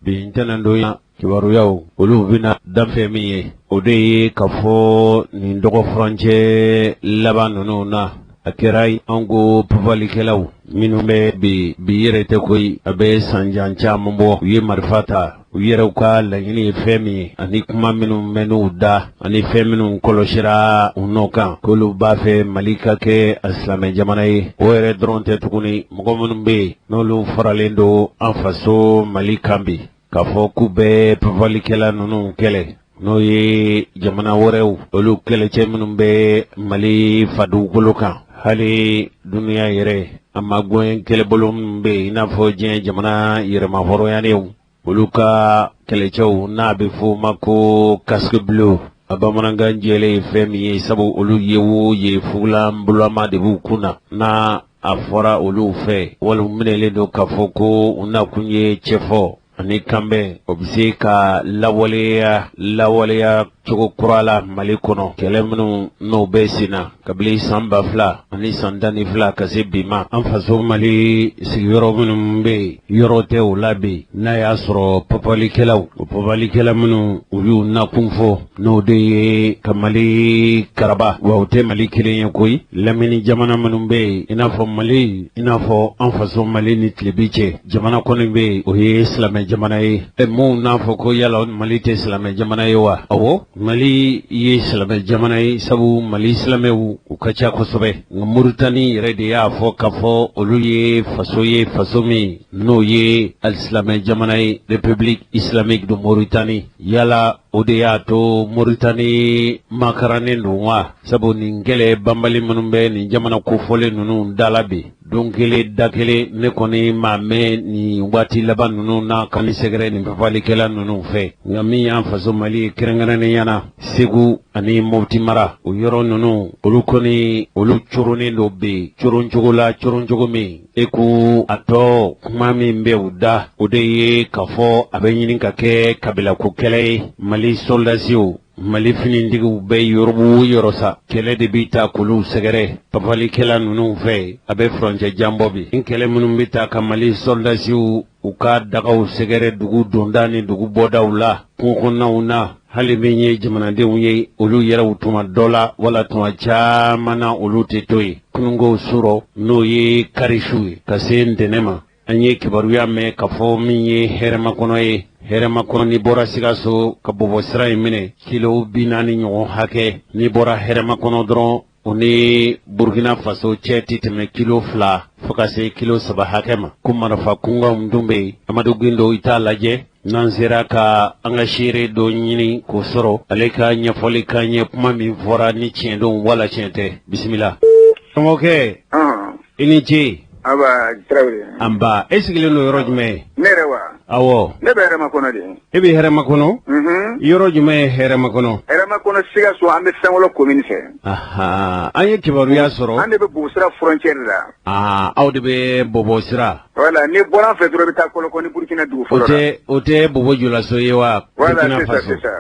Bi ntɛnɛndonya kibaruyaw olu bɛna danfɛn min ye, o de ye ka fɔ nin dɔgɔfurancɛ laban ninnu na, a kɛra an ko papalikɛlaw minnu bɛ bi bi yɛrɛ tɛ koyi, a bɛ san jan caman bɔ, u ye marifa ta. U yɛrɛw ka laɲini ye fɛn min ye ani kuma minnu mɛnn'u da ani fɛn minnu kɔlɔsira u nɔ kan, k'olu b'a fɛ Mali ka kɛ a silamɛ jamana ye. O yɛrɛ dɔrɔn tɛ tuguni, mɔgɔ minnu bɛ yen n'olu faralen don an faso Mali kan bi, k'a fɔ k'u bɛ papalikɛla ninnu kɛlɛ, n'o ye jamana wɛrɛw olu kɛlɛcɛ minnu bɛ Mali fadugukolo kan, hali dunuya yɛrɛ a magɛn kɛlɛbolo minnu bɛ yen, i n'a fɔ diɲɛ jamana yɛrɛmahɔrɔnyanenw, olu ka kɛlɛcɛw n'a bɛ f'o ma ko casque bleu, a bamanankan jɛlen ye fɛn min ye, sabu olu ye o ye fugulan bulama de b'u kun na, n'a a fɔra olu fɛ wali minɛlen don k'a fɔ ko u nakun ye cɛfɔ ani kanbɛn, o bɛ se ka lawaleya lawaleya cogo kura la Mali kɔnɔ. Kɛlɛ minnu n'o bɛ sen na kabini san 2012 ka se bi ma, an faso Mali sigiyɔrɔ minnu bɛ yen, yɔrɔ tɛ o la bi, n'a y'a sɔrɔ papalikɛlaw, o papalikɛla minnu u y'u nakun fɔ, n'o de ye ka Mali karaba. Wa o tɛ Mali kelen ye koyi, lamini jamana minnu bɛ yen, i n'a fɔ Mali, i n'a fɔ an faso Mali ni tilebi cɛ jamana kɔni bɛ yen, o ye silamɛ jamana ye. Ɛ minnu n'a fɔ ko yala Mali tɛ silamɛ jamana ye wa? Awɔ, Mali ye silamɛ jamana ye, sabu Mali silamɛw u ka ca kosɛbɛ. Nka Moritani yɛrɛ de y'a fɔ k'a fɔ olu ye faso ye, faso min n'o ye alisilamɛ jamana ye, République islamique de Mauritanie. Yala o de y'a to Moritani makarannen don wa? Sabu nin kɛlɛ banbali minnu bɛ nin jamana kofɔlen ninnu da la bi, don kelen da kelen, ne kɔni m'a mɛn nin waati laban ninnu na ka ni sɛgɛrɛ nin papalikɛla ninnu fɛ. Nka min y'an faso Mali ye, kɛrɛnkɛrɛnnenya na Segu ani Mopti mara, o yɔrɔ ninnu, olu kɔni olu coronnen don bi coroncogo la, coroncogo min e ko a tɔ kuma min bɛ u da, o de ye k'a fɔ a bɛ ɲini ka kɛ kabilako kɛlɛ ye. Mali sɔrɔdasiw, Mali finitigiw bɛ yɔrɔ o yɔrɔ sa, kɛlɛ de bɛ taa k'olu sɛgɛrɛ papalikɛla ninnu fɛ. A bɛ furancɛ jan bɔ bi, nin kɛlɛ minnu bɛ taa ka Mali sɔrɔdasiw u ka dagaw sɛgɛrɛ dugu donda ni dugu bɔdaw la, kungo kɔnɔnaw na, hali min ye jamanadenw ye, olu yɛrɛw tuma dɔ la wala tuma caman na, olu tɛ to yen. Kununko surɔ, n'o ye karisu ye, ka se ntɛnɛn ma, an ye kibaruya mɛn k'a fɔ min ye Hɛrɛmakɔnɔ ye. Hɛrɛmakɔnɔ, n'i bɔra Sikaso ka Bɔbɔ sira in minɛ, kilo 40 ɲɔgɔn hakɛ, n'i bɔra Hɛrɛmakɔnɔ dɔrɔn, o ni Burukina Faso cɛ tɛ tɛmɛ kilo 2 fo ka se kilo 3 hakɛ ma, ko marifa kunkanw tun bɛ yen. Amadu Gindo, i t'a lajɛ n'an sera ka an ka seere dɔ ɲini k'o sɔrɔ, ale ka ɲɛfɔli k'an ye, kuma min fɔra ni tiɲɛ don wala tiɲɛ tɛ. Bisimila, karamɔgɔkɛ, i ni ce. Aba Tarawele. Anba, e sigilen don yɔrɔ jumɛn? Ne yɛrɛ wa? Awɔ. Ne bɛ Hɛrɛmakɔnɔ de. E bɛ Hɛrɛmakɔnɔ? Unhun. Yɔrɔ jumɛn ye Hɛrɛmakɔnɔ? Hɛrɛmakɔnɔ Sikaso, an bɛ Sankɔlɔ commune fɛ. Ahan, an ye kibaruya sɔrɔ. An de bɛ Bobosira frontière la. Aa, aw de bɛ Bobosira. Voilà, n'i bɔra an fɛ dɔrɔn, i bɛ taa Kɔlɔkɔni, Burukina dugu fɔlɔ la. O tɛ Bobo Julaso ye wa? Voilà, c'est ça, c'est ça.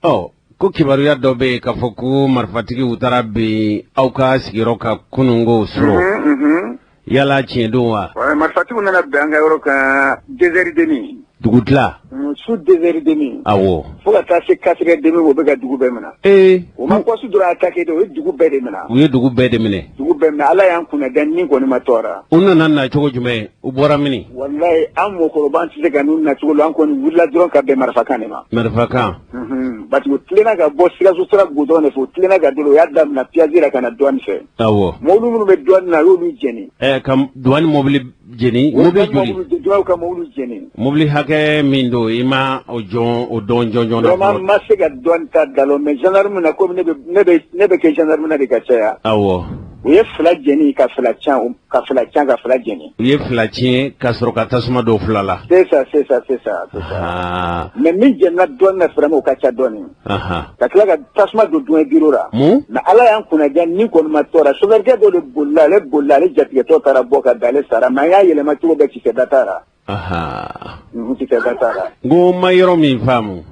Ɔ, ko kibaruya dɔ bɛ yen k'a fɔ ko marifatigiw taara bin aw ka sigiyɔrɔ kan kununko surɔ. Yala tiɲɛ don wa? Marifatigiw nana bin an ka yɔrɔ kan 2h30. Dugutila. Su 2h30. Awɔ. Fo ka taa se 4h30, o bɛ ka dugu bɛɛ minɛ. O ma poste dɔrɔn attaqué dɛ, o ye dugu bɛɛ de minɛ. U ye dugu bɛɛ de minɛ. Dugu bɛɛ minɛ. Ala y'an kunna da ni kɔni ma tɔɔrɔ. U nana na cogo jumɛn? U bɔra min? Walayi, an mɔgɔkɔrɔba, an tɛ se ka n'u nacogo la, an kɔni wulila dɔrɔn ka bɛn marifakan de ma. Marifakan. Parce que u tilenna ka bɔ Sikaso sira goudron de fɛ, u tilenna ka don, u y'a daminɛ péage la ka na douane fɛ. Mobili minnu bɛ douane na, a y'olu jeni. Ɛ, ka douane mobili jeni, mobili joli? Douane ka mobili jeni. Mobili hakɛ min don, i ma o jɔn o dɔn jɔnjɔn na? Vraiment, n ma se ka douane ta dalon, mais gendarme na, komi ne bɛ kɛ gendarme na de ka caya. U ye fila jeni, ka fila can, ka fila can, ka fila jeni. U ye fila tiɲɛ ka sɔrɔ ka tasuma don fila la. C'est ça, c'est ça, c'est ça, c'est ça. Mais min jenina douane na vraiment, o ka ca dɔɔni. Ka tila ka tasuma don douane bureau la. Mun? Mais Ala y'an kunnaja, ni kɔni ma tɔɔrɔ. Chauffeur kɛ dɔ de bolila, ale bolila, ale jatigɛtɔ taara bɔ ka da, ale sara, mais an y'a yɛlɛma cogo bɛɛ, kisɛ da t'a la. Kisɛ da t'a la. N ko n ma yɔrɔ min faamu.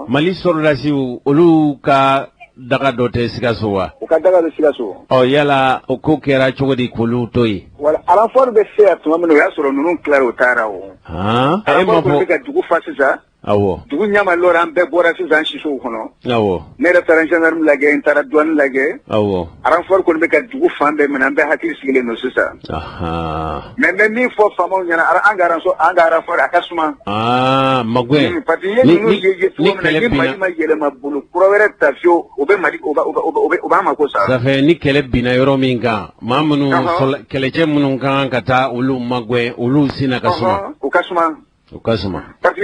Mali sɔrɔdasiw, olu ka daga dɔ tɛ Sikaso wa? U ka daga bɛ Sikaso. Ɔ yala o ko kɛra cogo di k'olu to yen? Wala renfort bɛ se yan tuma min na, o y'a sɔrɔ ninnu tilara, u taara o. Han? Renfort bɛ ka dugu fa sisan. Awɔ. Dugu ɲama lɔra, an bɛɛ bɔra sisan sisow kɔnɔ. Awɔ. Ne yɛrɛ taara gendarme lajɛ, n taara douane lajɛ. Awɔ. Renfort kɔni bɛ ka dugu fan bɛɛ minɛ, an bɛɛ hakili sigilen don sisan. Mais n bɛ min fɔ faamaw ɲɛna, an ka renfort, an ka renfort a ka suma. Aa, magɛn. Parce que i ye ninnu ye cogo min na, ni Mali ma yɛlɛma bolo kura wɛrɛ ta fiyewu, o bɛ Mali o b'an mako sa. Ça fait ni kɛlɛ binna yɔrɔ min kan, maa minnu kɛlɛcɛ minnu kan ka taa olu magɛn, olu sinna ka suma. U ka suma. U ka suma. Parce que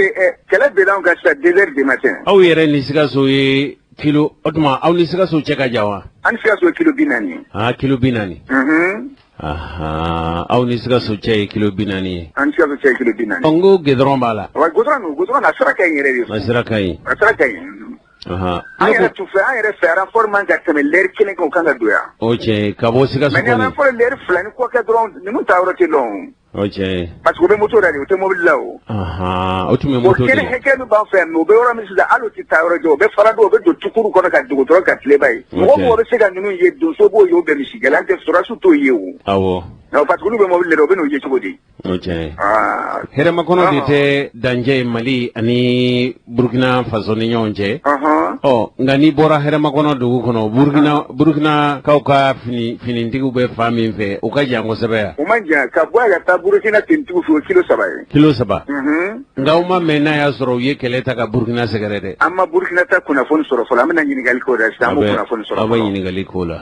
kɛlɛ binna anw kan sisan 2 heures du matin. Aw yɛrɛ ni Sikaso ye kilo, o tuma aw ni Sikaso cɛ ka jan wa? An ni Sikaso ye kilo 40 ye. Ah, kilo 40. Unhun. Ahan, aw ni Sikaso cɛ ye kilo 40 ye. An ni Sikaso cɛ ye kilo 40. Ɔ, n ko goudron b'a la. Wa goudron don, goudron a sira ka ɲi yɛrɛ de. A sira ka ɲi. A sira ka ɲi. An yɛrɛ tun fɛ, an yɛrɛ fɛ renfort man ka tɛmɛ lɛri kelen kan, o kan ka don yan. O tiɲɛ ye, ka bɔ Sikaso kɔni. Mais ni renfort ye lɛri 2 ni kɔ kɛ dɔrɔn, ninnu taa yɔrɔ tɛ dɔn. O tiɲɛ ye. Parce que u bɛ moto la de, u tɛ mobili la o. Anhan, o tun bɛ moto de la. O kelen hakɛ min b'an fɛ yan, mais u bɛ yɔrɔ min sisan, hali u tɛ taa yɔrɔ jan, u bɛ fara dɔrɔn, u bɛ don tukuru kɔnɔ ka dogo dɔrɔn ka tile ban yen. Mɔgɔ mɔgɔ bɛ se ka ninnu ye, donso b'o ye ou bien misigɛnna, n'o tɛ sɔrɔdasiw t'o ye o. Awɔ. Non, parce que olu bɛ mobili de la, u bɛ n'u ye cogo di? O tiɲɛ ye. Aa. Hɛrɛmakɔnɔ de tɛ dancɛ ye Mali ani Burukina Faso ni ɲɔgɔn cɛ. Ɔnhɔn. Ɔ, nka n'i bɔra Hɛrɛmakɔnɔ dugu kɔnɔ, Burukina Burukinakaw ka fini finitigiw bɛ fan min fɛ, u ka jan kosɛbɛ yan. U man jan, ka bɔ yan ka taa Burukina finitigiw fɛ, o ye kilo 3 ye. Kilo 3. Unhun. Nka aw ma mɛn n'a y'a sɔrɔ u ye kɛlɛ ta ka Burukina sɛgɛrɛ dɛ. An ma Burukina ta kunnafoni sɔrɔ fɔlɔ, an bɛna ɲininkali k'o la sisan, an b'o kunnafoni sɔrɔ fɔlɔ. Aw bɛ ɲininkali k'o la.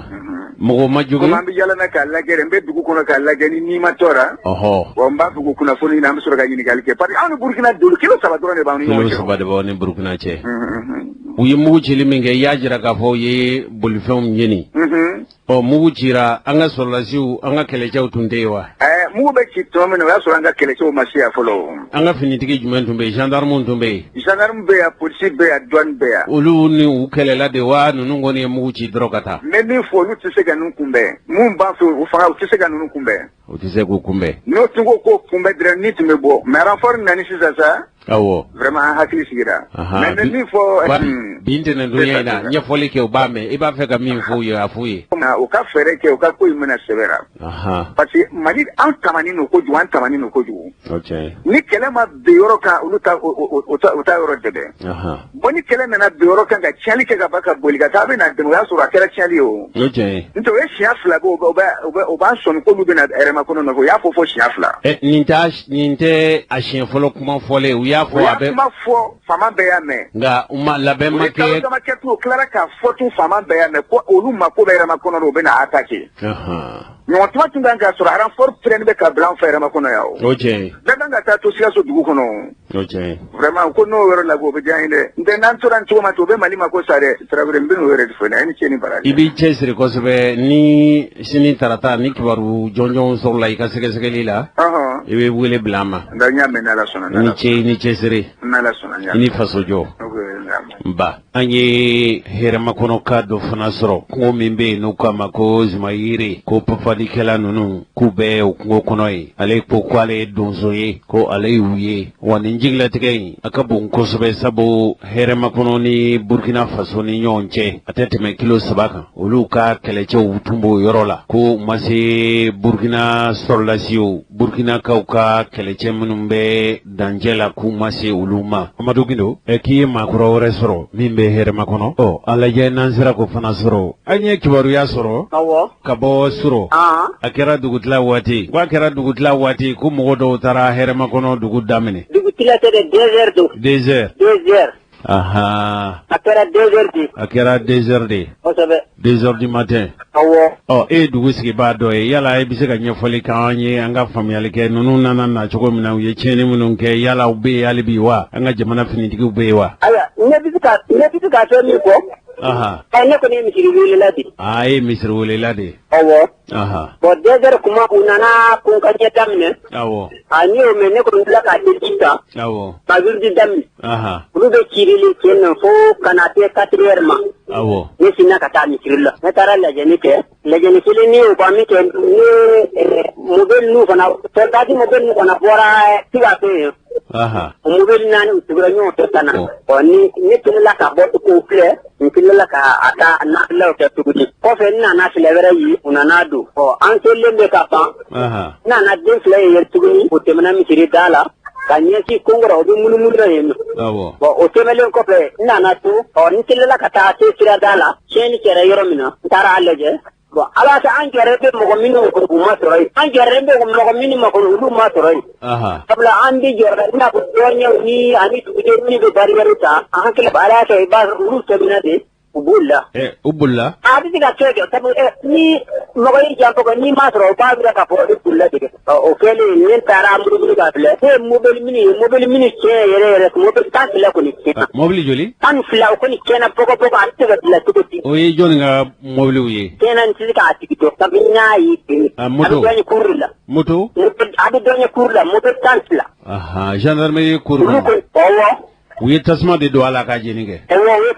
Mɔgɔ ma jogin. Komi an bɛ yaala k'a lajɛ, n bɛ dugu kɔnɔ k'a lajɛ ni ni ma tɔɔrɔ. Ɔhɔ. Bon, n b'a fɛ k'o kunnafoni ɲini, an bɛ sɔrɔ ka ɲininkali kɛ parce que anw ni Burukina dolu kilo 3 dɔrɔn de b'an ni ɲɔgɔn cɛ. Kilo 3 de b'aw ni Burukina cɛ. U ye mugu cili min kɛ, i y'a jira k'a fɔ u ye bolifɛnw jeni. Ɔ, mugu cira, an ka sɔrɔdasiw, an ka kɛlɛcɛw tun tɛ yen wa? Ɛɛ, mugu bɛ ci tuma min na, o y'a sɔrɔ an ka kɛlɛcɛw ma se yan fɔlɔ. An ka finitigi jumɛn tun bɛ yen? Gendarmew tun bɛ yen? Gendarme bɛ yan, polisi bɛ yan, douane bɛ yan. Olu ni u kɛlɛla de wa? Ninnu kɔni ye mugu ci dɔrɔn ka taa. N bɛ min fɔ, olu tɛ se ka ninnu kunbɛn. Mun b'an fɛ, u fanga, u tɛ se ka ninnu kunbɛn. U tɛ se k'u kunbɛn. N'o tun ko k'o kunbɛn dɔrɔn, ni tun bɛ bɔ. Mais renfort nana sisan sa. Awɔ. Vraiment an hakili sigira. Mais n bɛ min fɔ. Bi ntɛnɛndonya in na, ɲɛfɔli kɛ, u b'a mɛn. I b'a fɛ ka min fɔ u ye, a f'u ye. U ka fɛɛrɛ kɛ, u ka ko in minɛ sɛbɛ la. Parce que Mali, an tamanin don kojugu, an tamanin don kojugu. O tiɲɛ ye. Ni kɛlɛ ma bin yɔrɔ kan, olu ta o ta yɔrɔ dɛmɛ. Bon, ni kɛlɛ nana bin yɔrɔ kan ka tiɲɛli kɛ ka ban ka boli ka taa, a bɛ na dɛmɛ, o y'a sɔrɔ a kɛra tiɲɛli ye o. O tiɲɛ ye. N'o tɛ o ye siɲɛ 2 kɛ, u b'an sɔnni k'olu bɛna Hɛrɛmakɔnɔ nɔfɛ, u y'a fɔ fo siɲɛ 2. Ɛ, nin tɛ a siɲɛ fɔlɔ kuma fɔlen, u y'a fɔ a bɛ. U y'a kuma fɔ, faama bɛɛ y'a mɛn. Nka u ma labɛn ma kɛ. U ye kalo dama kɛ tun, u tilara k'a fɔ tun, faama bɛɛ y'a mɛn ko olu mako bɛ Hɛrɛmakɔnɔ la, u bɛna attaquer. Ɲɔgɔn tuma tun kan k'a sɔrɔ renfort pɛrɛnnen bɛ ka bila an fɛ Hɛrɛmakɔnɔ yan o. O tiɲɛ ye. Bɛɛ kan ka taa to Sikaso dugu kɔnɔ o. O tiɲɛ ye. Vraiment ko n'o yɔrɔ labɛn, o bɛ diya n ye dɛ. N tɛ n'an tora nin cogo ma ten, o bɛ Mali mako sa dɛ. Tarawele, n bɛ n'o yɛrɛ de fɔ, a ni ce ni baraji. I b'i cɛsiri kosɛbɛ ni sini tarata ni kibaru jɔnjɔnw sɔrɔla i ka sɛgɛsɛgɛli la. Ɔhɔn. I bɛ wele bila an ma. Nka n y'a mɛn, n'Ala sɔnna. I ni ce, i ni cɛsiri. N'Ala sɔnna. I ni fasojɔ. Ok, n y'a mɛn. Ba an ye hɛrɛmakɔnɔka dɔ fana sɔrɔ, kungo min bɛ yen n'u k'a ma ko Zumayire, ko papalikɛla ninnu k'u bɛ o kungo kɔnɔ yen. Ale ko ko ale ye donso ye, ko ale y'u ye. Wa nin jigilatigɛ in a ka bon kosɛbɛ, sabu hɛrɛmakɔnɔ ni Burkina Faso ni ɲɔgɔn cɛ a tɛ tɛmɛ kilo 3 kan. Olu ka kɛlɛcɛw tun b'o yɔrɔ la, ko u ma se Burkina sɔrɔdasiw, Burkinakaw ka kɛlɛcɛ minnu bɛ dancɛ la, k'u ma se olu ma. Amadu Gindo, ɛ, k'i ye maa kura wɛrɛ sɔrɔ min bɛ hɛrɛmakɔnɔ. Ɔ, a lajɛ n'an sera k'o fana sɔrɔ. An ye kibaruya sɔrɔ ka bɔ Suro. A kɛra dugutila waati, k'a kɛra dugutila waati ko mɔgɔ dɔw taara hɛrɛmakɔnɔ dugu daminɛ. Dugutila tɛ dɛ, 2 heures don. 2 heures. 2 heures. Ahan. A kɛra 2 heures de. A kɛra 2 heures de. Kosɛbɛ. 2 heures du matin. Awɔ. Ɔ, e ye dugu sigibaa dɔ ye, yala e bɛ se ka ɲɛfɔli k'an ye, an ka faamuyali kɛ, ninnu nana na cogo min na, u ye tiɲɛni minnu kɛ, yala u bɛ yen hali bi wa? An ka jamana finitigiw bɛ yen wa? Ayiwa, ne bɛ se ka fɛn min fɔ. Ahan. Ɛ, ne kɔni ye misiri welela de. Aa, e ye misiri welela de ye. Ɔwɔ. Ahan. Bon, 2 heures kuma, u nana kun ka ɲɛ daminɛ. Awɔ. A ne y'o mɛn, ne kɔni wulila ka seliji ta. Awɔ. Ka wiridi daminɛ. Ahan. Olu bɛ cirili kɛ nɔ fo ka na se 4 heures ma. Awɔ. Ne sinna ka taa misiri la. Ne taara lajɛni kɛ. Lajɛni kelen ni o ban min kɛ, ne mobili ninnu fana, soldats mobili ninnu fana bɔra Sikaso yen. O mobili naani u tugura ɲɔgɔn fɛ ka na. Ɔ ni ne tilala ka bɔ k'o filɛ, n tilala ka a ka nafilaw kɛ tuguni. Kɔfɛ n nana fila wɛrɛ ye, u nana don. Ɔ an selilen bɛ ka ban. N nana den fila ye tuguni, o tɛmɛna misiri da la. Ka ɲɛsin konkɔrɔ, o bɛ munumunu na yen nɔ. Bon o tɛmɛnen kɔfɛ, n nana to, ɔ n tilala ka taa se sirada la, tiɲɛni kɛra yɔrɔ min na, n taara a lajɛ. Bon ala sa an jɔlen bɛ mɔgɔ minnu kɔnɔ, u ma sɔrɔ yen. An jɔlen bɛ mɔgɔ minnu ma kɔnɔ, olu ma sɔrɔ yen. Sabula an bɛ jɔrɔ i n'a fɔ dɔɔnin ni ani duguden minnu bɛ barrière ta, an hakili ala y'a kɛ i b'a sɔrɔ olu tɛmɛna de, u bolila. U bolila? A bɛ se ka kɛ kɛ sabu ni mɔgɔ y'i janto kɛ n'i m'a sɔrɔ o b'a jira k'a fɔ e bolila de. O kɛlen ne taara munumunu k'a filɛ, ne ye mobili minnu ye, mobili minnu tiɲɛ yɛrɛ yɛrɛ, mobili 12 kɔni tiɲɛna. Mobili joli? 12 o kɔni tiɲɛna pɔgɔpɔgɔ, a tɛ se ka dilan cogo di. O ye jɔnni ka mobiliw ye? Tiɲɛna n tɛ se k'a tigi dɔn sabu n y'a ye ten. A moto? A bɛ dɔ ye cour la. Moto? A bɛ dɔ ye cour la, moto 12. Ahan, gendarmerie cour kɔnɔ. Olu kɔni, ɔwɔ. U ye tasuma de don a la k'a jeni kɛ. Awɔ, u ye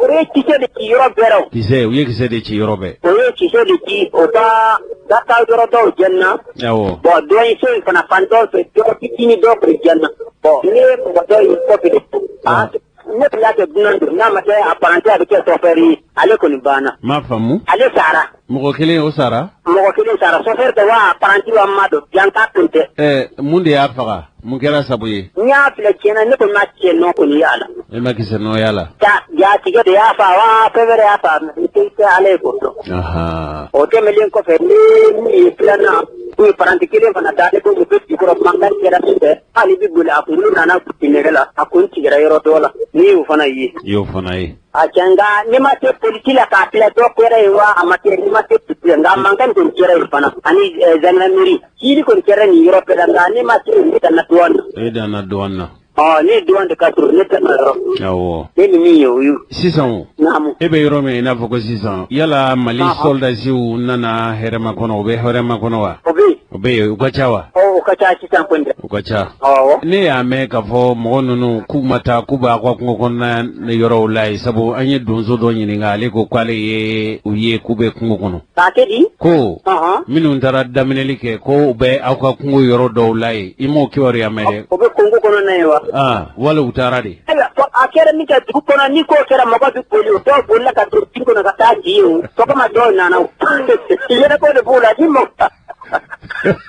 u ye kisɛ de ci yɔrɔ bɛɛ rɔ. Kisɛ, u ye kisɛ de ci yɔrɔ bɛɛ. U ye kisɛ de ci, o ka data yɔrɔ dɔw jenina. Awɔ. Bon dɔ in so in fana fan dɔw fɛ, dɔ fitinin dɔ kɔni jenina. Bon ne ye mɔgɔ dɔ ye kɔfɛ de. Ah. Ne tun y'a kɛ dunan don, n'a ma kɛ apparenté a bɛ kɛ chauffeur ye, ale kɔni banna. N m'a faamu. Ale sara. Mɔgɔ kelen o sara? Mɔgɔ kelen sara, chauffeur tɛ wa apparenté wa n m'a dɔn, yan ta tun tɛ. Ɛ mun de y'a faga? Mun kɛra sabu ye? N y'a filɛ tiɲɛna ne kɔni ma kisɛ nɔ kɔni y'a la. E ma kisɛ nɔ y'a la? Ja jatigɛ de y'a fa wa fɛn wɛrɛ y'a fa n tɛ se ala ye k'o dɔn. O tɛmɛnen kɔfɛ ne min ye filanan u ye paranti kelen fana da ale ko u bɛ jukɔrɔ mankan kɛra min fɛ hali bi boli a kunkolo nana gosi nɛgɛ la a kun tigɛra yɔrɔ dɔ la ne y'o fana ye. I y'o fana ye. A cɛ nka ne ma se polisi la k'a filɛ dɔ kɛra yen wa a ma kɛ ne ma se polisi la nka mankan kɔni kɛra yen fana ani gendarmerie cili kɔni kɛra nin yɔrɔ bɛɛ la nka ne ma se ne danna douane na. E danna douane na. Ɔ ne douane de ka surun ne danna yɔrɔ. Awɔ. Ne ni min ye o ye. Sisan o. Naamu. E bɛ yɔrɔ min i n'a fɔ ko sisan yala Mali soldasiw nana hɛrɛmakɔnɔ u bɛ hɛrɛmakɔnɔ wa? O bɛ yen. O bɛ yen u ka ca wa? Ɔ u ka ca sisan kɔni dɛ. U ka ca. Awɔ. Ne y'a mɛn k'a fɔ mɔgɔ ninnu k'u ma taa k'u b'a ka kungo kɔnɔna yɔrɔw la yen sabu an ye donso dɔ ɲininka ale ko k'ale ye u ye k'u bɛ kungo kɔnɔ. K'a kɛ di? Ko minnu taara daminɛli kɛ ko u bɛ aw ka kungo yɔrɔ dɔw la yen i m'o kibaruya mɛn dɛ. O bɛ kungo kɔnɔna yen wa? Aa wali u taara de. Ayiwa a kɛra min kɛ dugu kɔnɔ ni ko kɛra mɔgɔ bɛ boli o dɔw bolila ka don dugu kɔnɔ ka taa di yen o sɔgɔma dɔw nana o yɛrɛko de b'o la ni mɔgɔ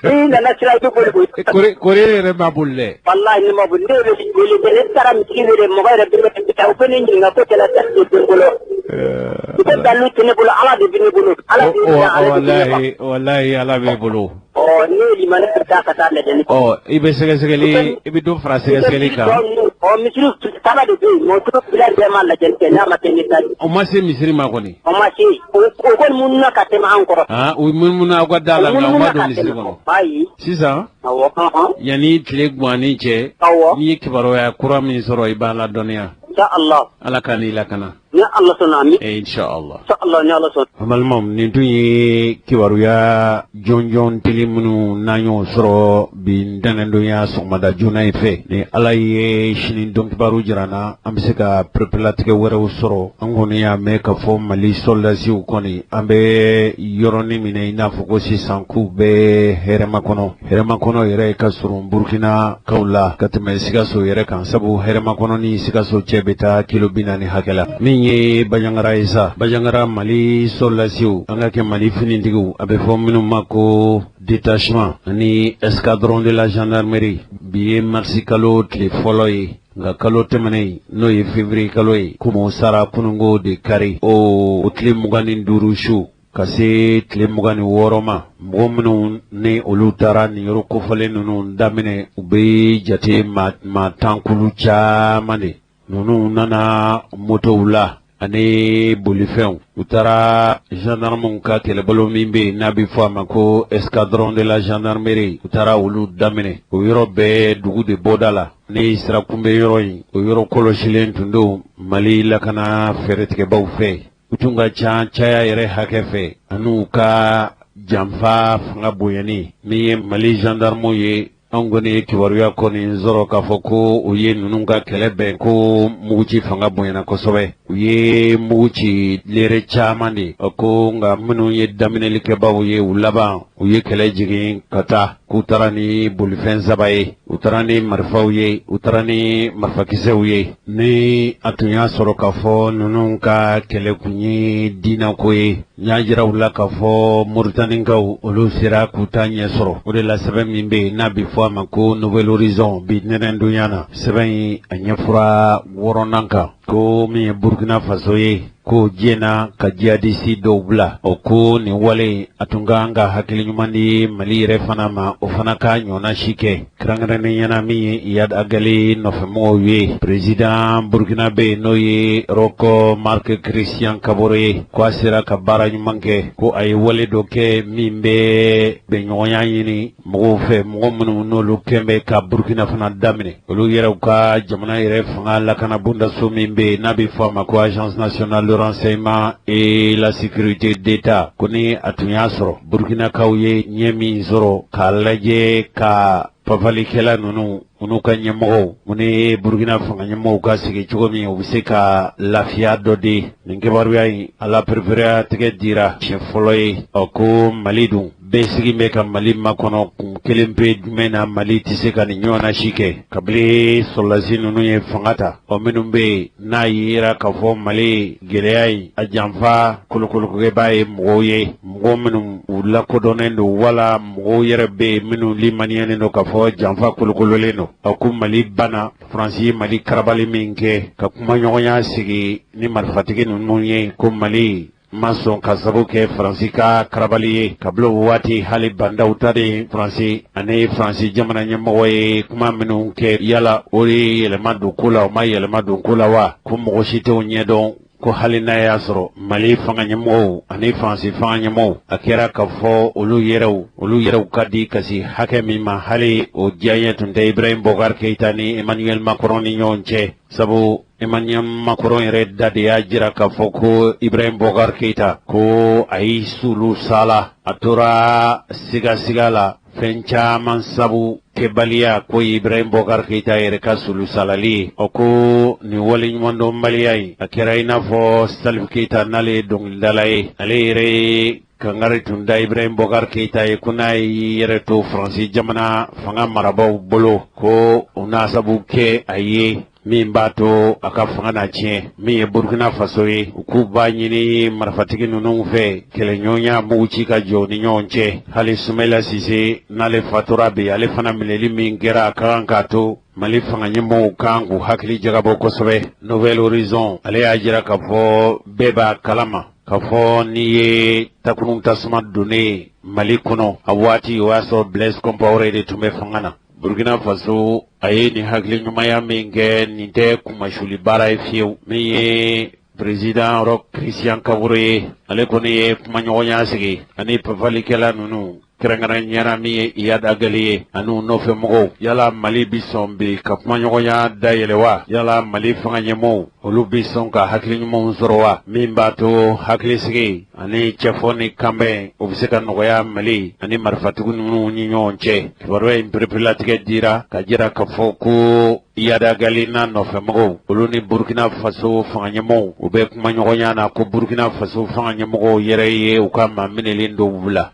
n'i nana sira i bɛ boli koyi. Kore yɛrɛ ma boli dɛ. Walahi ne ma boli ne yɛrɛ wele kɛ ne taara misiri wele mɔgɔ yɛrɛ bɛ taa u bɛ ne ɲininka ko kɛla dalilu tɛ n bolo. I ko dalilu tɛ ne bolo Ala de bɛ ne bolo. Ala bɛ ne ala de bɛ ne walahi walahi Ala b'e bolo. Ɔ ne ye limaniya ka taa ka taa lajɛ. Ɔ i bɛ sɛgɛsɛgɛli i bɛ dɔ fara sɛgɛsɛgɛli kan. Ɔ misiri saba de bɛ yen mɔgɔ tɛ bila bɛɛ ma lajɛli kɛ n'a ma kɛ ni ta ye. O ma se misiri ma kɔni. O ma se o kɔni mununa ka tɛmɛ an kɔrɔ. Aa u munumunu aw ka da la nka u ma don misiri kɔnɔ. Ayi. Sisan. Awɔ. Yanni tile ganni cɛ. Awɔ. N'i ye kibaruya kura min sɔrɔ i b'an ladɔnniya. Insha Allah. Ala ka n'i lakana. Ni Ala sɔnna ami. Insha Allah. Insha Allah ni Ala sɔnna. An balimaw nin tun ye kibaruya jɔnjɔn teli minnu n'an y'o sɔrɔ bi ntɛnɛndonya sɔgɔmada joona in fɛ ni Ala ye sini don kibaru jira an na an bɛ se ka pereperelatigɛ wɛrɛw sɔrɔ an kɔni y'a mɛn k'a fɔ Mali sɔrɔdasiw kɔni an bɛ yɔrɔnin min na i n'a fɔ ko sisan k'u bɛ hɛrɛmakɔnɔ Hɛrɛmakɔnɔ yɛrɛ ka surun Burukinakaw la ka tɛmɛ Sikaso yɛrɛ kan sabu Hɛrɛmakɔnɔ ni Sikaso cɛ bɛ taa kilo 40 hakɛ la min ye Banjagara ye sa Banjagara Mali sɔrɔdasiw an ka kɛ Mali finitigiw a bɛ fɔ minnu ma ko détachement ani escadron de la gendarmerie bi ye marisi kalo tile fɔlɔ ye nka kalo tɛmɛnen n'o ye février kalo ye komi o sara kununko de kari o tile 25 su ka se tile 26 ma mɔgɔ minnu ni olu taara nin yɔrɔ kofɔlen ninnu daminɛ u bɛ jate maa tankulu caman de ninnu nana motow la ani bolifɛnw u taara gendarmew ka kɛlɛbolo min bɛ yen n'a bɛ fɔ a ma ko escadron de la gendarmerie u taara olu daminɛ o yɔrɔ bɛɛ dugu de bɔda la ni sirakunbɛn yɔrɔ in o yɔrɔ kɔlɔsilen tun don Mali lakana fɛɛrɛtigɛbaw fɛ u tun ka ca caya yɛrɛ hakɛ fɛ an'u ka janfa fanga bonyani min ye Mali gendarmew ye an kɔni ye kibaruya kɔni sɔrɔ k'a fɔ ko u ye ninnu ka kɛlɛ bɛn ko muguci fanga bonyana kosɛbɛ u ye mugu ci lɛrɛ caman de ko nka minnu ye daminɛlikɛbaw ye u laban U ye kɛlɛ jigin ka taa k'u taara ni bolifɛn saba ye, u taara ni marifaw ye, u taara ni marifakisɛw ye. Ni a tun y'a sɔrɔ k'a fɔ ninnu ka kɛlɛ kun ye diinɛko ye, n y'a jira u la k'a fɔ Moritanikaw olu sera k'u ta ɲɛ sɔrɔ. O de la sɛbɛn min bɛ yen n'a bɛ fɔ a ma ko Nouvel Horizon bi ntɛnɛndonya na, sɛbɛn in a ɲɛfɔra wɔɔrɔnan kan ko min ye Burkina Faso ye, ko diɲɛna ka jihadisi dɔw bila. O ko nin wale in a tun ka kan ka hakili ɲuman di Mali yɛrɛ fana ma, o fana ka ɲɔgɔnna si kɛ, kɛrɛnkɛrɛnnenya na min ye Iyad Ag Ghali nɔfɛmɔgɔw ye. Président burkinabé n'o ye Roch Marc Christian Kabore ye, ko a sera ka baara ɲuman kɛ, ko a ye wale dɔ kɛ min bɛ bɛnɲɔgɔnya ɲini mɔgɔw fɛ, mɔgɔ minnu n'olu kɛn bɛ ka Burkina fana daminɛ. Olu yɛrɛw ka jamana yɛrɛ fanga lakana bondaso min bɛ yen n'a bɛ fɔ a ma ko Agence nationale de renseignement et la sécurité d'État, ko ni a tun y'a sɔrɔ Burkinakaw ye ɲɛ min sɔrɔ k'a lajɛ ka pafalikɛla ninnu n'u ka ɲɛmɔgɔw u ni Burkina fanga ɲɛmɔgɔw ka sigi cogo min, u bɛ se ka lafiya dɔ di. Nin kibaruya in a la perepereyatigɛ dira siɲɛ fɔlɔ ye. Ɔ ko Mali dun bɛɛ sigi bɛ ka Mali makɔnɔ kun kelen pe jumɛn na Mali tɛ se ka nin ɲɔgɔnna si kɛ kabini sɔrɔdasi ninnu ye fanga ta. Ɔ minnu bɛ yen n'a yera k'a fɔ Mali gɛlɛya in a janfa kolokolokɛbaa ye mɔgɔw ye, mɔgɔ minnu u lakodɔnnen don, wala mɔgɔw yɛrɛ bɛ yen minnu limaniyalen don k'a fɔ janfa kolokololen don. A ko Mali banna Faransi ye Mali karabali min kɛ ka kumaɲɔgɔnya sigi ni marifatigi ninnu ye, ko Mali ma sɔn ka sabu kɛ Faransi ka karabali ye. Kabini o waati hali Bah N'Daw ta de Faransi ani Faransi jamana ɲɛmɔgɔ ye kuma minnu kɛ, yala o ye yɛlɛma don ko la, o ma yɛlɛma don ko la wa? Ko mɔgɔ si t'o ɲɛdɔn. Ko hali n'a y'a sɔrɔ Mali fanga ɲɛmɔgɔw ani Faransi fanga ɲɛmɔgɔw a kɛra k'a fɔ olu yɛrɛw ka di ka se hakɛ min ma, hali o diyaɲɛ tun tɛ Ibrahim Boubacar Keïta ni Emmanuel Macron ni ɲɔgɔn cɛ, sabu Emmanuel Macron yɛrɛ da de y'a jira k'a fɔ ko Ibrahim Boubacar Keïta ko a y'i sulu sala, a tora sigasiga la fɛn caman sabu kɛbaliya ko Ibrahim Boubacar Keïta yɛrɛ ka sulu salali ye. O ko nin waleɲumandɔnbaliya in a kɛra i n'a fɔ Salif Keïta n'ale ye dɔnkilidala ye, ale yɛrɛ ye kangari tun da Ibrahim Boubacar Keïta ye ko n'a y'i yɛrɛ to Faransi jamana fanga marabaaw bolo, ko u n'a sabu kɛ a ye min b'a to a ka fanga na tiɲɛ. Min ye Burkina Faso ye, u k'u b'a ɲini marifatigi ninnu fɛ kɛlɛɲɔgɔnya mugu ci ka jɔ ni ɲɔgɔn cɛ. Hali Soumaïla Cissé n'ale fatura bi, ale fana minɛli min kɛra, a ka kan k'a to Mali fanga ɲɛmɔgɔw kan k'u hakili jagabɔ kosɛbɛ. Nouvel Horizon ale y'a jira k'a fɔ bɛɛ b'a kalama k'a fɔ n'i ye takunu tasuma donnen Mali kɔnɔ, a waati o y'a sɔrɔ Blaise Compaoré de tun bɛ fanga na. Burkina Faso a ye nin hakili ɲumanya min kɛ, nin tɛ kunmasuli baara ye fiyewu. Min ye président Roch Christian Kabore ye, ale kɔni ye kumaɲɔgɔnya sigi ani pafalikɛla ninnu, kɛrɛnkɛrɛnyara min ye Iyad Ag Ghali ye ani nɔfɛ mɔgɔw. Yala Mali bi sɔn bi ka kumaɲɔgɔnya dayɛlɛ wa? Yala Mali fanga ɲɛmɔgɔw olu bi sɔn ka hakili ɲumanw sɔrɔ wa, min b'a to hakilisigi ani cɛfɔ ni kanbɛn o bɛ se ka nɔgɔya Mali ani marifatigi ninnu ni ɲɔgɔn cɛ? Kibaruya in pereperelatigɛ dira ka jira k'a fɔ ko Iyad Ag Ghali n'a nɔfɛmɔgɔw olu ni Burkina Faso fanga ɲɛmɔgɔw u bɛ kumaɲɔgɔnya na, ko Burkina Faso fanga ɲɛmɔgɔw yɛrɛ ye u ka maa minɛlen dɔw bila.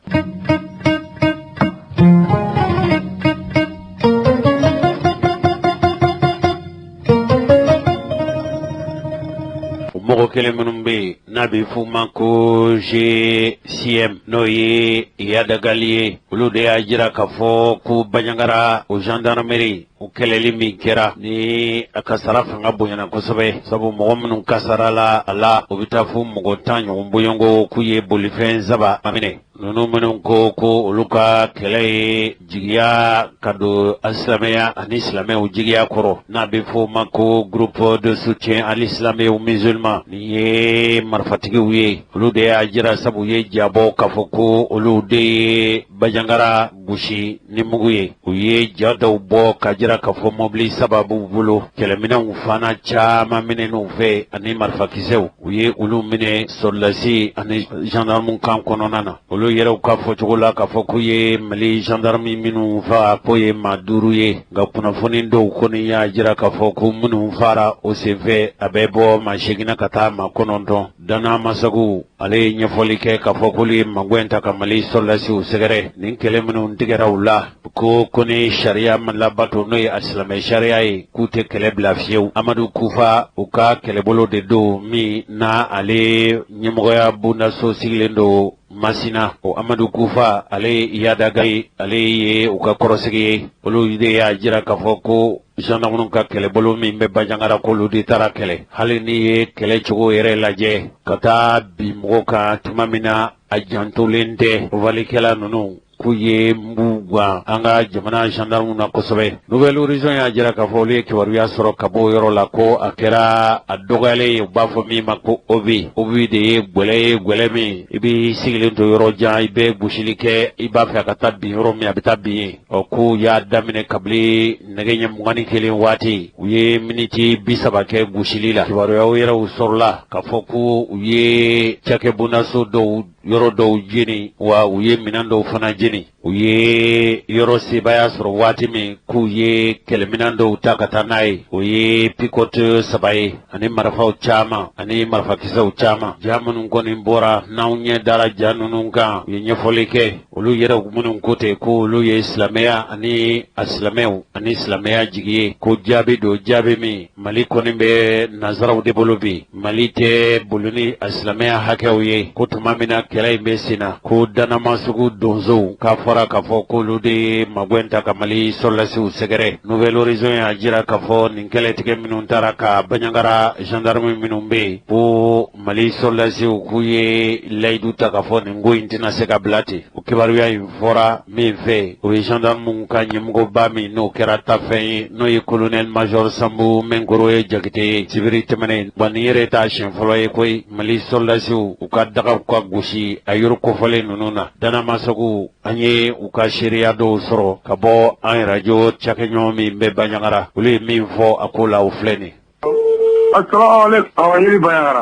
O mɔgɔ kelen minnu bɛ yen n'a bɛ f'u ma ko GSIM, n'o ye Iyad Ag Ghali ye, olu de y'a jira k'a fɔ ko Bandiagara o gendarmerie o kɛlɛli min kɛra ni a kasara fanga bonyana kosɛbɛ, sabu mɔgɔ minnu kasara la a la, o bɛ taa fo mɔgɔ 10 ɲɔgɔn bɔɲɔgɔnko, k'u ye bolifɛn saba minɛ. Ninnu minnu ko ko olu ka kɛlɛ ye jigiya ka don silamɛya ani silamɛw jigiya kɔrɔ, n'a bɛ fɔ o ma ko Groupe de soutien à l'islam et aux musulmans, nin ye marifatigiw ye, olu de y'a jira, sabu ye jabɔ k'a fɔ ko olu de ye Bandiagara gosi ni mugu ye. U ye ja dɔw bɔ ka jira k'a fɔ mɔbili saba b'u bolo, kɛlɛminɛnw fana caman minɛn'u fɛ ani marifakisɛw, u ye olu minɛ sɔrɔdasi ani gendarme kan kɔnɔna na. Olu yɛrɛw ka fɔcogo la k'a fɔ k'u ye Mali gendarme minnu faga k'o ye maa duuru ye, nka kunnafoni dɔw kɔni y'a jira k'a fɔ ko minnu fara o senfɛ, a bɛ bɔ maa seegin ka taa maa kɔnɔntɔn. Dana Masagu ale ye ɲɛfɔli kɛ k'a fɔ k'olu ye magɛn ta ka Mali sɔrɔdasiw sɛgɛrɛ. tigɛ nin kɛlɛ minnu tigɛra u la ko ni sariya ma labato n'o ye a silamɛ sariya ye k'u tɛ kɛlɛ bila fiyewu amadu kufa u ka kɛlɛbolo de don min na ale ɲɛmɔgɔya bondaso sigilen don masina o amadu kufa ale ye iyad Ag Ghali ale ye u ka kɔrɔsigi ye olu de y'a jira k'a fɔ ko gendarmew ka kɛlɛbolo min bɛ banjagara k'olu de taara kɛlɛ hali n'i ye kɛlɛ cogo yɛrɛ lajɛ ka taa bin mɔgɔ kan tuma min na a jantolen tɛ papalikɛla ninnu k'u ye mugu gan an ka jamana gendarmew na kosɛbɛ Nouvel Horizon y'a jira k'a fɔ olu ye kibaruya sɔrɔ ka bɔ o yɔrɔ la ko a kɛra a dɔgɔyalen ye u b'a fɔ min ma ko obus obus de ye gwɛlɛ ye gwɛlɛ min i b'i sigilen to yɔrɔ jan i bɛ gosili kɛ i b'a fɛ a ka taa bin yɔrɔ min a bɛ taa bin yen ɔ k'u y'a daminɛ kabini nɛgɛ ɲɛ 21 waati u ye miniti 30 kɛ gosili la kibaruyaw yɛrɛw sɔrɔla k'a fɔ ko u ye cakɛbondaso dɔw yɔrɔ dɔw jeni wa u ye minɛn dɔw fana jeni u ye yɔrɔ sebaaya sɔrɔ waati min k'u ye kɛlɛminɛn dɔw ta ka taa n'a ye o ye pick-up saba ye ani marifaw caman ani marifakisɛw caman ja minnu kɔni bɔra n'anw ɲɛ dara ja ninnu kan u ye ɲɛfɔli kɛ olu yɛrɛ minnu ko ten ko olu ye silamɛya ani a silamɛw ani silamɛya jigi ye ko jaabi don jaabi min mali kɔni bɛ nansaraw de bolo bi mali tɛ boli ni a silamɛya hakɛw ye ko tuma min na kɛlɛ in bɛ sen na ko danamasogo donsow k'a fɔra k'a fɔ k'olu de ye magwɛn ta ka mali sɔrɔdasiw sɛgɛrɛ Nouvel Horizon y'a jira k'a fɔ nin kɛlɛtigɛ minnu taara ka Bandiagara gendarme minnu bɛ yen ko mali sɔrɔdasiw k'u ye layidu ta k'a fɔ nin ko in tɛna se ka bila ten o kibaruya in fɔra min fɛ o ye gendarmew ka ɲɛmɔgɔba min n'o kɛra tafɛn ye n'o ye colonel major Sanbu Mɛnkoro ye Jakite ye sibiri tɛmɛnen wa nin yɛrɛ t'a siɲɛ fɔlɔ ye koyi mali sɔrɔdasiw u ka dagaw ka gosi a yɔrɔ kofɔlen ninnu na Danamasogo an ye u ka seereya dɔw sɔrɔ ka bɔ an arajo cakɛɲɔgɔn min bɛ Bandiagara olu ye min fɔ a ko la o filɛ nin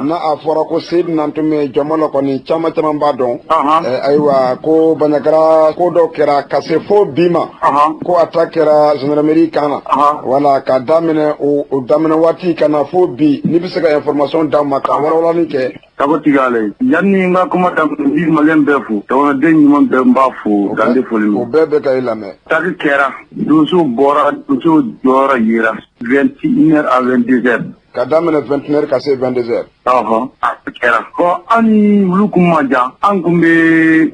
N'a a fɔra ko Seyidu Nantume jama la kɔni caman caman b'a dɔn ayiwa ko Bandiagara ko dɔ kɛra ka se fo bi ma ko attaque kɛra gendarmerie kan na wala ka daminɛ o daminɛ waati ka na fo bi n'i bɛ se ka information d'an ma ka walawalali kɛ Sago tigale yanni n ka kuma daminɛ n bɛ maliyɛn bɛɛ fo jamanaden ɲuman bɛɛ n b'a fo dan tɛ foli min o bɛɛ bɛ ka i lamɛn attaque kɛra donsow bɔra donsow jɔyɔrɔ yera 21 heures à 22 heures ka daminɛ 21 heures ka se 22 heures ɔhɔ a kɛra bon an ni olu kun man jan an kun bɛ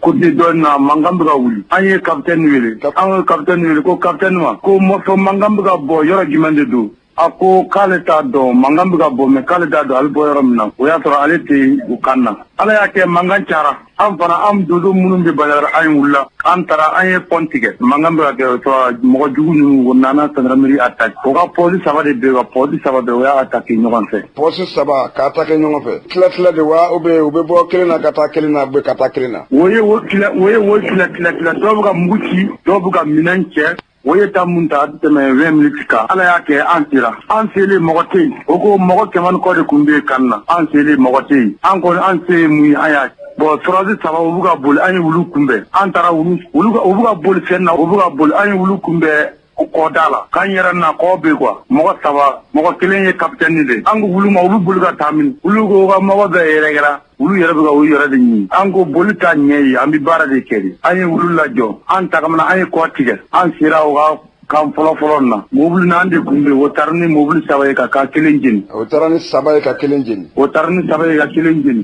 côté dɔ in na mankan bɛ ka wuli an ye capitaine wele an ye capitaine wele ko capitaine ma ko morceau mankan bɛ ka bɔ yɔrɔ jumɛn de don a ko k'ale t'a dɔn mankan bɛ ka bɔ mais k'ale t'a dɔn ale bɔ yɔrɔ min na o y'a sɔrɔ ale tɛ u kan na ala y'a kɛ mankan cayara an fana an donso minnu bɛ Bandiagara an wulila an taara an ye pont tigɛ mankan bɛ ka kɛ sɔrɔ mɔgɔ jugu ninnu u nana gendarmerie attaque o ka poste saba de bɛ yen ka poste saba bɛɛ u y'a attaquer ɲɔgɔn fɛ poste saba k'a attaquer ɲɔgɔn fɛ tila tila de wa ou bien u bɛ bɔ kelen na ka taa kelen na u bɛ ka taa kelen na o ye o tila o ye o tila tila tila dɔw bɛ ka mugu ci dɔw bɛ ka minɛn cɛ o ye temps mun ta a tɛ tɛmɛ 20 minutes kan ala y'a kɛ an sera an selen mɔgɔ tɛ yen o ko mɔgɔ kɛmɛ ni kɔ de tun bɛ yen kan na an selen mɔgɔ tɛ yen an kɔni an se ye mun ye an y'a bon sɔrɔdasi saba u bɛ ka boli an ye wulu kunbɛn an taara wulu olu u bɛ ka boli fɛn na u bɛ ka boli an ye wulu kunbɛn kɔda la k'an yɛrɛ na kɔ bɛ quoi mɔgɔ saba mɔgɔ kelen ye capitaine de ye an ko wulu ma olu boli ka taa min olu ko ka mɔgɔ bɛɛ yɛrɛkɛra olu yɛrɛ bɛ ka u yɛrɛ de ɲini an ko boli t'a ɲɛ ye an bɛ baara de kɛ de an ye wulu lajɔ an tagamana an ye kɔ tigɛ an sera u ka kan fɔlɔ-fɔlɔ na mobili n'an de tun bɛ o taara ni mobili saba ye ka ka kelen jeni o taara ni saba ye ka kelen jeni o taara ni saba ye ka kelen jeni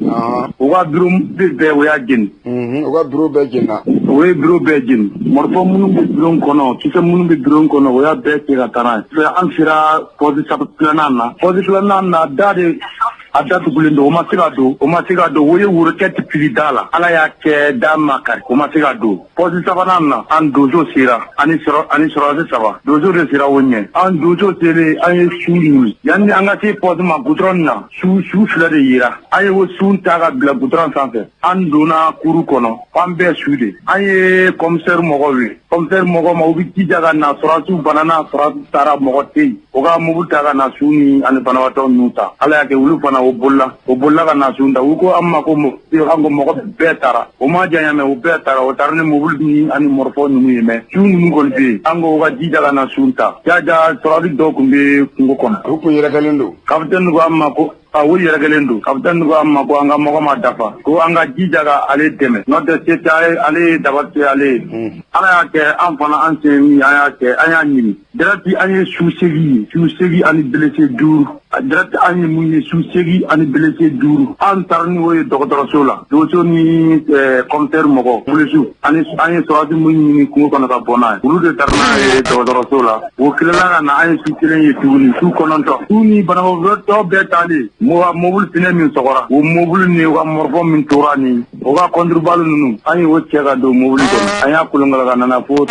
u ka bureau bɛɛ o y'a jeni u ka bureau bɛɛ jenina o ye bureau bɛɛ jeni marifa minnu bɛ bureau kɔnɔ kisɛ minnu bɛ bureau kɔnɔ o y'a bɛɛ cɛ ka taa n'a ye an sera poste saba filanan na poste filanan na da de a datugulen don o ma se ka don o ma se ka don o ye roquette fili da la ala y'a kɛ da ma kari o ma se ka don poste sabanan na an donso sera ani sɔrɔ ani sɔrɔdasi saba donso de sera o ɲɛ an donso selen an ye su ɲini yanni an ka se poste ma goudron na su su fila de yera an ye o su ta ka bila goudron sanfɛ an donna kuru kɔnɔ an bɛɛ su de an ye commissaire mɔgɔw wele commissaire mɔgɔw ma u bɛ jija ka na sɔrɔdasiw banana sɔrɔdasi taara mɔgɔ tɛ yen o ka mobili ta ka na su ni ani banabaatɔ ninnu ta ala y'a kɛ olu fana o bolila o bolila ka na su ta u ko an ma ko an ko mɔgɔ bɛɛ taara o ma janya mais o bɛɛ taara o taara ni mobili ni ani mɔrɔfɔ ninnu ye mais su ninnu kɔni bɛ yen an ko u ka jija ka na su ta jaja sɔrɔdasi dɔw tun bɛ kungo kɔnɔ u kun yɛrɛkɛlen don capitaine ko an ma ko A o yɛrɛkɛlen don. Kapitɛni ko an ma ko an ka mɔgɔ ma dafa, ko an ka jija ka ale dɛmɛ, n'o tɛ se tɛ ale ye, daba tɛ ale ye. Ala y'a kɛ, an fana an sen min, an y'a kɛ, an y'a ɲini direct. An ye su 8 ye, su 8 ani blessé 5 direct. An ye mun ye? Su 8 ani blessé 5. An taara ni o ye dɔgɔtɔrɔso la, donso ni commissaire, mɔgɔ polisiw ani an ye sɔrɔdasi mun ɲini kungo kɔnɔ ka bɔ n'a ye, olu de taara n'a ye dɔgɔtɔrɔso la. O tilala ka na, an ye su 1 ye tuguni, su 9. Su ni banabagatɔ bɛɛ taalen, mobili pinɛ min sɔgɔra, o mobili ni u ka morceau min tora ni o ka contre-balles ninnu, an ye o cɛ ka don mobili kɔnɔ, an y'a kolonkala ka nana fo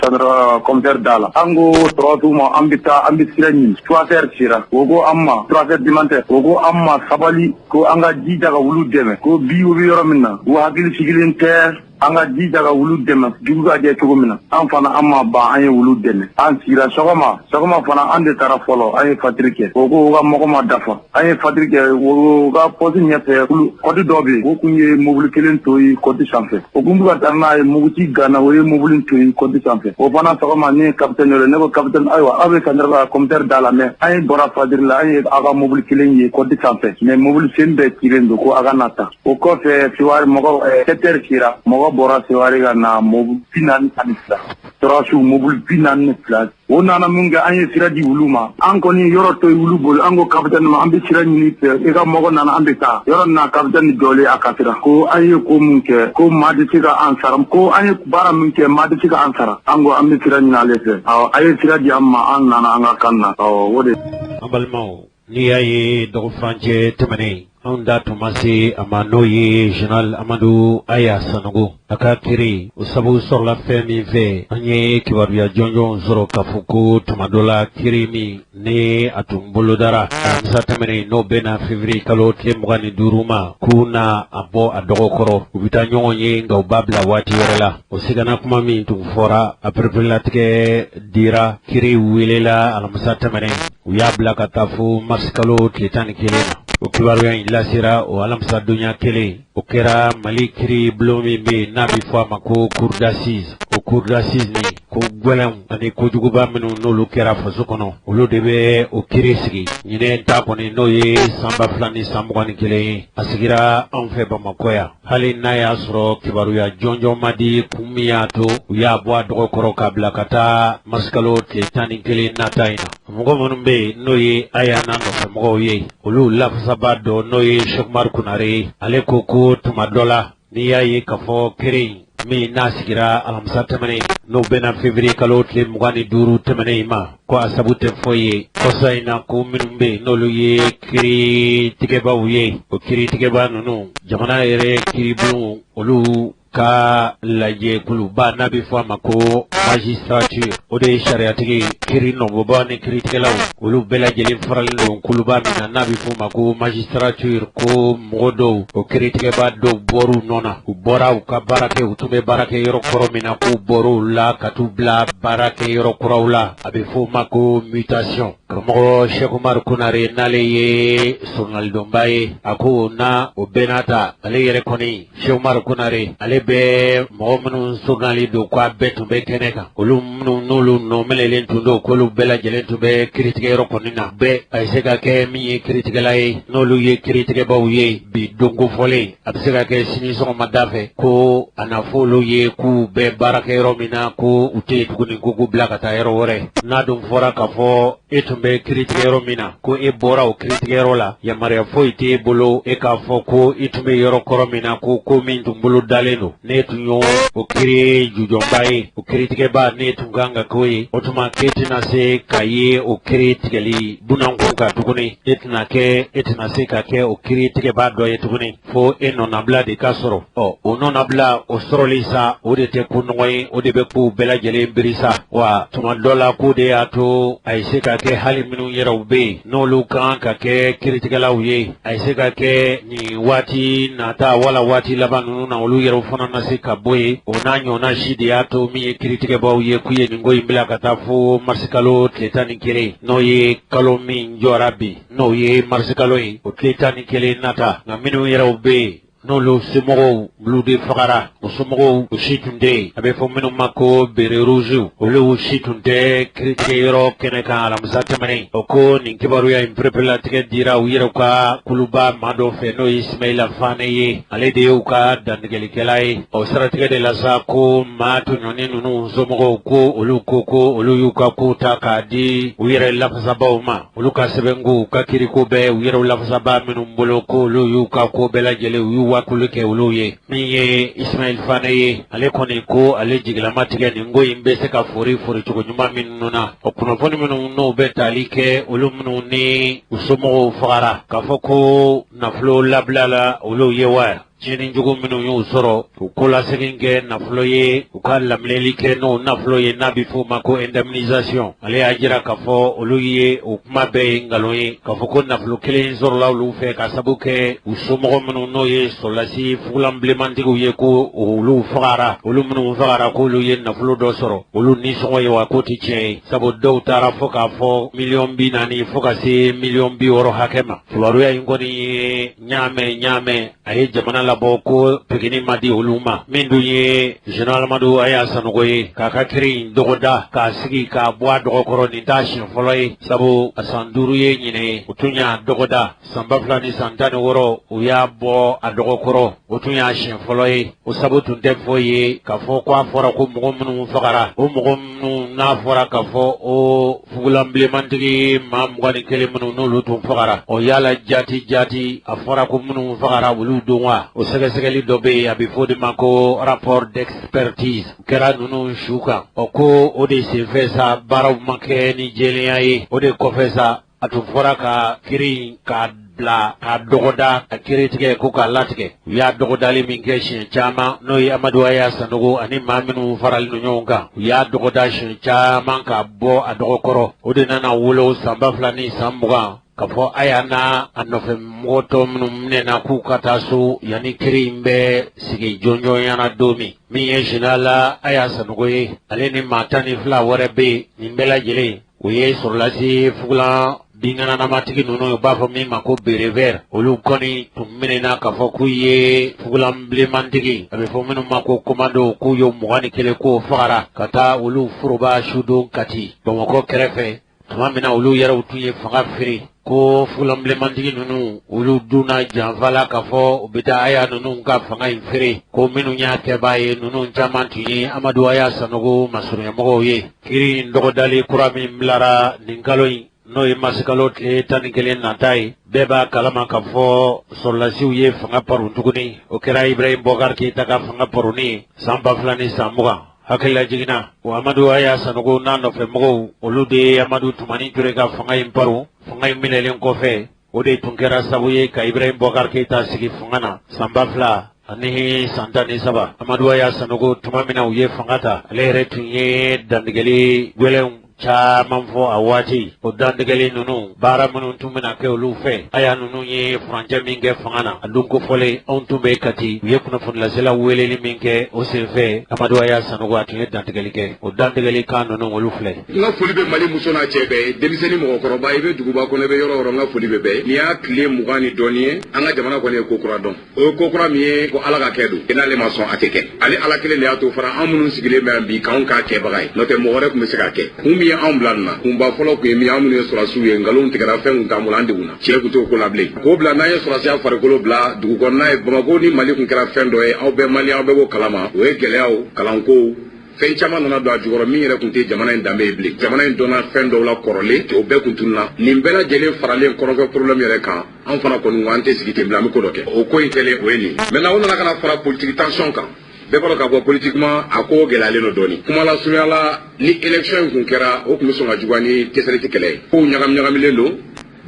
commissaire da la. An ko sɔrɔdasiw ma an bɛ taa, an bɛ sira ɲini. 3 heures sera, o ko an ma, 3 heures du matin, o ko an ma sabali, ko an ka jija ka wulu dɛmɛ, ko bi u bɛ yɔrɔ min na, u hakili sigilen tɛ, an ka jija ka wulu dɛmɛ dugu ka jɛ cogo min na. An fana an ma ban, an ye wulu dɛmɛ. An sigira sɔgɔma, sɔgɔma fana an de taara fɔlɔ, an ye fatiri kɛ. O ko u ka mɔgɔ ma dafa, an ye fatiri kɛ o ka poste ɲɛfɛ. Kɔti dɔ bɛ yen, o kun ye mobili kelen to yen kɔti sanfɛ, o kun bɛ ka taa n'a ye, muguci ganna, o ye mobili to yen kɔti sanfɛ. O fana sɔgɔma, ne ye capitaine wele, ne ko capitaine, ayiwa, aw bɛ ka commissaire da la, mais an ye bɔra fatiri la, an ye aw ka mobili kelen ye kɔti sanfɛ, mais mobili sen bɛɛ cilen don, ko a ka na ta. O kɔfɛ, Seware mɔgɔ, 7 heures sera, mɔgɔ bɔra Seware ka na, mobili 42, sɔrɔdasiw, mobili 42. O nana mun kɛ? An ye sira di wulu ma, an kɔni yɔrɔ to wulu bolo. An ko capitaine ma, an bɛ sira ɲini fɛ, i ka mɔgɔ nana, an bɛ taa yɔrɔ na. Capitaine jɔlen, a kasira, ko an ye ko mun kɛ, ko maa tɛ se ka an sara, ko an ye baara min kɛ, maa tɛ se ka an sara. An ko an bɛ sira ɲini ale fɛ. Awɔ, a ye sira di an ma, an nana an ka kan na. Awɔ, o de. An balimaw, n'i y'a ye dɔgɔfurancɛ tɛmɛnen, anw da tun ma se a ma, n'o ye général Amadu Aya Sanogo a ka kiri, o sababu sɔrɔla fɛn min fɛ, an ye kibaruya jɔnjɔn sɔrɔ k'a fɔ ko tuma dɔ la, kiri min ni a tun bolodara alamisa tɛmɛnen, n'o bɛnna février kalo tile 25 ma, k'u na a bɔ a dɔgɔkɔrɔ, u bɛ taa ɲɔgɔn ye, nka u b'a bila waati wɛrɛ la. O sigana kuma min tun fɔra, a pereperelatigɛ dira, kiri welela alamisa tɛmɛnen, u y'a bila ka taa fo marisi kalo tile 11 na. O kibaruya in lasera o alamisa donya kelen. O kɛra Mali kiri bulon min bɛ yen n'a bɛ fɔ a ma ko cour d'assises. O cour d'assises nin, ko gɛlɛnw ani kojuguba minnu n'olu kɛra faso kɔnɔ, olu de bɛ o kiri sigi. Ɲinɛ ta kɔni, n'o ye san 2021 ye, a sigira anw fɛ Bamakɔ yan. Hali n'a y'a sɔrɔ kibaruya jɔnjɔn ma di kun min y'a to u y'a bɔ a dɔgɔkɔrɔ k'a bila ka taa marisikalo tile 11 nata in na, mɔgɔ minnu bɛ yen n'o ye Aya n'a nɔfɛmɔgɔw ye, olu lafasaba dɔ, n'o ye Sɛkumaru Kunare ye, ale ko ko tuma dɔ la, n'i y'a ye k'a fɔ kiri in min n'a sigira alamisa tɛmɛnen, n'o bɛnna février kalo tile 25 tɛmɛnen in ma, ko a sabu tɛ foyi ye kɔsa in na, ko minnu bɛ yen n'olu ye kiiritigɛbaw ye, o kiiritigɛba ninnu, jamana yɛrɛ kiiribulon, olu ka lajɛkuluba n'a bɛ fɔ a ma ko magistrature, o de ye sariyatigi, kiri nɔbɔbaw ni kiiritigɛlaw, olu bɛɛ lajɛlen faralen don kuluba min na n'a bɛ fɔ o ma ko magistrature, ko mɔgɔ dɔw, o kiiritigɛba dɔw bɔr'u nɔ na, u bɔra u ka baara kɛ, u tun bɛ baara kɛ yɔrɔ kɔrɔ min na, k'u bɔr'u la ka t'u bila baara kɛ yɔrɔ kuraw la, a bɛ fɔ o ma ko mutation. Karamɔgɔ Sɛkumaru Kunare, n'ale ye soronalidonba ye, a ko na o bɛɛ n'a ta, ale yɛrɛ kɔni Sɛkumaru Kunare, ale bɛ mɔgɔ minnu soronali don k'a bɛɛ tun bɛ kɛnɛ kan, olu minnu n'olu nɔ minɛlen tun don, k'olu bɛɛ lajɛlen tun bɛ kiiritigɛyɔrɔ kɔni na bɛɛ, a bɛ se ka kɛ min ye kiiritigɛla ye, n'olu ye kiiritigɛbaw ye bi don kofɔlen, a bɛ se ka kɛ sini sɔgɔmada fɛ ko a na fɔ olu ye k'u bɛ baarakɛ yɔrɔ min na, ko u tɛ yen tuguni, ko k'u bila ka taa yɔrɔ wɛrɛ. N'a dun fɔra k'a fɔ e tun bɛ kiiritigɛyɔrɔ min na, ko e bɔra o kiiritigɛyɔrɔ la, yamaruya foyi t'e bolo e k'a fɔ ko i tun bɛ yɔrɔ kɔrɔ min na, ko ko min tun bolo dalen don, n'e tun y'o o kiiri jujɔnba ye, o kiiritigɛba, n'e tun kan ka k'o ye, o tuma k'e tɛna se ka ye o kiiri tigɛli bunankun kan tuguni, e tɛna kɛ, e tɛna se ka kɛ o kiiri tigɛbaa dɔ ye tuguni, fo e nɔnabila de ka sɔrɔ. Ɔ, o nɔnabila o sɔrɔli sa, o de tɛ ko nɔgɔ ye, o de bɛ kow bɛɛ lajɛlen biri sa. Wa tuma dɔ la, ko de y'a to a ye se ka kɛ, hali minnu yɛrɛw bɛ yen n'olu kan ka kɛ kiiritigɛlaw ye, a ye se ka kɛ nin waati nata wala waati laban ninnu na, olu yɛrɛw fana na se ka bɔ yen. O n'a ɲɔgɔnna si de y'a to min ye kiiritigɛbaw ye, k'u ye nin ko in bila ka taa fo marisikalo tile 11, n'o ye kalo min jɔra bi, n'o ye marisikalo ye, o tile 11 nata. Nka minnu yɛrɛw bɛ yen N'olu somɔgɔw olu de fagara, o somɔgɔw u si tun tɛ yen. A bɛ fɔ minnu ma ko béret rouge, olu si tun tɛ kiiritigɛyɔrɔ kɛnɛ kan alamisa tɛmɛnen. O ko nin kibaruya in pereperelatigɛ dira u yɛrɛ ka kuluba maa dɔ fɛ, n'o ye Simayila Fane ye. Ale de y'u ka dantigɛlikɛla ye. O siratigɛ de la sa, ko maa tɔɲɔni ninnu somɔgɔw ko olu ko ko olu y'u ka kow ta k'a di u yɛrɛ lafasabaw ma. Olu ka sɛbɛnko, u ka kiriko bɛɛ u yɛrɛ lafasabaa minnu bolo, ko olu y'u ka ko bɛɛ lajɛlen, u y'u wakulu kɛ olu ye. Min ye Ismail Fane ye, ale kɔni ko ale jigilama tigɛ nin ko in bɛ se ka fori fori cogo ɲuman minnu na. O kunnafoni minnu n'o bɛ tali kɛ olu minnu ni u somɔgɔw fagara, k'a fɔ ko nafolo labila la olu ye wa tiɲɛni jugu minnu y'u sɔrɔ, u kolasegin kɛ nafolo ye, u ka laminɛli kɛ n'o nafolo ye, n'a bɛ f'o ma ko indemnisation, ale y'a jira k'a fɔ olu ye o kuma bɛɛ ye nkalon ye, k'a fɔ ko nafolo kelen sɔrɔla olu fɛ ka sabu kɛ u somɔgɔ minnu n'o ye sɔrɔlasi fugulan bilenmantigiw ye, ko olu fagara, olu minnu fagara, k'olu ye nafolo dɔ sɔrɔ olu nisɔngɔ ye wa, k'o tɛ tiɲɛ ye, sabu dɔw taara fo k'a fɔ miliyɔn 40 fo ka se miliyɔn 60 hakɛ ma. Kibaruya in kɔni ye ɲaamɛ ɲaamɛ, a ye jamana labɔ ko pegini ma di olu ma. Min dun ye général Amadu Aya Sanogo ye, k'a ka kiri in dɔgɔda, k'a sigi k'a bɔ a dɔgɔkɔrɔ, nin t'a siɲɛ fɔlɔ ye, sabu a san 5 ye ɲinɛ ye o tun y'a dɔgɔda. San 2016, u y'a bɔ a dɔgɔkɔrɔ, o tun y'a siɲɛ fɔlɔ ye. O sabu tun tɛ foyi ye k'a fɔ ko a fɔra ko mɔgɔ minnu fagara, o mɔgɔ minnu n'a fɔra k'a fɔ o fugulan bilenmantigi maa 21 minnu n'olu tun fagara, o yala jati jati a fɔra ko minnu fagara olu don wa? O sɛgɛsɛgɛli dɔ bɛ yen, a bɛ fɔ o de ma ko rapport d'expertise kɛra ninnu su kan. O ko o de senfɛ sa, baaraw ma kɛ ni jɛlenya ye. O de kɔfɛ sa, a tun fɔra ka kiri k'a bila k'a dɔgɔda, ka kiri tigɛ ko k'a latigɛ. U y'a dɔgɔdali min kɛ siɲɛ caman, n'o ye Amadu Aya Sanogo ani maa minnu faralen don ɲɔgɔn kan, u y'a dɔgɔda siɲɛ caman ka bɔ a dɔgɔkɔrɔ. O de nana wolo san 2020 k'a fɔ a y'a n'a a nɔfɛ mɔgɔ tɔ minnu minɛna k'u ka taa so yanni kiri in bɛ sigi jɔnjɔnyana don min. Min ye général Aya Sanogo ye, ale ni maa 12 wɛrɛ bɛ yen, nin bɛɛ lajɛlen o ye sɔrɔlasi fugulan binkananamatigi ninnu, u b'a fɔ min ma ko béret vert. Olu kɔni tun minɛna k'a fɔ k'u ye fugulan bilenmantigi, a bɛ fɔ minnu ma ko commando, k'u ye 21 k'o fagara ka taa olu foroba sudon Kati Bamakɔ kɛrɛfɛ, tuma min na olu yɛrɛw tun ye fanga feere, ko fugulan bilenmantigi ninnu olu dunna janfa la k'a fɔ u bɛ taa Aya ninnu ka fanga in feere, ko minnu y'a kɛbaa ye, ninnu caman tun ye Amadu Aya Sanogo masurunyamɔgɔw ye. Kiri in dɔgɔdali kura min bilara nin kalo in, n'o ye marisikalo tile 11 nata ye, bɛɛ b'a kalama k'a fɔ sɔrɔlasiw ye fanga parun tuguni. O kɛra Ibrahim Bɔkari Keyita ka fanga parunni ye san 2020. Hakilila jiginna, o Amadu Aya Sanogo n'a nɔfɛ mɔgɔw, olu de ye Amadu Tumani Ture ka fanga in parun. Fanga in minɛlen kɔfɛ, o de tun kɛra sababu ye ka Ibrahim Bɔkari Keyita sigi fanga na san 2013. Amadu Aya Sanogo, tuma min na u ye fanga ta, ale yɛrɛ tun ye dantigɛli gɛlɛnw caman fɔ a waati. O dantigɛli ninnu, baara minnu tun bɛna kɛ olu fɛ, Aya ninnu ye furancɛ min kɛ fanga na, a don ko fɔlen, anw tun bɛ Kati, u ye kunnafonilasela weleli min kɛ, o senfɛ Amadu Aya Sanogo a tun ye dantigɛli kɛ. O dantigɛli kan ninnu, olu filɛ. N ka foli bɛ Mali muso n'a cɛ bɛɛ ye, denmisɛnnin, mɔgɔkɔrɔba, i bɛ duguba kɔnɔ, i bɛ yɔrɔ yɔrɔ, n ka foli bɛ bɛɛ. Nin y'a tile 20 ni dɔɔni ye, an ka jamana kɔni ye ko kura dɔn. O ye ko kura min ye, ko Ala ka kɛ don, n'ale ma sɔn a tɛ kɛ. Ale Ala kelen de y'a to fara an minnu sigilen bɛ yan bi k'anw k'a kɛbaga ye, n'o tɛ mɔgɔ wɛrɛ tun bɛ se k'a kɛ. Kun min ye anw bila nin na, kunba fɔlɔ kun ye min ye, an minnu ye sɔrɔdasiw ye, nkalon tigɛra, fɛn kun t'an bolo, an degunna, tiɲɛ kun t'o ko la bilen. K'o bila n'an ye sɔrɔdasiya farikolo bila dugu kɔnɔna ye, Bamakɔ ni Mali kun kɛra fɛn dɔ ye, aw bɛɛ Mali, aw bɛɛ b'o kalama. O ye gɛlɛyaw, kalankow, fɛn caman nana don a jukɔrɔ min yɛrɛ tun tɛ jamana in danbe ye bilen. Jamana in dɔnna fɛn dɔw la kɔrɔlen, o bɛɛ kun tununa. Nin bɛɛ lajɛlen faralen kɔrɔnfɛ problème yɛrɛ kan, an fana kɔni ko an tɛ sigi ten bilen, an bɛ ko dɔ kɛ. O ko in kɛlen, o ye nin. Maintenant, o nana ka na fara politique tension kan. Bɛɛ b'a dɔn k'a fɔ politiquement a ko gɛlɛyalen don dɔɔni. Kuma lasurunya la, ni élection in kun kɛra, o tun bɛ sɔn ka juguya ni Tesaliti kɛlɛ ye. Kow ɲagami ɲagamilen don,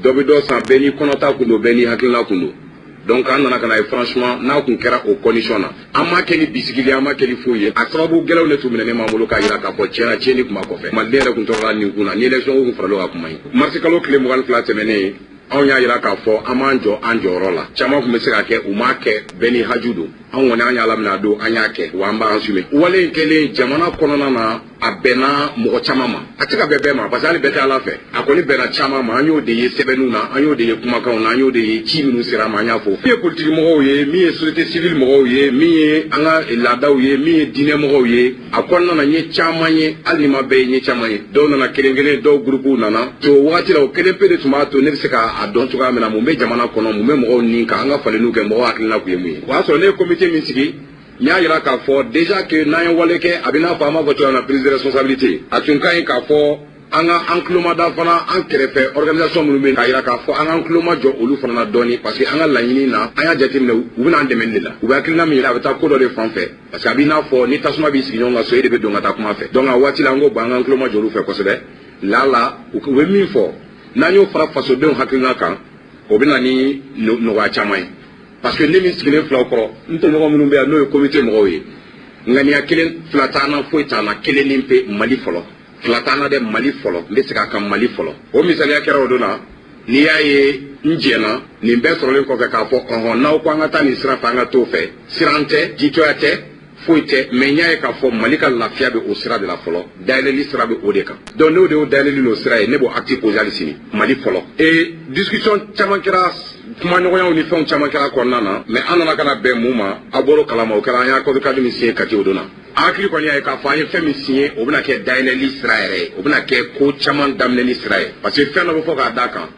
dɔ bɛ dɔ san, bɛɛ n'i kɔnɔta kun don, bɛɛ n'i hakilina kun don. Donc an nana ka na ye, franchement, n'a kun kɛra o condition na, an m'a kɛ ni bisigili, an m'a kɛ ni foyi ye. A sababu gɛlɛnw de tun minɛnen b'an bolo k'a jira k'a fɔ tiɲɛna tiɲɛni tun b'a kɔfɛ. Maliden yɛrɛ kun tɔɔrɔla nin kun na ni élection ko kun faral'o kan kuma ye. Marisi kalo tile 22 tɛmɛnen, anw y'a jira k'a fɔ an b'an jɔ an jɔyɔrɔ la. Caman tun bɛ se ka kɛ, u m'a kɛ, bɛɛ ni haju don. Anw kɔni an y'a laminɛ a don, an y'a kɛ, wa an b'a assumer. Wale in kɛlen jamana kɔnɔna na, a bɛnna mɔgɔ caman ma. A tɛ se ka bɛn bɛɛ ma, parce que hali bɛɛ tɛ Ala fɛ. A kɔni bɛnna caman ma. An y'o de ye sɛbɛnniw na, an y'o de ye kumakanw na, an y'o de ye ci minnu sera an ma, an y'a fɔ. Min ye politiki mɔgɔw ye, min ye société civile mɔgɔw ye, min ye an ka laadaw ye, min ye diinɛ mɔgɔw ye, a kɔnɔna na n ye caman ye. Hali ni ma bɛɛ ye, n ye caman ye. Dɔw nana kelen kelen, dɔw gurupuw nana. To wagati la, o kelen pe de tun b'a to ne bɛ se k'a dɔn cogoya min na mun bɛ jamana kɔnɔ, mun bɛ mɔgɔw nin kan, an ka falenniw kɛ, mɔgɔw hakilina tun ye mun ye. O y'a sɔrɔ ne ye comité min sigi, n y'a yira k'a fɔ déjà que n'an ye wale kɛ, a bɛ n'a fɔ an b'a fɔ cogoya min na, prise de responsabilité. A tun ka ɲi k'a fɔ an ka an tulomada fana an kɛrɛfɛ organisation minnu bɛ yen, k'a yira k'a fɔ an k'an tuloma jɔ olu fana na dɔɔni, parce que an ka laɲini na, an y'a jateminɛ, u bɛna an dɛmɛ de la. U bɛ hakilina min yira, a bɛ taa ko dɔ de fan fɛ, parce que a b'i n'a fɔ ni tasuma b'i sigiɲɔgɔn ka so, e de bɛ don ka taa kuma fɛ. Donc a waati la, an ko bon, an k'an tuloma jɔ olu fɛ kosɛbɛ. Lala u bɛ min fɔ, n'an y'o fara fasodenw hakilina kan, o bɛ na ni nɔgɔya caman ye, parce que ne min sigilen filaw kɔrɔ, n tɔɲɔgɔn minnu bɛ yan, n'o ye comité mɔgɔw ye, ŋaniya kelen fila t'an na, foyi t'an na, kelen ni pe, Mali fɔlɔ. Fila t'an na dɛ, Mali fɔlɔ. N bɛ segin a kan, Mali fɔlɔ. O misaliya kɛra o don na. N'i y'a ye n jɛna nin bɛɛ sɔrɔlen kɔfɛ k'a fɔ ɔhɔn, n'aw ko an ka taa nin sira fɛ, an ka t'o fɛ, siran tɛ, jitɔya tɛ, foyi tɛ, mais n y'a ye k'a fɔ Mali ka lafiya bɛ o sira de la fɔlɔ, dayɛlɛli sira bɛ o de kan. Donc n'o de y'o dayɛlɛli n'o sira ye, ne b'o acte posé hali sini, Mali fɔlɔ. Et discussion caman kɛra, kumaɲɔgɔnyaw ni fɛnw caman kɛra kɔnɔna na, mais an nana ka na bɛn mun ma, aw bɔr'o kalama, o kɛra an y'a accord cadre min signé Kati o don na. An hakili kɔni y'a ye k'a fɔ an ye fɛn min signé, o bɛna kɛ dayɛlɛli sira yɛrɛ ye, o bɛna kɛ ko caman daminɛli sira ye, parce que fɛn dɔ bɛ fɔ k'a d'a kan,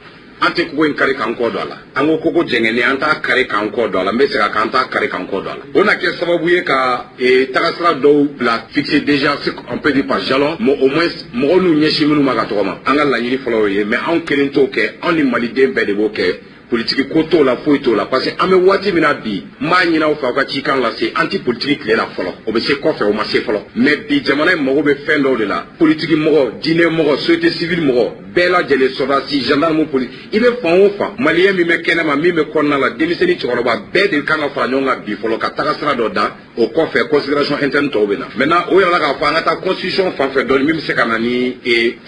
an tɛ kogo in kari k'an kɔ don a la. An ko koko jɛngɛnnen, an t'a kari k'an kɔ don a la. N bɛ segin a kan, an t'a kari k'an kɔ don a la. O na kɛ sababu ye ka tagasira dɔw bila fixer déjà, ce qu'on peut dire par jalon, mais au moins mɔgɔw n'u ɲɛsin minnu ma ka tɔgɔma. An ka laɲini fɔlɔ y'o ye, mais anw kelen t'o kɛ, anw ni maliden bɛɛ de b'o kɛ. Politiki ko t'o la, foyi t'o la, parce que an bɛ waati min na bi, n b'a ɲini aw fɛ, aw ka cikan lase. An ti politiki tile la fɔlɔ, o bɛ se kɔfɛ, o ma se fɔlɔ, mais bi jamana in mago bɛ fɛn dɔw de la. Politiki mɔgɔ, diinɛ mɔgɔ, société civile mɔgɔ, bɛɛ lajɛlen, sɔrɔdasi, gendarme, police, i bɛ fan o fan, maliyɛn min bɛ kɛnɛma, min bɛ kɔnɔna la, denmisɛnnin, cɛkɔrɔba, bɛɛ de kan ka fara ɲɔgɔn kan bi fɔlɔ ka taga sira dɔ da. O kɔfɛ, considération interne tɔw bɛ na. Maintenant, o yɛrɛ la k'a fɔ an ka taa constitution fan fɛ dɔɔni, min bɛ se ka na ni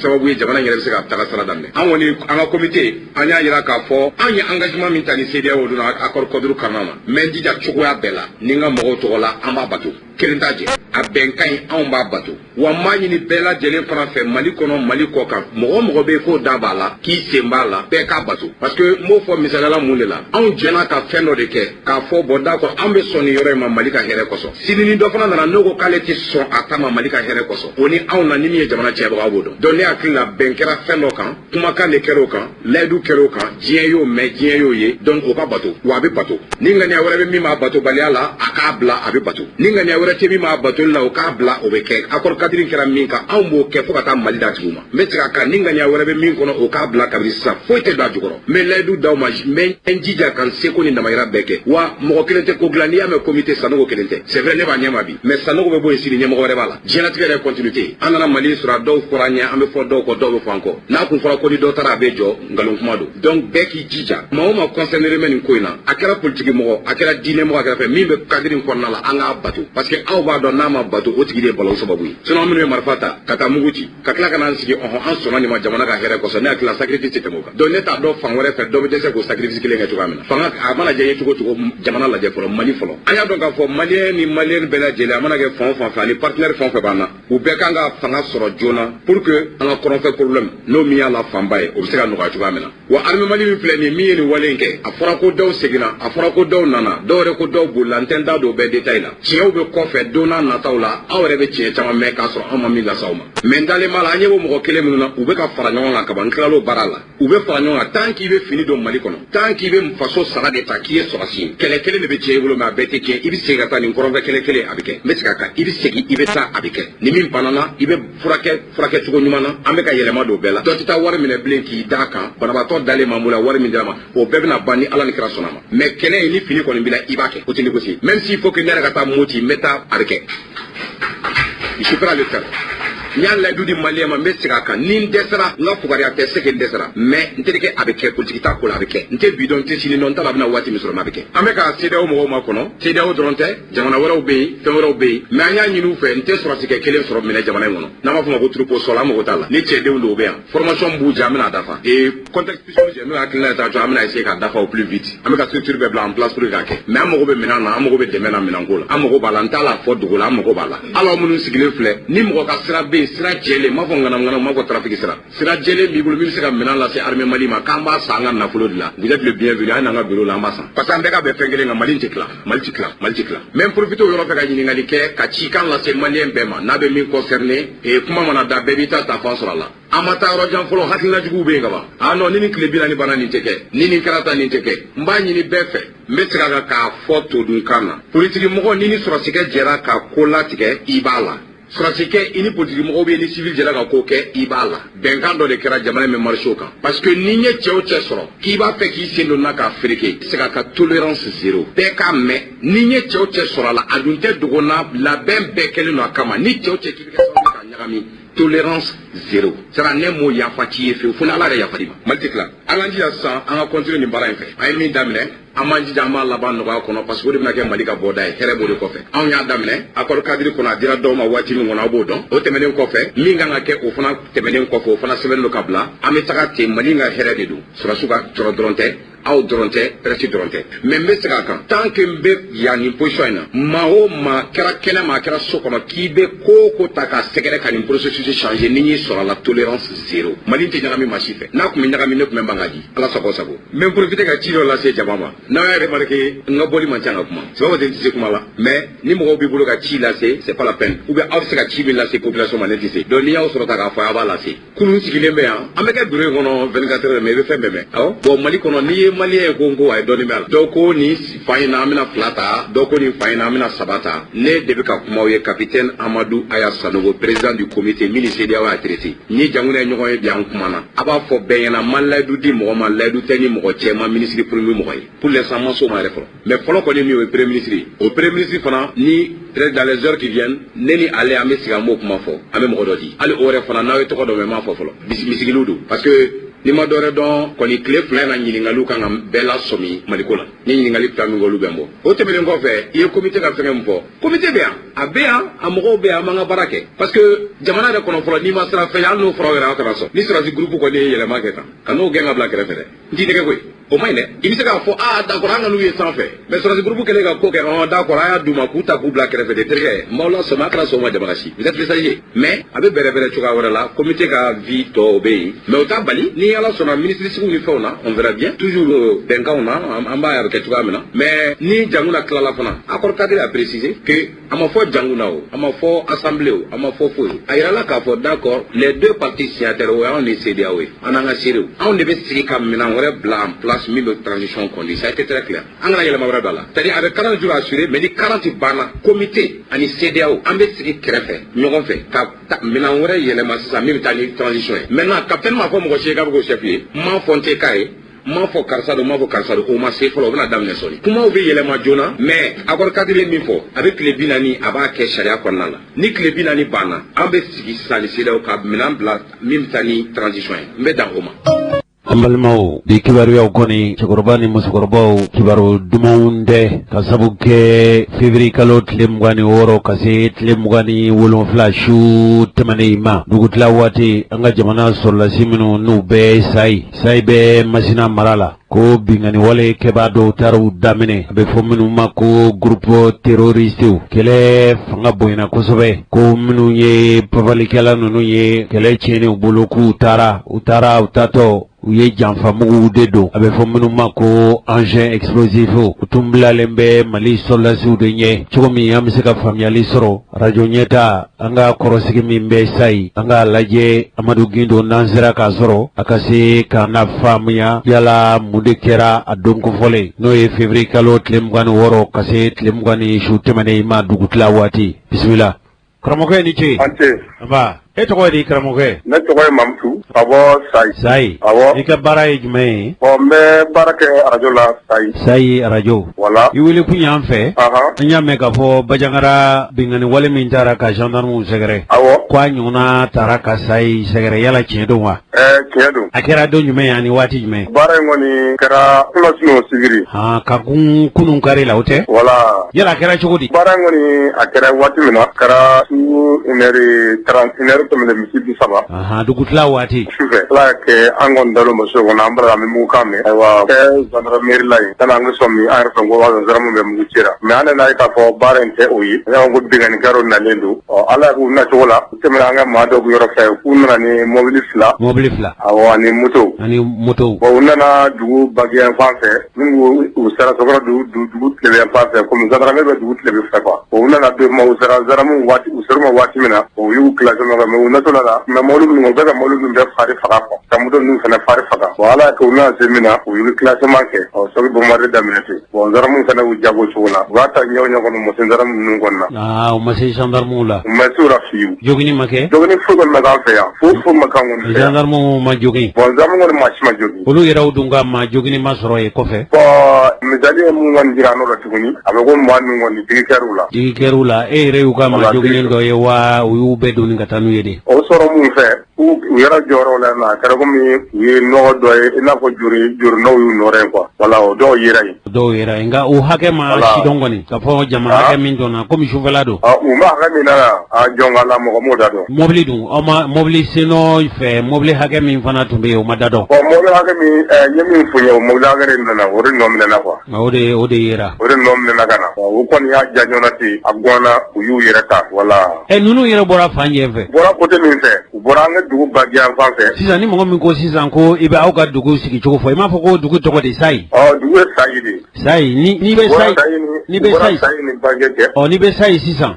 sababu ye jamana in yɛrɛ bɛ se ka taga sira daminɛ. An kɔni, an ka comité, an y'a yira k'a fɔ an ye engagement min ta ni CEDEAO donna accord cadre kɔnɔna na, n bɛ n jija cogoya bɛɛ la ni n ka mɔgɔw tɔgɔ la, an b'a bato. Kelen t'a jɛ, a bɛnkan in, anw b'a bato. Wa n b'a ɲini bɛɛ lajɛlen fana fɛ, Mali kɔnɔ, Mali kɔ kan, mɔgɔ o mɔgɔ bɛ yen k'o da b'a la, k'i sen b'a la, bɛɛ k'a bato, parce que n b'o fɔ misaliyala mun de la, anw jɛna ka fɛn dɔ de kɛ k'a fɔ bon, d'accord, an bɛ sɔn nin yɔrɔ in ma Mali ka hɛrɛ kosɔn. Sini ni dɔ fana nana n'o ko k'ale tɛ sɔn a ta ma Mali ka hɛrɛ kosɔn, o ni anw na ni min ye jamana cɛbagaw, aw b'o dɔn. Donc ne hakili la, bɛn kɛra fɛn dɔ kan, kumakan de kɛra o kan, layidu kɛra o kan, diɲɛ y'o mɛn, diɲɛ y'o ye. Donc o ka bato, wa a bɛ bato. Ni ŋaniya wɛrɛ bɛ min b'a batobaliya la, a k'a bila, a bɛ bato. Ni ŋaniya wɛrɛ tɛ min b'a batoli la, o k'a bila, o bɛ kɛ. Accord cadre kɛra min kan, anw b'o kɛ fo ka taa Mali d'a tigiw ma. N bɛ segin a kan, ni ŋaniya wɛrɛ bɛ min kɔnɔ, o k'a bila kabini sisan, foyi tɛ don a jukɔrɔ. N bɛ layidu d'aw ma, n bɛ n jija ka n seko ni damayira bɛɛ kɛ. Wa mɔgɔ kelen tɛ ko dilan. N'i y'a mɛn comité, Sanogo kelen tɛ. C'est vrai, ne b'a ɲɛma bi, mais Sanogo bɛ bɔ yen, sini ɲɛmɔgɔ wɛrɛ b'a la. Diɲɛlatigɛ yɛrɛ continuité. An nana Mali sɔrɔ, a dɔw fɔra an ɲɛ, an bɛ fɔ dɔw kɔ, dɔw bɛ fɔ an kɔ. N'a kun fɔra ko ni dɔ taara a bɛ jɔ, nkalon kuma don. Donc bɛɛ k'i jija, maa o maa concerné bɛ nin ko in na, a kɛra politiki mɔgɔ, a kɛra diinɛ mɔgɔ, a kɛra fɛn min bɛ cadre in kɔnɔna la, an k'a bato, parce que aw b'a dɔn, n'a ma bato, o tigi de ye balawu sababu ye. Sinon minnu ye marifa ta ka taa mugu ci ka tila ka n'an sigi, ɔhɔn, an sɔnna nin ma jamana ka hɛrɛ kosɔn, ne hakili la sacrifice tɛ tɛmɛ o kan. Donc ne t'a dɔn fan wɛrɛ fɛ dɔ bɛ dɛsɛ k'o sacrifice kelen kɛ cogoya min na. Fanga a mana diya i ye cogo o cogo, jamana lajɛ fɔlɔ, Mali fɔlɔ. An y'a dɔn k'a fɔ maliyɛn ni maliyɛn bɛɛ lajɛlen, a mana kɛ fan o fan fɛ ani partenaire fɛn o fɛn b'an na, u bɛɛ kan ka fanga sɔrɔ joona pour que an ka kɔrɔnfɛ problème n'o min y'a la fanba ye, o bɛ se ka nɔgɔya cogoya min na. Wa armée Mali min filɛ nin ye, min ye nin wale in kɛ, a fɔra ko dɔw seginna, a fɔra ko dɔw nana, dɔw yɛrɛ ko dɔw bolila. N tɛ n da don o bɛɛ détail la. Tiɲɛw bɛ kɔfɛ, don n'a nataw la, aw yɛrɛ bɛ tiɲɛ caman mɛn k'a sɔrɔ anw ma min lase aw ma. Mais n dalen b'a la, an ɲɛ b'o mɔgɔ kelen minnu na, u bɛ ka fara ɲɔgɔn kan kaban. N tilal'o baara la, u bɛ fara ɲɔgɔn kan. Tant k'i bɛ fini don Mali kɔnɔ, tant k'i bɛ faso sara de ta k'i ye sɔrɔsi ye, kɛlɛ kelen de bɛ tiɲɛ i bolo, mais a bɛɛ tɛ tiɲɛ. I bɛ segin ka taa nin kɔrɔnfɛ kɛlɛ kelen, a bɛ kɛ. N bɛ segin a kan, i bɛ segin, i bɛ taa, a bɛ kɛ. Ni min banana, i bɛ furakɛ furakɛ cogo ɲuman na. An bɛ ka yɛlɛma don bɛɛ la. Dɔ tɛ taa wari minɛ bilen k'i d'a kan. Banabaatɔ dalen m'an bolo, wari min dira ma, o bɛɛ bɛna ban ni Ala ni kira sɔnna ma. Mais kɛlɛ in, ni fini kɔni b'i la, i b'a kɛ, o tɛ négocier. Même s'il faut que ne yɛrɛ ka taa Moti, n bɛ taa, a bɛ kɛ. Je suis prêt à le faire. N y'a layidu di maliyɛn ma, n bɛ segin a kan. Ni n dɛsɛra, n ka fugariya tɛ se que n dɛsɛra, mais n terikɛ, a bɛ kɛ. Politiki t'a ko la, a bɛ kɛ. N tɛ bi dɔn, n tɛ sini dɔn, n t'a dɔn a bɛna waati min sɔrɔ, mais a bɛ kɛ. An bɛ ka CEDEAO mɔgɔw makɔnɔ. CEDEAO dɔrɔn tɛ, jamana wɛrɛw bɛ yen, fɛn wɛrɛw bɛ yen, mais an y'a ɲini u fɛ. N tɛ sɔrɔsikɛ kelen sɔrɔ minɛ jamana in kɔnɔ n'an b'a fɔ o ma ko troupe au sol. An mago t'a la. Ni cɛdenw dɔw bɛ yan, formation b'u jɛ, an bɛna dafa. Et contexte psychologique n'o hakilina ye, taa an bɛna essayer k'a dafa au plus vite. An bɛ ka structure bɛɛ bila en place pour que k'a kɛ, mais an mago bɛ minɛn na, an mago bɛ dɛmɛ na minɛnko la, an mago b'a la. N t'a la fɔ dogo la, an mago b'a la. Hali aw minnu sigilen filɛ, ni mɔgɔ ka sira bɛ yen, sira jɛlen, n m'a fɔ ŋanamu ŋanamu, n m'a fɔ trafic sira, sira jɛlen b'i bolo min bɛ se ka minɛn lase armée Mali ma, k'an b'a san an ka nafolo de la, vous êtes le bienvenu. An n'an ka bureau la, an b'a san, parce que an bɛɛ ka bɛn fɛn kelen kan: Mali tɛ tila, Mali tɛ tila, Mali tɛ tila. N bɛ n profiter o yɔrɔ fɛ ka ɲininkali kɛ, ka cikan lase maliyɛn bɛɛ ma n'a bɛ min concerné. Kuma mana da, bɛɛ b'i ta fan sɔrɔ a la. An ma taa yɔrɔ jan fɔlɔ, hakilina juguw bɛ yen ka ban. Ah non, ni nin tile 40 banna, nin tɛ kɛ, ni nin kɛra tan, nin tɛ kɛ. N b'a ɲini bɛɛ fɛ, n bɛ segin a kan k'a fɔ todunkan na: politiki mɔgɔ, ni ni sɔrɔsikɛ jɛra ka ko latigɛ, i b'a la. Sɔrɔsikɛ, i ni politiki mɔgɔw bɛ, ni civil jɛra ka ko kɛ, i b'a la. Bɛnkan dɔ de kɛra jamana in bɛ marché o kan, parce que ni ye cɛ o cɛ sɔrɔ k'i b'a fɛ k'i sen don na k'a fereke, se ka tolérance zéro. Bɛɛ k'a mɛn, ni ye cɛ o cɛ sɔrɔ a la, a dun tɛ dogo na, labɛn bɛɛ kɛlen don a kama. Ni cɛ o cɛ k'i bɛ kɛ sababu ye k'a ɲagami, tolérance zéro sara. Ne m'o yafa t'i ye fewu, fo ni Ala yɛrɛ yafa ma. Mali tɛ tila. An k'an jija sisan, an ka continuer nin baara in fɛ. An ye min daminɛ, an b'an jija an b'a laban nɔgɔya kɔnɔ, parce que o de bɛna kɛ Mali ka bɔda ye. Hɛrɛ b'o de kɔfɛ. Anw y'a daminɛ accord cadre kɔnɔ, a dira dɔw ma waati min kɔnɔ, aw b'o dɔn. O tɛmɛnen kɔfɛ, min kan ka kɛ, o fana tɛmɛnen kɔfɛ, o fana sɛbɛnnen don ka bila. An bɛ taga ten. Mali ka hɛrɛ de don. Sɔrɔsiw ka jɔrɔ dɔrɔn tɛ, aw dɔrɔn tɛ, presse dɔrɔn tɛ, mais n bɛ segin a kan: tant que n bɛ yan nin position in na, maa o maa kɛra kɛnɛ ma, a kɛra so kɔnɔ, k'i bɛ ko o ko ta k'a sɛgɛrɛ ka nin processus changer, ni y'i sɔrɔ a la, tolérance zéro. Mali tɛ ɲagami maa si fɛ. N'a tun bɛ ɲagami, ne tun bɛ ban ka di. Ala sago sago. N bɛ profiter ka ci dɔ lase jama ma. N'aw y'a remarqué, n ka bɔli man ca ka kuma. C'est pas parce que n tɛ se kuma la, mais ni mɔgɔw b'i bolo ka ci lase, c'est pas la peine, ou bien aw bɛ se ka ci min lase population ma, ne tɛ se. Donc n'i y'aw sɔrɔ ta k'a fɔ, a b'a lase. Kunun sigilen bɛ yan, an bɛ kɛ bureau in kɔnɔ 24 heures, mais i bɛ fɛn bɛɛ mɛn. Awɔ, bon, Mali kɔnɔ, n'i ye maliyɛn ye ko n ko a ye dɔɔnin bɛ a la. Dɔw ko nin fan in na, an bɛna fila ta. Dɔw ko nin fan in na, an bɛna saba ta. Ne de bɛ ka kuma aw ye, capitaine Amadu Aya Sanogo, président du comité min ni CEDEAO y'a traité. Ni Jamuna ye ɲɔgɔn ye bi, an kumana. A b'a fɔ bɛɛ ɲɛna, ma layidu di mɔgɔ ma, layidu tɛ ni mɔgɔ cɛ ma. Ministre premier mɔgɔ ye, pour l'instant ma s'o ma yɛrɛ fɔlɔ, mais fɔlɔ kɔni min, o ye premier ministre ye. O premier ministre fana ni, peut-être dans les heures qui viennent, ne ni ale an bɛ sigi, an b'o kuma fɔ, an bɛ mɔgɔ dɔ di. Hali o yɛrɛ fana, n'aw ye tɔgɔ dɔ mɛn, n m'a fɔ fɔlɔ, misigiliw don, parce que ni ma dɔwɛrɛ dɔn kɔni, tile 2 in na, ɲininkaliw kan ka bɛɛ lasɔmi Maliko la. Ni ɲininkali fila min kɛ, olu bɛ n bɔ. O tɛmɛnen kɔfɛ, i ye comité ka fɛngɛ min fɔ, comité bɛ yan, a bɛ yan, a mɔgɔw bɛ yan, an b'an ka baara kɛ, parce que jamana yɛrɛ kɔnɔ fɔlɔ, n'i ma sira fɛn ye, hali n'o fɔra aw yɛrɛ, aw kana sɔn. Ni sɔrɔdasi groupe kɔni ye yɛlɛma kɛ tan, ka n'o gɛn ka bila kɛrɛfɛ dɛ, n t'i tɛgɛ koyi, o man ɲi dɛ. I bɛ se k'a fɔ aa, d'accord, an ka n'u ye sanfɛ, mais sɔrɔdasi groupe kɛlen ka ko kɛ, ɔn, d'accord, an y'a d'u ma k'u ta k'u bila kɛrɛfɛ de. Terikɛ, n b'aw lasɔmi, a kana sɔn o ma jamana si. Vous êtes messager, mais a bɛ bɛrɛ bɛrɛ cogoya wɛrɛ la. Comité ka vie tɔ o bɛ yen, mais o t'a bali ni Ala sɔnna, ministre sigiw ni fɛnw na, on verra bien, toujours bɛnkanw na, an b'a ye a bɛ kɛ cogoya min na. Mais ni Dioncounda tilala fana, accord cadre a précisé que a ma fɔ Dioncounda o, a ma fɔ assemblée o, a ma fɔ foyi. A yirala k'a fɔ d'accord, les deux parties signataires, o y'anw ni CEDEAO ye, an n'an ka seerew, anw de bɛ sigi ka minɛn wɛrɛ bila en place min bɛ transition conduire. Ça a été très clair. An kana yɛlɛma wɛrɛ don a la, c'est à dire a bɛ 40 jours assuré, mais ni 40 banna, comité ani CEDEAO, an bɛ sigi kɛrɛfɛ ɲɔgɔn fɛ ka minɛn wɛrɛ yɛlɛma sisan min bɛ taa ni transition ye. Maintenant, capitaine m'a fɔ mɔgɔ si ye k'a bɛ k'o chef ye. N m'a fɔ n tɛ k'a ye, n m'a fɔ karisa don, n m'a fɔ karisa don. O ma se fɔlɔ, o bɛna daminɛ sɔɔni. Kumaw bɛ yɛlɛma joona, mais accord cadre ye min fɔ, a bɛ tile 40, a b'a kɛ sariya kɔnɔna la. Ni tile 40 banna, an bɛ sigi sisan ni CEDEAO ka minɛn bila min bɛ taa ni transition ye. N bɛ dan o ma. An balimaw, bi kibaruyaw kɔni, cɛkɔrɔba ni musokɔrɔbaw, kibaru dumanw tɛ, ka sabu kɛ février kalo tile 26 ka se tile 27 su tɛmɛnen ma, dugutila waati, an ka jamana sɔrɔlasi minnu n'u bɛ Sayi, Sayi bɛ Masina mara la, ko binkanni wale kɛbaa dɔw taara u daminɛ, a bɛ fɔ minnu ma ko groupe terroriste. Kɛlɛ fanga bonyana kosɛbɛ, ko minnu ye papalikɛla ninnu ye, kɛlɛ tiɲɛni u bolo, k'u taara, u taara, u taatɔ, u ye janfamuguw de don, a bɛ fɔ minnu ma ko engin explosif. U tun bilalen bɛ Mali sɔrɔlasiw de ɲɛ. Cogo min an bɛ se ka faamuyali sɔrɔ, arajo ɲɛta, an ka kɔrɔsigi min bɛ Sayi, an k'a lajɛ Amadu Gindo, n'an sera k'a sɔrɔ, a ka se k'an na faamuya yala mun de kɛra a don kofɔlen, n'o ye février kalo tile 26 ka se tile 20 ni su tɛmɛnen ma, dugutila waati. Bisimila, karamɔgɔkɛ, ni ce. An ce. Nba. E tɔgɔ ye di karamɔgɔkɛ? Ne tɔgɔ ye Mamutu ka bɔ Sayi. Sayi. Awɔ. I ka baara ye jumɛn ye? Bon n bɛ baara kɛ arajo la Sayi. Sayi arajo. Voilà. I wele kun y'an fɛ. Ahan. An y'a mɛn k'a fɔ Banjagara binkanni wale min taara ka gendarmew sɛgɛrɛ. Awɔ. Ko a ɲɔgɔnna taara ka Sayi sɛgɛrɛ yala tiɲɛ don wa? Ɛɛ tiɲɛ don. A kɛra don jumɛn ani waati jumɛn? Baara in kɔni kɛra kunasini sibiri. Han ka kun kunun kari la o tɛ? Voilà. Yala a kɛra cogo di? Baara in kɔni a kɛra waati min na a kɛra su 1h30 1h tɛmɛnen misi 30. Ahan dugutila waati. Sufɛ Ala y'a kɛ an kɔni dalen bɛ so kɔnɔ an bɔra an bɛ mugukan mɛn ayiwa kɛ gendarmerie la yen sanni an ka sɔmi an yɛrɛ fɛ ko gendarme bɛ mugu ci la mais an nana ye k'a fɔ baara in tɛ o ye an y'a ko binkannikɛlaw nalen don ɔ Ala k'u nacogo la u tɛmɛna an ka maa dɔw yɔrɔ fɛ k'u nana ni mobili fila mobili fila awɔ ani moto ani moto bon u nana dugu bagiyanfan fɛ min u sera sokɔrɔ dugu dugu tilebinyanfan fɛ komi gendarmerie bɛ dugu tilebin fɛ quoi bon u nana don ma u sera gendarme waati u sera u ma waati min na u y'u classement kɛ mais u natɔla la mais mobili minnu u bɛ ka mobili ninnu bɛɛ fari faga quoi ka moto ninnu fana fari faga bon Ala y'a kɛ u nana se min na u y'u classement kɛ ɔ choc bombarder daminɛ ten bon gendarme fana y'u jaabi o cogo la u b'a ta ɲɛ o ɲɛ kɔnɔ u ma se gendarme ninnu kɔni na aa u ma se gendarmew la u ma se u la fiyewu jogini ma kɛ jogini foyi kɔni ma k'an fɛ yan foyi foyi ma k'an kɔni fɛ yan gendarmew ma jogin bon gendarme kɔni maa si ma jogin olu yɛrɛw dun ka maa jogini ma sɔrɔ yen kɔfɛ bon misali ye mun kɔni jira an la tuguni a bɛ ko maa ninnu kɔni digi kɛr'u la digi kɛr'u la e yɛrɛ y'u ka maa joginen dɔ ye wa u y'u bɛɛ doni ka taa n'u ye de o sɔrɔ mun fɛ u yɛrɛ jɔyɔrɔ la a kɛra komi u ye nɔgɔ dɔ ye i n'a fɔ jori jorinɔw y'u nɔrɔ yen quoi voilà o dɔw yera yen dɔw yera yen nka o hakɛ ma sidɔn kɔni k'a fɔ jama hakɛ min donna komi sufɛla don u ma hakɛ min na a jɔn ka la mɔgɔ m'o da dɔn mobili dun aw ma mobili sennɔ fɛ mobili hakɛ min fana tun bɛ yen o ma da dɔn bon mobili hakɛ min n ye min fɔ ye o mobili hakɛ de nana o de nɔ minɛna quoi o de o de yera o de nɔ minɛna ka na u kɔni y'a ja ɲɔgɔn na ten a ganna u y'u yɛrɛ ta voilà ɛ ninnu yɛrɛ bɔra fan jumɛn fɛ bɔra côté min fɛ u bɔra an ka dugu bagiyanfan fɛ sisan ni mɔgɔ min ko sisan ko i bɛ aw ka dugu sigi cogo fɔ i m'a fɔ ko dugu tɔgɔ de Sayi ɔ dugu ye Sayi de Sayi ni n'i bɛ Sayi n'i bɛ Sayi Sayi ni Bajɛ cɛ ɔ n'i bɛ Sayi sisan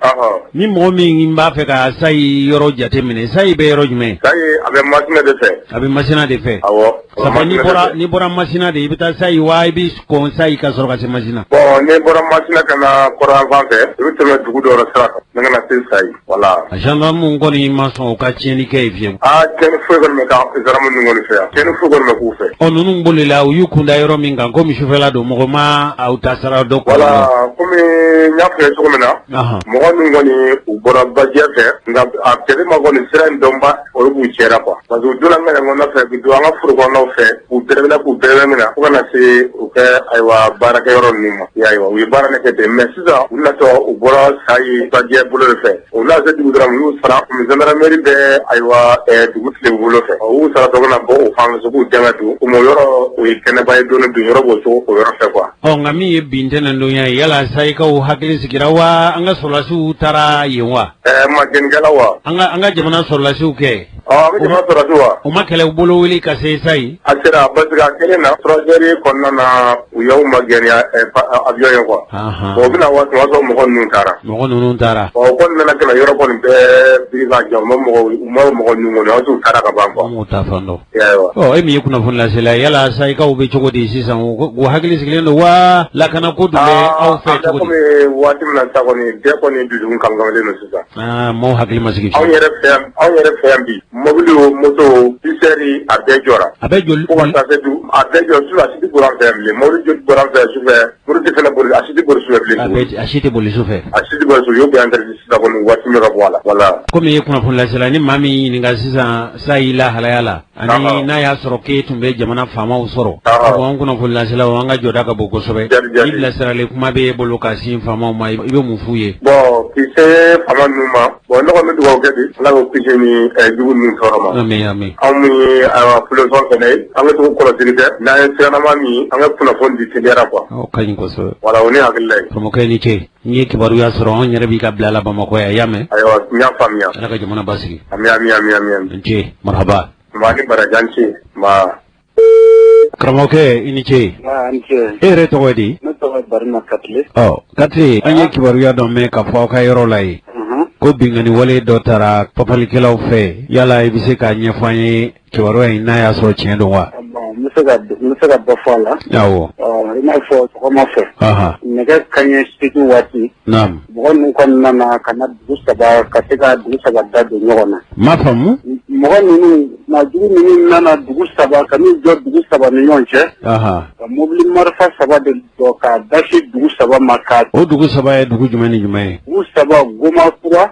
ni mɔgɔ min b'a fɛ ka Sayi yɔrɔ jate minɛ Sayi bɛ yɔrɔ jumɛn Sayi a bɛ Masina de fɛ a bɛ Masina de fɛ awɔ ça fait n'i bɔra n'i bɔra Masina de i bɛ taa Sayi wa i bɛ kɔn Sayi ka sɔrɔ ka se Masina bon n'i bɔra Masina ka na kɔrɔnyanfan fɛ i bɛ tɛmɛ dugu dɔ sira kan ne kana se Sayi voilà gendarme kɔni ma sɔn u ka tiɲɛni kɛ yen fiyewu aa tiɲɛni foyi kɔni ma kɛ gendarme ninnu kɔni fɛ yan tiɲɛni foyi kɔni ma k'u fɛ ɔ ninnu bolila u y'u kunda yɔrɔ min kan komi sufɛla don mɔgɔ ma aw ta sara dɔ voilà komi n y'a f'i ye cogo min na mɔgɔ ninnu kɔni u bɔra bajɛ fɛ nka a kɛlɛ ma kɔni sira in dɔnba olu b'u cɛra quoi parce que u donna an ka kɔnɔna fɛ bi don an ka foro kɔnɔnaw fɛ k'u bɛrɛbɛrɛ k'u bɛrɛbɛrɛ minɛ fo ka na se u kɛ ayiwa baarakɛyɔrɔ ninnu ma ayiwa u ye baara ne kɛ ten mais sisan u natɔ u bɔra Sayi bajɛ bolo de fɛ u n'a se dugu dɔrɔn u y'u sara komi gendarmerie bɛ ayiwa dugu tile bolo fɛ u y'u sara dɔ na bɔ o fan fɛ k'u dɛmɛ don o yɔrɔ o ye kɛnɛba ye don don yɔrɔ b'o cogo o yɔrɔ fɛ quoi ɔ nka min ye bi ntɛnɛndonya ye yala Sayikaw hakili sigira wa an ka sɔrɔdasiw taara yen wa magɛnnikɛla wa an ka jamana sɔrɔdasiw kɛ An ka jamana sɔrɔdasiw wa u ma kɛlɛbolo wuli ka se Sayi a sera parce que a kelen na 3 heures kɔnɔna na u y'aw magɛn ni avion ye quoi bon u bɛna waati o y'a sɔrɔ mɔgɔ ninnu taara mɔgɔ ninnu taara bon u kɔni nana ka na yɔrɔ kɔni bɛɛ biri ka jɔ u ma mɔgɔ u ma mɔgɔ ninnu kɔni o y'a sɔrɔ u taara ka ban quoi u ta fan dɔn ɔ e min ye kunnafoni lasela ye yala Sayikaw bɛ cogo di sisan u hakili sigilen don wa lakana ko dun bɛ aw fɛ cogo di komi waati min na sisan kɔni bɛɛ kɔni dusukun kamikamilen don sisan aa maaw hakili ma sigi anw yɛrɛ fɛ yan anw yɛrɛ fɛ yan bi mobili o moto bus a bɛɛ jɔra a bɛɛ joli fo ka taa se du a bɛɛ jɔ su a si tɛ boli an fɛ yan bilen mobili joli bɔra an fɛ yan sufɛ moto fana boli a si tɛ boli sufɛ bilen a si tɛ boli sufɛ a si tɛ boli sufɛ u y'o bɛɛ interdit sisan kɔni waati min ka bɔ a la voilà komi i ye kunnafoni lasela ni maa min ɲininka sisan Sayi lahalaya la ani n'a y'a sɔrɔ k'e tun bɛ jamana faamaw sɔrɔ an kunnafoni laselaw an ka jɔda ka bon kosɛbɛ ni bilasirali kuma b'e bolo ka sin faamaw ma i bɛ mun f'u ye bon k'i se faama ninnu ma bon ne kɔni bɛ dugawu kɛ bi Ala k'u kisi ni jugu ninnu tɔɔrɔ ma ami ami anw min ye ayiwa population fana ye an bɛ to kɔlɔsili kɛ n'an ye siranama min an ka kunnafoni di teliyara quoi o ka ɲi kosɛbɛ voilà o ne hakilila ye karamɔgɔkɛ i ni ce N'i ye kibaruya sɔrɔ an yɛrɛ b'i ka bila la Bamakɔ yan i y'a mɛn ayiwa n y'a faamuya Ala ka jamana basigi ami ami ami ami i ni ce marhaba nba ni baraji a ni ce nba karamɔgɔkɛ i ni ce a ni ce e yɛrɛ tɔgɔ ye di ne tɔgɔ ye Barima Katile ɔ Katile an ye kibaruya dɔ mɛn k'a fɔ aw ka yɔrɔ la yen ko binkanni wale dɔ taara papalikɛlaw fɛ yala i bɛ se k'a ɲɛfɔ an ye kibaruya in n'a y'a sɔrɔ tiɲɛ don wa n bɛ se ka dɔ fɔ a la awɔ I n'a fɔ sɔgɔma fɛ nɛgɛ kanɲɛ 8 waati mɔgɔ ninnu kɔni nana ka na dugu saba ka se ka dugu saba da don ɲɔgɔn na ma faamu mɔgɔ ninnu maajugu ninnu nana dugu saba ka n'u jɔ dugu saba ni ɲɔgɔn cɛ ka mobili marifa saba de jɔ k'a dasi dugu saba ma ka o dugu saba ye dugu jumɛn ni jumɛn ye dugu saba Goma kura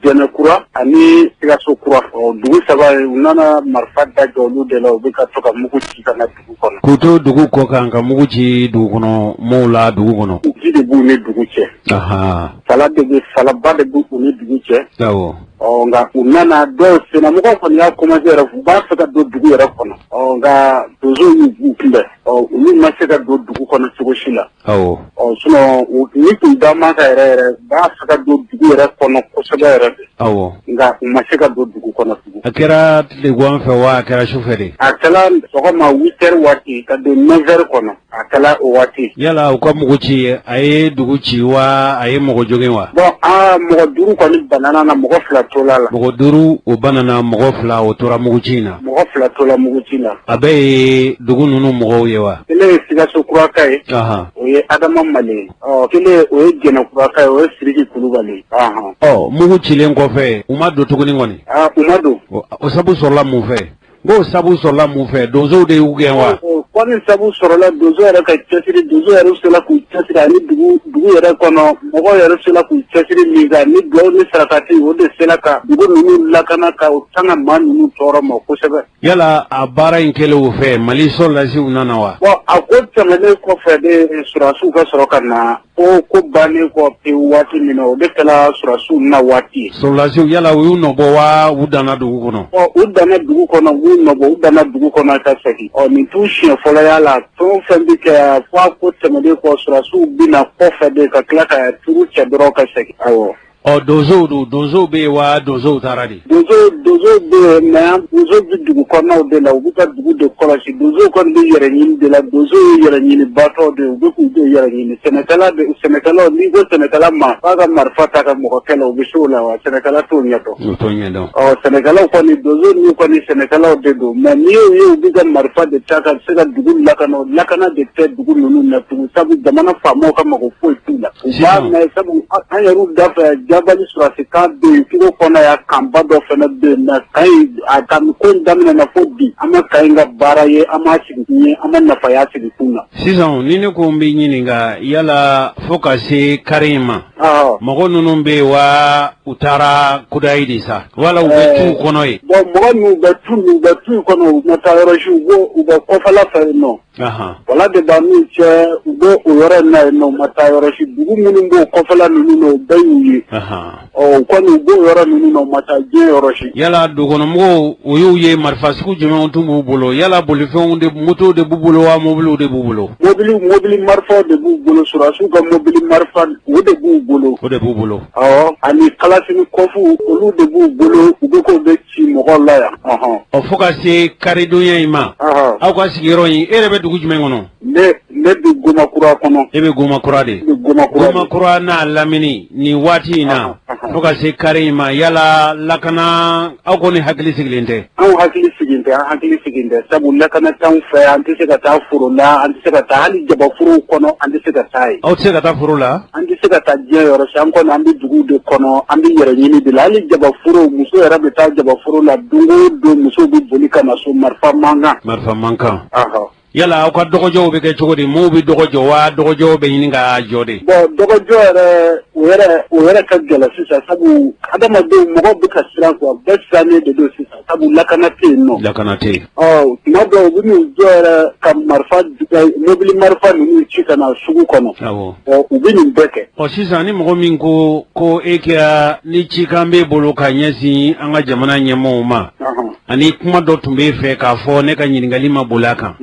Jɛnɛkura ani Sikaso kura dugu saba u nana marifa da jɔ olu de la u bɛ ka to ka mugu ci ka na dugu kɔnɔ k'u to dugu kɔ kan ka mugu ci dugu kɔnɔ mɔgɔw la dugu kɔnɔ ji de b'u ni dugu cɛ fala de bɛ falaba de b'u ni dugu cɛ ɔ nka u nana dɔw sennamɔgɔw kɔni y'a commencé yɛrɛ u b'a fɛ ka don dugu yɛrɛ kɔnɔ ɔ nka donsow y'u kunbɛn ɔ olu ma se ka don dugu kɔnɔ cogo si la ɔ sinon ni tun da man ka yɛrɛ yɛrɛ u b'a fɛ ka don dugu yɛrɛ kɔnɔ kosɛbɛ yɛrɛ de nka u ma se ka don dugu kɔnɔ tugun a kɛra tilegan fɛ wa a kɛra su fɛ de a kɛra sɔgɔma 8 heures waati ka don 9 heures kɔnɔ a kɛra o waati yala u ka mugu ci a ye dugu ci wa a ye mɔgɔ jogin wa bon aa mɔgɔ duuru kɔni banana na mɔgɔ fila tola la mɔgɔ duuru o banana mɔgɔ fila o tora mugu ci in na mɔgɔ fila tola mugu ci la a bɛɛ ye dugu ninnu mɔgɔw ye wa kelen ye Sikaso kuraka ye o ye Adama Male ye ɔ kelen o ye Jɛnɛkuraka ye o ye Siriki Kulubali ye ɔ mugu cilen kɔfɛ u ma don tuguni kɔni u ma don o sabu sɔrɔla mun fɛ n k'o sabu sɔrɔla mun fɛ donsow de y'u gɛn wa kɔni sabu sɔrɔla donso yɛrɛ ka cɛsiri donso yɛrɛ sera k'u cɛsiri ani dugu dugu yɛrɛ kɔnɔ mɔgɔw yɛrɛ sera k'u cɛsiri min kɛ ni dugawu ni sarakati o de sera ka dugu ninnu lakana ka u tanga maa ninnu tɔɔrɔ ma kosɛbɛ yala a baara in kɛlen o fɛ mali sɔrɔdasiw nana wa bon a ko tɛmɛnen kɔfɛ de sɔrɔdasiw ka sɔrɔ ka na ko ko bannen kɔ pewu waati min na o de kɛra sɔrɔdasiw na waati ye. Sɔrɔdasiw yala u y'u nɔbɔ wa u danna dugu kɔnɔ? Ɔ u danna dugu kɔnɔ u y'u nɔbɔ u danna dugu kɔnɔ ka segin ɔ nin t'u siɲɛ fɔlɔ y'a la fɛn o fɛn bɛ kɛ fo a ko tɛmɛnen kɔ sɔrɔdasiw bɛ na kɔfɛ de ka tila ka turu cɛ dɔrɔn ka segin awɔ. Ɔ donsow dun donsow bɛ yen wa donsow taara de? Donso donso bɛ yen mais donso bɛ dugu kɔnɔnaw de la u bɛ ka dugu de kɔlɔsi donsow kɔni bɛ yɛrɛ ɲini de la donso ye yɛrɛ ɲinibaatɔ de ye u bɛ k'u de yɛrɛ ɲini sɛnɛkɛla de sɛnɛkɛlaw n'i ko sɛnɛkɛla ma k'a ka marifa ta ka mɔgɔ kɛlɛ u bɛ se o la wa sɛnɛkɛla t'o ɲɛdɔn. U t'o ɲɛdɔn. Ɔ sɛnɛkɛlaw kɔni donso ninnu kɔni sɛnɛkɛlaw de don mais n'i y'u ye u bɛ ka marifa de ta ka se ka dugu lakana o lakana de tɛ dugu ninnu na tugun sabu jamana faamaw ka mago foyi t'u la. U b'a mɛn sabu an yɛrɛw da fɛ Jabali sɔrɔdasi camp bɛ yen kungo kɔnɔ yan camp ba dɔ fana bɛ yen mais camp in a ka ko in daminɛna fo bi an ma camp in ka baara ye an m'a sigi kun ye an ma nafa y'a sigi kun na. Sisan ni ne ko n b'i ɲininka yala fo ka se kari in ma mɔgɔ ninnu bɛ yen wa u taara kudayi de sa wala u bɛ tu kɔnɔ yen. Bon mɔgɔ ninnu u bɛ tu u bɛ tu kɔnɔ u ma taa yɔrɔ si u bɛ kɔfɛla fɛ yen nɔ. Wala de b'an n'u cɛ u bɛ o yɔrɔ in na yen nɔ u ma taa yɔrɔ si dugu minnu b'o kɔfɛla ninnu na o bɛɛ y'u ye ɔ u kɔni u b'o yɔrɔ ninnu na u ma taa diɲɛ yɔrɔ si. Yala dugukɔnɔmɔgɔw u y'u ye marifa sugu jumɛnw tun b'u bolo yala bolifɛnw de motow de b'u bolo wa mobiliw de b'u bolo. Mobili mobili marifaw de b'u bolo sɔrɔdasiw ka mobili marifa o de b'u bolo. O de b'u bolo. Awɔ ani kalachnikov olu de b'u bolo u bɛ k'o de ci mɔgɔw la yan ɔhɔn. Ɔ fo ka se karidonya in ma. Aw ka sigiyɔrɔ in e yɛrɛ bɛ dugu jumɛn kɔnɔ? Ne ne bɛ Gomakura kɔnɔ. E bɛ Gomakura de. Ne bɛ Gomakura. Gomakura n'a lamini nin waati in na. Fo ka se kari in ma yala lakana aw kɔni hakili sigilen tɛ? Anw hakili sigilen tɛ an hakili sigilen tɛ sabu lakana t'anw fɛ an tɛ se ka taa foro la an tɛ se ka taa hali jabaforow kɔnɔ an tɛ se ka taa yen. Aw tɛ se ka taa foro la? An tɛ se ka taa diɲɛ yɔrɔ si an kɔni an bɛ dugu de kɔnɔ an bɛ yɛrɛ ɲini de la hali jabaforo muso yɛrɛ bɛ taa jabaforo la don o don musow bɛ boli ka na so marifa mankan. Marifa mankan. Yala aw ka dɔgɔjɔw bɛ kɛ cogo di maaw bɛ dɔgɔ jɔ wa dɔgɔjɔw bɛ ɲini ka jɔ de. Bon dɔgɔjɔ yɛrɛ o yɛrɛ o yɛrɛ ka gɛlɛn sisan sabu adamadenw mɔgɔw bɛ ka siran quoi bɛɛ sirannen de don sisan. Sabu lakana tɛ yen nɔ. Lakana tɛ yen. Ɔ tuma dɔw u bɛ n'u jɔ yɛrɛ ka marifa mobili marifa ninnu ci ka na sugu kɔnɔ. Awɔ. Ɔ u bɛ nin bɛɛ kɛ. Ɔ sisan ni mɔgɔ min ko ko e kɛra ni cikan b'e bolo ka ɲɛsin an ka jamana ɲɛmɔgɔw ma. Ani kuma dɔ tun b'e fɛ k'a fɔ ne ka ɲininkali ma boli a kan.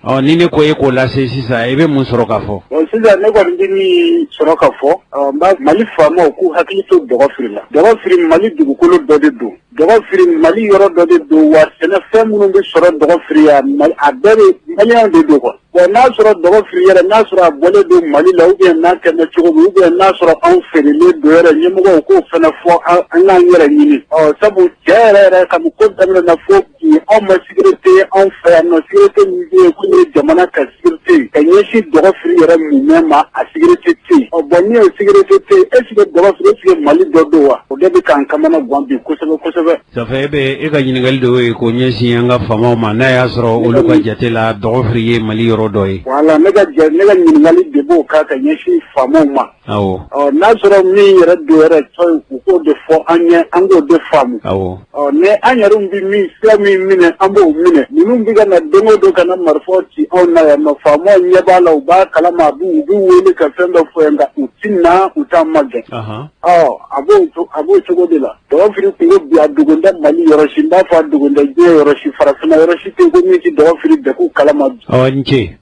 Ɔ ni ne ko e k'o lase sisan i bɛ mun sɔrɔ ka fɔ? Bon sisan ne kɔni bɛ min sɔrɔ ka fɔ n b'a Mali faamaw k'u hakili to Dɔgɔfiri la. Dɔgɔfiri Mali dugukolo dɔ de don. Dɔgɔfiri Mali yɔrɔ dɔ de don wa sɛnɛfɛn minnu bɛ sɔrɔ Dɔgɔfiri yan a bɛɛ bɛ maliyɛnw de don quoi. Bon n'a sɔrɔ Dɔgɔfiri yɛrɛ n'a sɔrɔ a bɔlen don Mali la ou bien n'a kɛlen cogo min ou bien n'a sɔrɔ anw feerelen don yɛrɛ ɲɛmɔgɔw k'o fana fɔ an k'an yɛrɛ ɲini. Ɔ sabu cɛ yɛrɛ yɛrɛ kabi ko daminɛna fo bi nin anw ma sécurité ye anw fɛ yan nɔ sécurité min bɛ yen ko nin ye jamana ka sécurité ye ka ɲɛsin Dɔgɔfiri yɛrɛ mumɛ ma a sécurité tɛ yen ɔ bon ni o sécurité tɛ yen est ce que Dɔgɔfiri est ce que Mali dɔ don wa o de bɛ k'an kamana gan bi kosɛbɛ kosɛbɛ. Ça fait e bɛ e ka ɲininkali de y'o ye k'o ɲɛsin an ka faamaw ma n'a y'a sɔrɔ olu ka jate la Dɔgɔfiri ye Mali yɔrɔ dɔ ye. Voilà ne ka ɲininkali de b'o kan ka ɲɛsin faamaw ma. Awɔ. Ɔ n'a sɔrɔ min yɛrɛ don yɛrɛ tɔ ye u k'o de fɔ an ye an k'o de faamu. Awɔ. Ɔ ni an yɛrɛ bɛ min sira min minɛ an b'o minɛ ninnu bɛ ka na don o don ka na marifaw ci anw na yan nɔ faamaw ɲɛ b'a la u b'a kalama a b'u u b'u wele ka fɛn dɔ fɔ yan nka u ti na u t'an magɛn. Ɔ a b'o a b'o cogo de la Dɔgɔfiri kunko bi a dogon tɛ Mali yɔrɔ si n b'a fɔ a dogon tɛ diɲɛ yɔrɔ si farafinna yɔrɔ si tɛ yen ko min tɛ Dɔgɔfiri degun kalama bi. Ɔ i ni ce.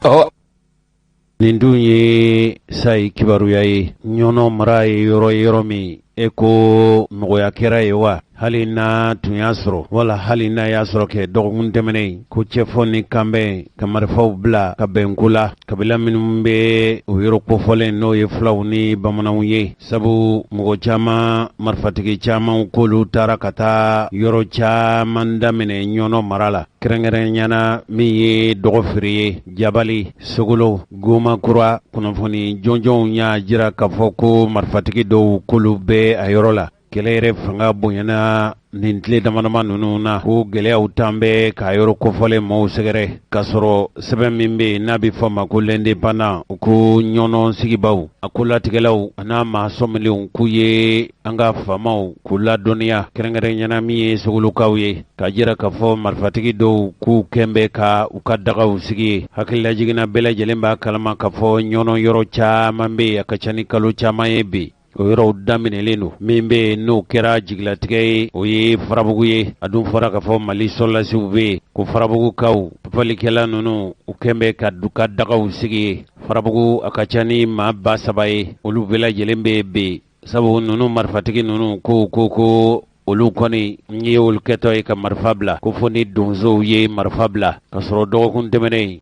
Ɔ nin dun ye sayi kibaruya ye ɲɔnɔ mara ye yɔrɔ ye yɔrɔ min e ko nɔgɔya kɛra ye wa hali n'a tun y'a sɔrɔ wala hali n'a y'a sɔrɔ kɛ dɔgɔkun tɛmɛnen ko cɛfɔ ni kanbɛn ka marifaw bila ka bɛn ko la kabila minnu bɛ o yɔrɔ kofɔlen n'o ye fulaw ni bamananw ye sabu mɔgɔ caman marifatigi caman k'olu taara ka taa yɔrɔ caman daminɛ ɲɔnɔ mara la kɛrɛnkɛrɛnya na min ye dɔgɔfiri ye jabali sogolo goma kura kunnafoni jɔnjɔnw y'a jira k'a fɔ ko marifatigi dɔw k'olu bɛ a yɔrɔ la kɛlɛ yɛrɛ fanga bonyana nin tile damadama ninnu na ko gɛlɛyaw tan bɛ k'a yɔrɔ kofɔlen maaw sɛgɛrɛ k'a sɔrɔ sɛbɛn min bɛ yen n'a bɛ fɔ ma ko l'indépendant ko ɲɔnɔ sigibaw a ko latigɛlaw a n'a maa sɔmilenw k'u ye an ka faamaw k'u ladɔnniya kɛrɛnkɛrɛnya na min ye sogolokaw ye k'a jira k'a fɔ marifatigi dɔw k'u kɛn bɛ ka u ka dagaw sigi yen hakililajigin na bɛɛ lajɛlen b'a kalama k'a fɔ ɲɔnɔ yɔrɔ caman bɛ yen a ka ca ni kalo caman ye bi o yɔrɔw daminɛlen don min bɛ yen n'o kɛra jigilatigɛ ye o ye farabugu ye a dun fɔra k'a fɔ mali sɔrɔlasiw bɛ yen ko farabugukaw papalikɛla ninnu u kɛn bɛ ka u ka dagaw sigi yen farabugu a ka ca ni maa 3000 ye olu bɛɛ lajɛlen bɛ yen sabu ninnu marifatigi ninnu ko ko ko olu kɔni n ye olu kɛtɔ ye ka marifa bila ko fo ni donsow ye marifa bila ka sɔrɔ dɔgɔkun tɛmɛnen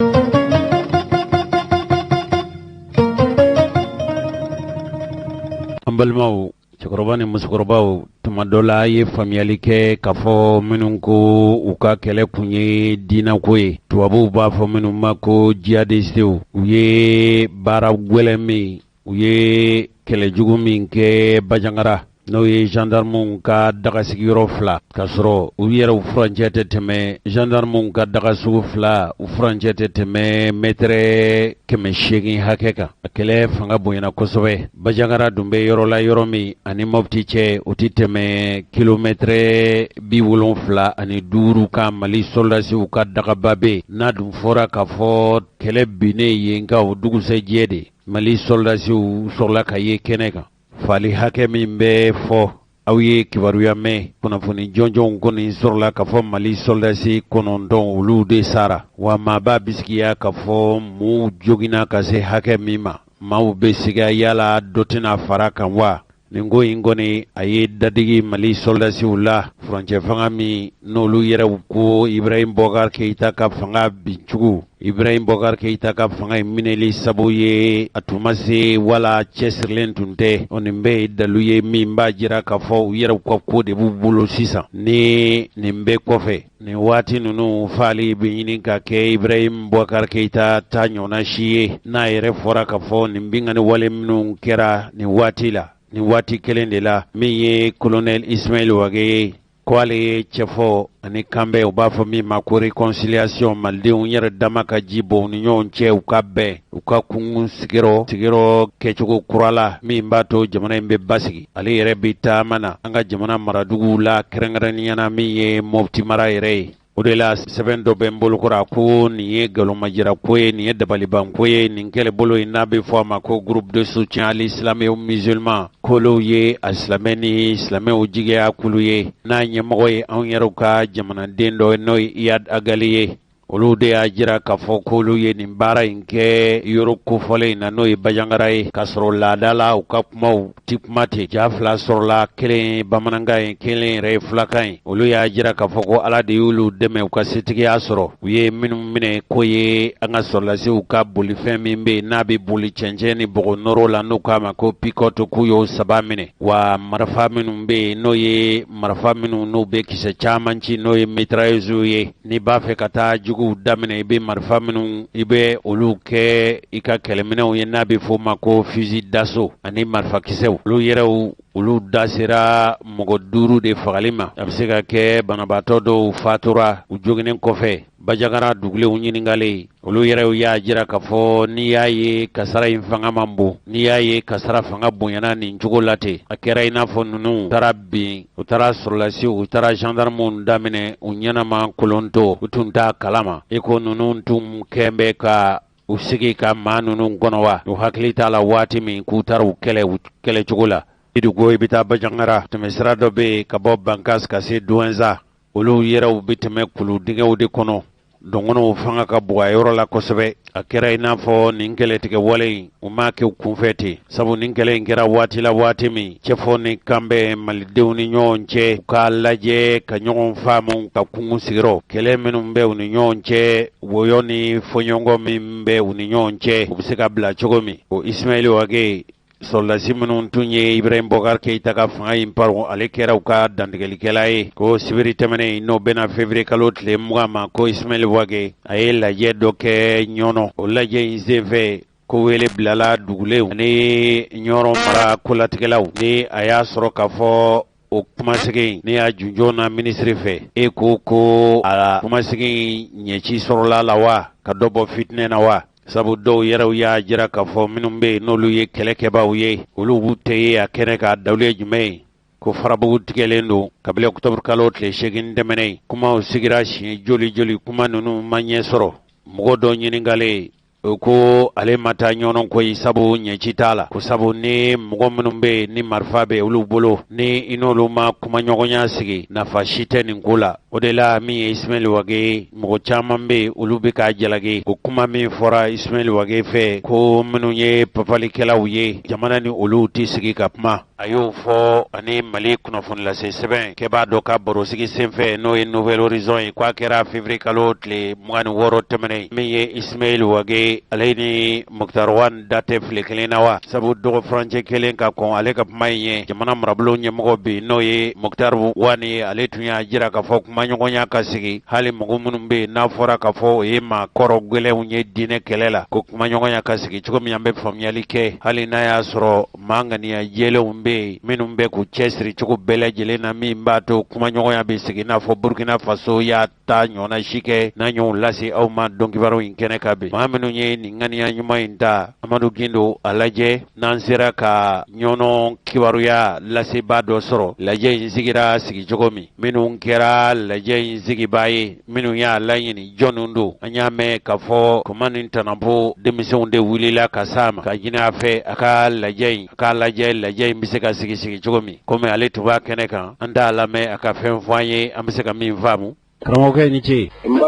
an balimaw cɛkɔrɔba ni musokɔrɔbaw tuma dɔ la a ye faamuyali kɛ k'a fɔ minnu ko u ka kɛlɛ kun ye diinɛko ye tubabuw b'a fɔ minnu ma ko jihadistew u ye baara gɛlɛn min u ye kɛlɛjugu min kɛ bajangara n'o ye gendarmew ka dagasigiyɔrɔ fila k'a sɔrɔ u yɛrɛ u furancɛ tɛ tɛmɛ gendarmew ka dagasugu fila u furancɛ tɛ tɛmɛ mɛtɛrɛ 800 hakɛ kan a kɛlɛ fanga bonyana kosɛbɛ bajangara dun bɛ yɔrɔ la yɔrɔ min ani mɔpti cɛ o tɛ tɛmɛ kilomɛtɛrɛ 75 kan mali sɔrɔdasiw ka dagaba bɛ yen n'a dun fɔra k'a fɔ kɛlɛ binnen yen kan o dugusɛjɛ de mali sɔrɔdasiw sɔrɔla ka ye kɛnɛ kan fali hakɛ min bɛ fɔ aw ye kibaruya mɛn kunnafoni jɔnjɔnw kɔni sɔrɔla k'a fɔ mali sɔrɔdasi 9 olu de sara wa maa b'a bisigiya k'a fɔ maaw joginna ka se hakɛ min ma maaw bɛ siga yala dɔ tɛna fara kan wa nin ko in kɔni a ye dadigi mali sɔrɔdasiw la furancɛ fanga min n'olu yɛrɛw ko ibrahim bɔkar keyita ka fanga bincogo ibrahim bɔkar keyita ka fanga in minɛli sabu ye a tun ma se wala cɛsirilen tun tɛ o nin bɛɛ ye dalu ye min b'a jira k'a fɔ u yɛrɛw ka ko de b'u bolo sisan ni nin bɛɛ kɔfɛ nin waati ninnu faali bɛ ɲini ka kɛ ibrahim bɔkar keyita ta ɲɔgɔnna si ye n'a yɛrɛ fɔra k'a fɔ nin binkanni wale minnu kɛra nin waati la nin waati kelen de la min ye kolonɛli ismail wage ye ko ale ye cɛfɔ ani kanbɛn u b'a fɔ min ma ko réconciliation malidenw yɛrɛ dama ka ji bɔn u ni ɲɔgɔn cɛ u ka bɛn u ka kun sigiyɔrɔ sigiyɔrɔ kɛcogo kura la min b'a to jamana in bɛ basigi ale yɛrɛ bɛ taama na an ka jamana maraduguw la kɛrɛnkɛrɛnnenya na min ye mɔpti mara yɛrɛ ye o de la sɛbɛn dɔ bɛ n bolokɔrɔ ko nin ye nkalonmajira ko ye nin ye dabalibanko ye nin kɛlɛbolo in n'a bɛ fɔ a ma ko groupe de soutien à l'islam et aux musulmans k'olu ye a silamɛ ni silamɛw jigiya kulu ye n'a ɲɛmɔgɔ ye anw yɛrɛw ka jamanaden dɔ ye n'o ye Iyad Agali ye. Olu de y'a jira k'a fɔ k'olu ye nin baara in kɛ yɔrɔ kofɔlen in na, n'o ye Bajangara ye, k'a sɔrɔ laada la u ka kumaw ti kuma ten. Ja fila sɔrɔla, kelen ye bamanankan ye, kelen yɛrɛ ye fulakan ye. Olu y'a jira k'a fɔ ko Ala de y'olu dɛmɛ u ka setigiya sɔrɔ. U ye minnu minɛ, k'o ye an ka sɔrɔlasiw ka bolifɛn min bɛ yen n'a bɛ boli cɛncɛn ni bɔgɔ nɔrɔ la, n'u k'a ma ko pick-up, k'u y'o saba minɛ. Wa marifa minnu bɛ yen, n'o ye marifa minnu n'u bɛ kisɛ caman ci, n'o ye mitrailleuses ye, n'i b'a fɛ ka taa juguw daminɛ, i bɛ marifa minnu, i bɛ olu kɛ i ka kɛlɛminɛw ye, n'a bɛ f'o ma ko fusil d'assaut, ani marifakisɛw. Olu yɛrɛw, olu da sera mɔgɔ duuru de fagali ma. A bɛ se ka kɛ banabaatɔ dɔw fatura u joginnen kɔfɛ. Bajangara dugulenw ɲininkalen, olu yɛrɛw y'a jira k'a fɔ n'i y'a ye kasara in fanga man bon, n'i y'a ye kasara fanga bonyana nin cogo la ten, a kɛra i n'a fɔ ninnu taara bin, u taara sɔrɔlasiw, u taara gendarmew daminɛ u ɲɛnama kolonto, u tun t'a kalama. I ko ninnu tun kɛn bɛ ka u sigi ka maa ninnu kɔnɔ wa, u hakili t'a la waati min k'u taara u kɛlɛ u kɛlɛcogo la. I ko i bɛ taa Bajangara, tɛmɛsira dɔ bɛ yen ka bɔ Bankas ka se Duwɛnza. Olu yɛrɛw bɛ tɛmɛ kulu dingɛw de kɔnɔ. Dɔgɔnɔw fanga ka bon a yɔrɔ la kosɛbɛ. A kɛra i n'a fɔ nin kɛlɛtigɛ wale in, u m'a kɛ u kunfɛ ten, sabu nin kɛlɛ in kɛra waati la, waati min cɛfɔ ni kanbɛn malidenw ni ɲɔgɔn cɛ, u k'a lajɛ ka ɲɔgɔn faamu ka kungo sigiyɔrɔ kɛlɛ minnu bɛ u ni ɲɔgɔn cɛ, wɔyɔ ni fɔɲɔgɔnkɔ min bɛ u ni ɲɔgɔn cɛ, u bɛ se ka bila cogo min. O Ismaël Wagué, sɔrɔdasi minnu tun ye Ibrahim Boubacar Keïta ka fanga in paro, ale kɛra u ka dantigɛlikɛla ye. Ko sibiri tɛmɛnen, n'o bɛnna février kalo tile 20 ma, ko Ismaël Wagué a ye lajɛ dɔ kɛ Ɲɔnɔ. O lajɛ in senfɛ, ko wele bilala dugulenw ani Ɲɔrɔ mara kolatigɛlaw. Ni a y'a sɔrɔ k'a fɔ o kumasigi ne y'a junjɔ na minisiri fɛ, e ko ko a kumasigi ɲɛci sɔrɔla la wa, ka dɔ bɔ fitinɛ na wa? Sabu dɔw yɛrɛw y'a jira k'a fɔ minnu bɛ yen n'olu ye kɛlɛkɛbaaw ye, olu b'u tɛ ye a kɛnɛ k'a dawuli ye jumɛn ye? Ko farabugu tigɛlen don kabini octobre kalo tile 8 tɛmɛnen. Kumaw sigira siɲɛ joli joli, kuma ninnu ma ɲɛ sɔrɔ. Mɔgɔ dɔ ɲininkalen, o ko ale ma taa Ɲɔnɔ koyi, sabu ɲɛci t'a la, ko sabu ni mɔgɔ minnu bɛ yen ni marifa bɛ olu bolo, ni i n'olu ma kumaɲɔgɔnya sigi, nafa si tɛ nin ko la. O de la min ye Ismaël Wagué, mɔgɔ caman bɛ yen, olu bɛ k'a jalaki ko kuma min fɔra Ismaël Wagué fɛ, ko minnu ye papalikɛlaw ye, jamana ni olu tɛ sigi ka kuma, a y'o fɔ ani Mali kunnafonilase sɛbɛn kɛbaa dɔ ka barosigi senfɛ, n'o ye Nouvel Horizon ye, k'a kɛra février kalo tile 26 tɛmɛnen. Min ye Ismaël Wagué, ale ni Moctar Ouane da tɛ file kelen na wa, sabu dɔgɔ furancɛ kelen ka kɔn ale ka kuma in ye, jamana marabolo ɲɛmɔgɔ bi, n'o ye Moctar Ouane ye, ale tun y'a jira k'a fɔ kumaɲɔgɔnya ka sigi, hali mɔgɔ minnu bɛ yen n'a fɔra k'a fɔ o ye maa kɔrɔ gɛlɛnw ye diinɛ kɛlɛ la, ko kumaɲɔgɔnya ka sigi cogo min an bɛ faamuyali kɛ, hali n'a y'a sɔrɔ maa ŋaniya jɛlenw bɛ yen minnu bɛ k'u cɛsiri cogo bɛɛ lajɛlen na, min b'a to kumaɲɔgɔnya bɛ sigi, n'a fɔ Burkina Faso y'a ta ɲɔgɔnna si kɛ, n'an y'o lase aw ma donkibaru in kɛnɛ kan bi. Maa minnu ye nin ŋaniya ɲuman in ta, Amadu Gindo, a lajɛ n'an sera ka Ɲɔnɔ kibaruya lasebaa dɔ sɔrɔ. Lajɛ in sigira sigi cogo min, minnu kɛra lajɛ in sigibaa ye, minnu y'a laɲini, jɔnw don? An y'a mɛn k'a fɔ kuma ni tanabo denmisɛnw de wulila ka s'a ma ka ɲini a fɛ a ka lajɛ in, a k'a lajɛ lajɛ in bɛ se ka sigi sigi cogo min. Komi ale tun b'a kɛnɛ kan, an t'a lamɛn a ka fɛn fɔ an ye an bɛ se ka min faamu. Karamɔgɔkɛ, i ni ce. Nba,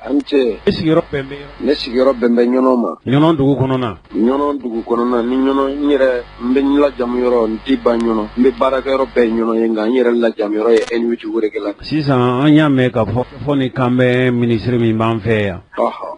a ni ce. I sigiyɔrɔ bɛn bɛ? Ne sigiyɔrɔ bɛn bɛ Ɲɔnɔ ma. Ɲɔnɔ dugu kɔnɔna? Ɲɔnɔ dugu kɔnɔna ni Ɲɔnɔ, n yɛrɛ n bɛ n lajamu yɔrɔ n tɛ ban Ɲɔnɔ, n bɛ baarakɛyɔrɔ bɛɛ ye Ɲɔnɔ ye, nka n yɛrɛ lajamu yɔrɔ ye N8 Woregela. Sisan an y'a mɛn k'a fɔ fɔ ni kanbɛn minisiri min b'an fɛ yan,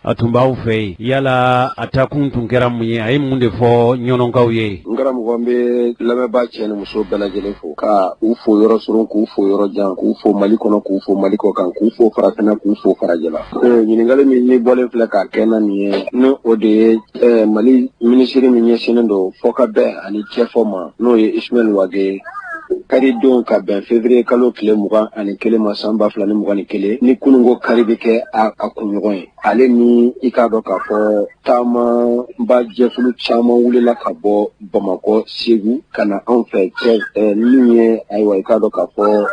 a tun b'aw fɛ yen, yala a taakun tun kɛra mun ye? A ye mun de fɔ ɲɔnɔnkaw ye? N karamɔgɔ, n bɛ lamɛnbaa cɛ ni muso bɛɛ lajɛlen fo, ka u fo yɔrɔ surun, k'u fo yɔrɔ jan, k'u fo Mali kɔnɔ, k'u fo Mali kɔ kan, k'u fo farafinna, k'u fo farajɛla. Ɲininkali min ni bɔlen filɛ k'a kɛ na nin ye, ni o de ye Mali minisiri min ɲɛsinnen don fɔkabɛn ani cɛfɔ ma, n'o ye Ismaël Wagué ye, kari don ka bɛn février kalo tile 21 ma san 2021, ni kununko kari bɛ kɛ a kunɲɔgɔn ye, ale ni i k'a dɔn k'a fɔ taamaba jɛkulu caman wulila ka bɔ Bamakɔ, Segu, ka na anw fɛ cɛ min ye, ayiwa, i k'a dɔn k'a fɔ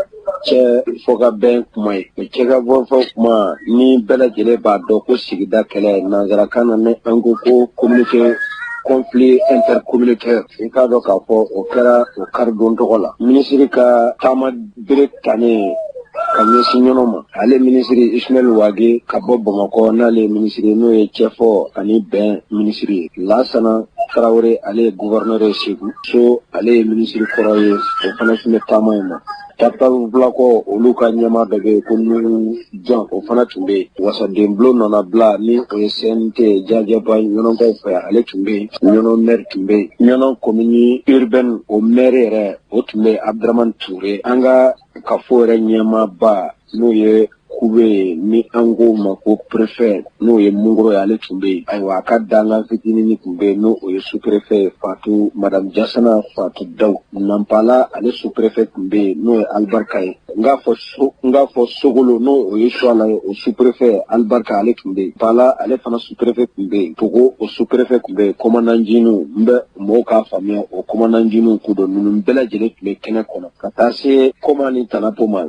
cɛ fɔkabɛn kuma ye. O cɛ ka fɔ kuma ni bɛɛ lajɛlen b'a dɔn ko sigida kɛlɛ, nanzarakan na ni an ko ko communauté, conflit intercommunautaire, i k'a dɔn k'a fɔ o kɛra o karidon tɔgɔ la. Minisiri ka taama bere tanen Ka ɲɛsin Ɲɔnɔ ma, ale minisiri Ismaël Wagué ka bɔ Bamakɔ, n'ale ye minisiri n'o ye cɛfɔ ani bɛn minisiri ye. Lasana Tarawele, ale ye gouverneur ye Segu. So, ale ye minisiri kɔrɔ ye, o fana tun bɛ taama in na. Tape-tape Pulako, olu ka ɲɛmaa dɔ bɛ yen ko Nuhu Jan, o fana tun bɛ yen. Wasadenbulon nɔnabila, ni o ye CNT jajɛba Ɲɔnɔkaw fɛ, ale tun bɛ yen. Ɲɔnɔ maire tun bɛ yen. Ɲɔnɔ commune urbaine, o maire yɛrɛ, o tun bɛ yen, Abdramane Touré. An ka kafo yɛrɛ ɲɛmaaba, n'o ye kube ye, ni an k'o ma ko préfet, n'o ye Mungoro ye, ale tun bɛ yen. Ayiwa, a ka dankan fitinin tun bɛ yen, n'o o ye sous-préfet ye, Fatu, madame Jasana Fatu Daw. Nanpala, ale sous-préfet tun bɛ yen, n'o ye Alibarika ye. N k'a fɔ so, n k'a fɔ Sogolo, n'o o ye Suwala ye, o sous-préfet Alibarika, ale tun bɛ yen. Pala, ale fana sous-préfet tun bɛ yen. Togo, o sous-préfet tun bɛ yen. Commandant Jinu, n bɛ mɔgɔw k'a faamuya, o commandant Jinu ko don. Ninnu bɛɛ lajɛlen tun bɛ kɛnɛ kɔnɔ ka taa se Koma ni Tanapo ma.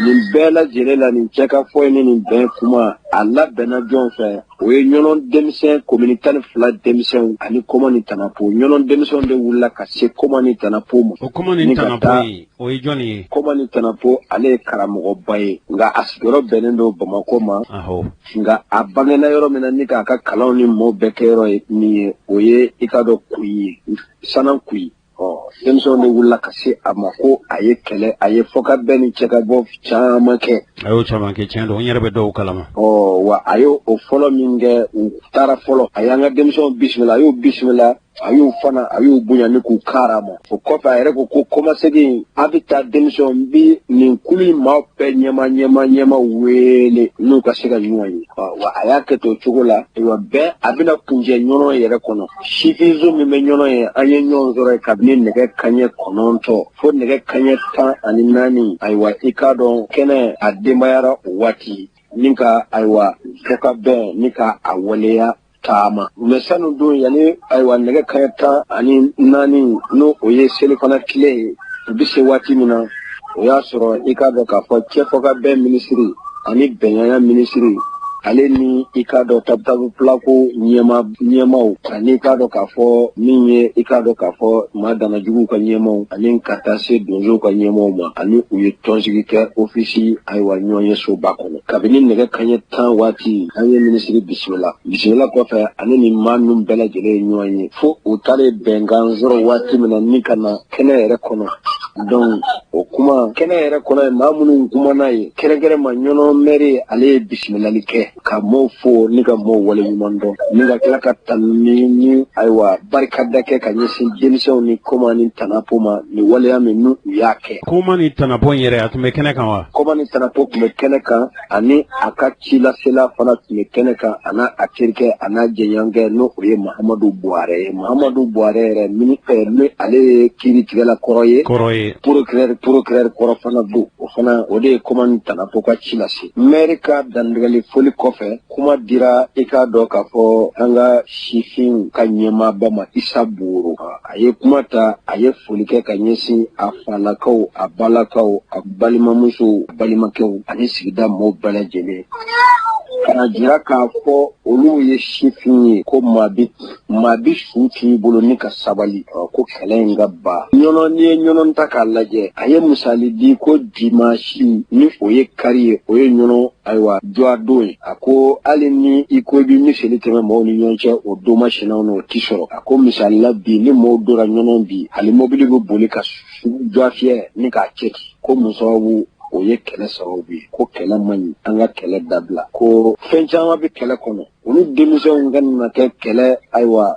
Nin bɛɛ lajɛlen la, nin cɛ ka fɔ ni nin bɛn kuma, a labɛnna jɔn fɛ? O ye Ɲɔnɔ denmisɛn, komini 12 denmisɛnw ani Koma ni Tanapo. Ɲɔnɔ denmisɛnw de wulila ka se Koma ni Tanapo ma. O Koma ni Tanapo in, o ye jɔn ye? Koma ni Tanapo, ale ye karamɔgɔba ye, nka a sigiyɔrɔ bɛnnen don Bamakɔ ma. Nka a bangena yɔrɔ min na ni k'a ka kalanw ni mɔɔw bɛɛ kɛ yɔrɔ ye min ye, o ye i ka dɔn Kuyi ye, Sanan Kuyi. Ɔ, denmisɛnw de wulila ka se a ma ko a ye kɛlɛ, a ye fɔkabɛn ni cɛkabɔ caman kɛ. A y'o caman kɛ, tiɲɛ don, n yɛrɛ bɛ dɔw kalama. Ɔ wa, a y'o o fɔlɔ min kɛ, u taara fɔlɔ, a y'an ka denmisɛnw bisimila, a y'u bisimila, a y'u fana, a y'u bonya ni k'u kara ma. O kɔfɛ, a yɛrɛ ko ko kɔmasegin a bɛ taa, denmisɛnw bi nin kulu in maaw bɛɛ ɲɛma ɲɛma ɲɛma wele n'u ka se ka ɲɔgɔn ye. Wa a y'a kɛ to cogo la. Ayiwa, bɛɛ a bɛna kuncɛ Ɲɔnɔ yɛrɛ kɔnɔ. Sifinso min bɛ Ɲɔnɔ ye, an ye ɲɔgɔn sɔrɔ yen kabini nɛgɛ kaɲɛ 9 fo nɛgɛ kaɲɛ 14. Ayiwa, i k'a dɔn kɛnɛ a denbayara o waati ni ka, ayiwa, fɔkabɛn ni ka a waleya taama. Mɛ sanu don yanni, ayiwa, nɛgɛ kaɲɛ 14, n'o o ye selifana tile ye, u bɛ se waati min na, o y'a sɔrɔ i k'a dɔn k'a fɔ cɛ fɔkabɛn minisiri ani bɛnɲaya minisiri, ale ni i k'a dɔn Tape-tape Pulako ɲɛma ɲɛmaw, ani i k'a dɔn k'a fɔ min ye, i k'a dɔn k'a fɔ maa danajuguw ka ɲɛmaw, ani ka taa se donsow ka ɲɛmaw ma, ani u ye tɔnsigi kɛ ofisi, ayiwa, ɲɔgɔn ye soba kɔnɔ kabini nɛgɛ kaɲɛ 10 waati. An ye minisiri bisimila. Bisimila kɔfɛ, ani nin maa ninnu bɛɛ lajɛlen ye ɲɔgɔn ye fo u taalen bɛnkan sɔrɔ waati min na ni ka na kɛnɛ yɛrɛ kɔnɔ. Donc o kuma kɛnɛ yɛrɛ kɔnɔ ye, maa minnu kumana ye, kɛrɛnkɛrɛn ma Ɲɔnɔ mɛri, ale ye bisimilali kɛ ka mɔɔw fo ni ka mɔɔw waleɲuman dɔn, ni ka tila ka tanuni ni, ayiwa, barikada kɛ ka ɲɛsin denmisɛnw ni Koma ni Tanapo ma, ni waleya min n'u u y'a kɛ. Koma ni Tanapo in yɛrɛ, a tun bɛ kɛnɛ kan wa? Koma ni Tanapo tun bɛ kɛnɛ kan, ani a ka cilasela fana tun bɛ kɛnɛ kan, a n'a a terikɛ, a n'a jɛɲɔgɔnkɛ, n'o o ye Mahamadu Buwarɛ ye. Mahamadu Buwarɛ yɛrɛ mini ni ale ye kiiritigɛla kɔrɔ ye. Kɔrɔ ye. Procureur kɔrɔ fana don. O fana, o de ye Koma ni Tanapo ka ci lase. Maire ka dantigɛli foli kɔfɛ, kuma dira, i k'a dɔn k'a fɔ an ka sifinw ka ɲɛmaaba ma, Isa Boro. A ye kuma ta, a ye foli kɛ ka ɲɛsin a falakaw, a balakaw, a balimamusow, balimakɛw ani sigida mɔgɔw bɛɛ lajɛlen, ka jira k'a fɔ olu ye sifin ye, ko maa bi maa bi su t'i bolo ni ka sabali, ko kɛlɛ in ka ba Ɲɔnɔ. N'i ye Ɲɔnɔ ta k'a lajɛ, a ye misali di ko dimansi, ni o ye kari ye, o ye Ɲɔnɔ, ayiwa, jɔdon ye. A ko hali ni i ko i bɛ miseli tɛmɛ mɔgɔw ni ɲɔgɔn cɛ, o don masinaw n'o ti sɔrɔ. A ko misali la bi, ni mɔgɔw donna Ɲɔnɔ bi, hali mobili bɛ boli ka jɔ fiyɛ ni k'a cɛ ci. Ko mun sababu? O ye kɛlɛ sababu ye. Ko kɛlɛ man ɲi, an ka kɛlɛ dabila. Ko fɛn caman bɛ kɛlɛ kɔnɔ, olu denmisɛnw ka na kɛ kɛlɛ, ayiwa,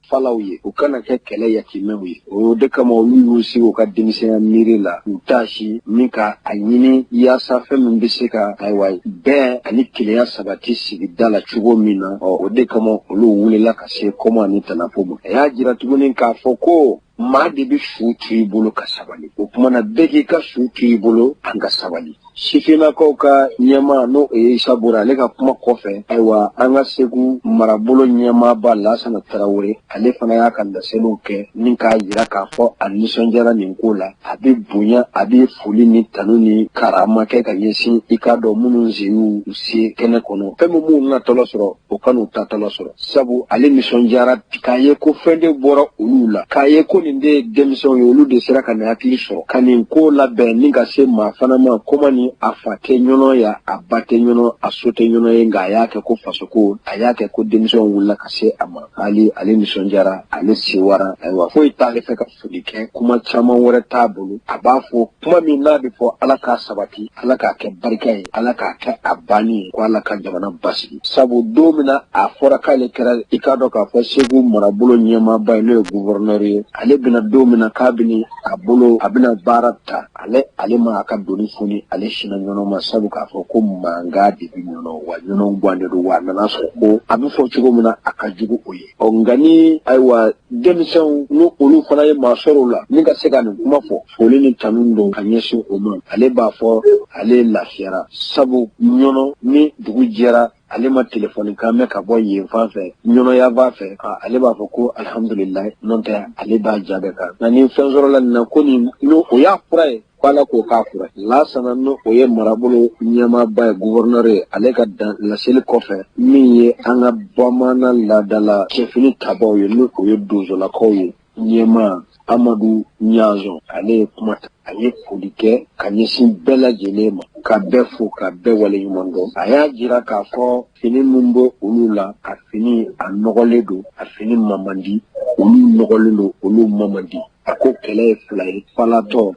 falaw ye, u kana kɛ kɛlɛ yatimɛw ye. O de kama olu y'u sigi u ka denmisɛnya miiri la, u taasi ni ka a ɲini yaasa fɛn min bɛ se ka, ayiwa, bɛn ani kelenya sabati sigida la cogo min na. Ɔ, o de kama olu wulila ka se Koma ni Tanapo ma. A y'a jira tuguni k'a fɔ ko maa de bɛ su to i bolo ka sabali. O tuma na, bɛɛ k'i ka su to i bolo, an ka sabali. Sifinnakaw ka ɲɛmaa n'o ye Isa Bore ale ka kuma kɔfɛ, ayiwa an ka Segu marabolo ɲɛmaaba Lasana Tarawele ale fana y'a ka laseliw kɛ ni k'a jira k'a fɔ a nisɔndiyara nin ko la, a bɛ bonya a bɛ foli ni tanu ni karama kɛ ka ɲɛsin i k'a dɔn minnu sen y'u se kɛnɛ kɔnɔ, fɛn min m'u natɔla sɔrɔ o kan'u taatɔla sɔrɔ, sabu ale nisɔndiyara bi k'a ye ko fɛn de bɔra olu la, k'a ye ko nin de ye denmisɛnw ye, olu de sera ka nin hakili sɔrɔ ka nin ko labɛn ni ka se maa fana ma koma ni a fa tɛ ɲɔnɔ ya, a ba tɛ ɲɔnɔ, a so tɛ ɲɔnɔ ye, nka a y'a kɛ ko fasoko, a y'a kɛ ko denmisɛnw wulila ka se a ma. Hali ale nisɔndiyara, ale sewara. Ayiwa, foyi t'ale fɛ ka foli kɛ, kuma caman wɛrɛ t'a bolo. A b'a fɔ kuma min n'a bɛ fɔ, Ala k'a sabati, Ala k'a kɛ barika ye, Ala k'a kɛ a banni ye, ko Ala ka jamana basigi. Sabu don min na a fɔra k'ale kɛra i k'a dɔn k'a fɔ Segu marabolo ɲɛmaaba ye, n'o ye gouverneur ye, ale bɛna don min na k'a bɛna a bolo, a bɛna baara ta, ale ale ma a ka doni foni, ale sinna ɲɔnɔ ma, sabu k'a fɔ ko mankan de bɛ ɲɔnɔ, wa ɲɔnɔ gan de don, wa a nana sɔrɔ ko a bɛ fɔ cogo min na a ka jugu o ye. Ɔ nka ni ayiwa denmisɛnw ni olu fana ye maa sɔrɔ o la ni ka se ka nin kuma fɔ, foli ni tanu don ka ɲɛsin o ma. Ale b'a fɔ ale lafiyara, sabu ɲɔnɔ ni dugu jɛra ale ma telefɔni kan mɛn ka bɔ yen fan fɛ, ɲɔnɔ yanfan fɛ, ale b'a fɔ ko alihamudulilayi, n'o tɛ ale b'a ja bɛɛ kan. Nka ni fɛn sɔrɔla nin na ko nin n'o o y'a fura ye, ko Ala k'o k'a fura ye. Lasana n'o o ye marabolo ɲɛmaaba ye, gouverneur ye, ale ka dan laseli kɔfɛ, min ye an ka bamanan laadala cɛfini tabaw ye, n'o o ye donsolakaw ye, ɲɛmaa Amadu Ɲazɔn, ale ye kuma ta, a ye foli kɛ ka ɲɛsin bɛɛ lajɛlen ma, ka bɛɛ fo, ka bɛɛ waleɲuman dɔn. A y'a jira k'a fɔ fini min bɛ olu la, a fini a nɔgɔlen don, a fini ma man di, olu nɔgɔlen don, olu ma man di. A ko kɛlɛ ye fila ye, falatɔ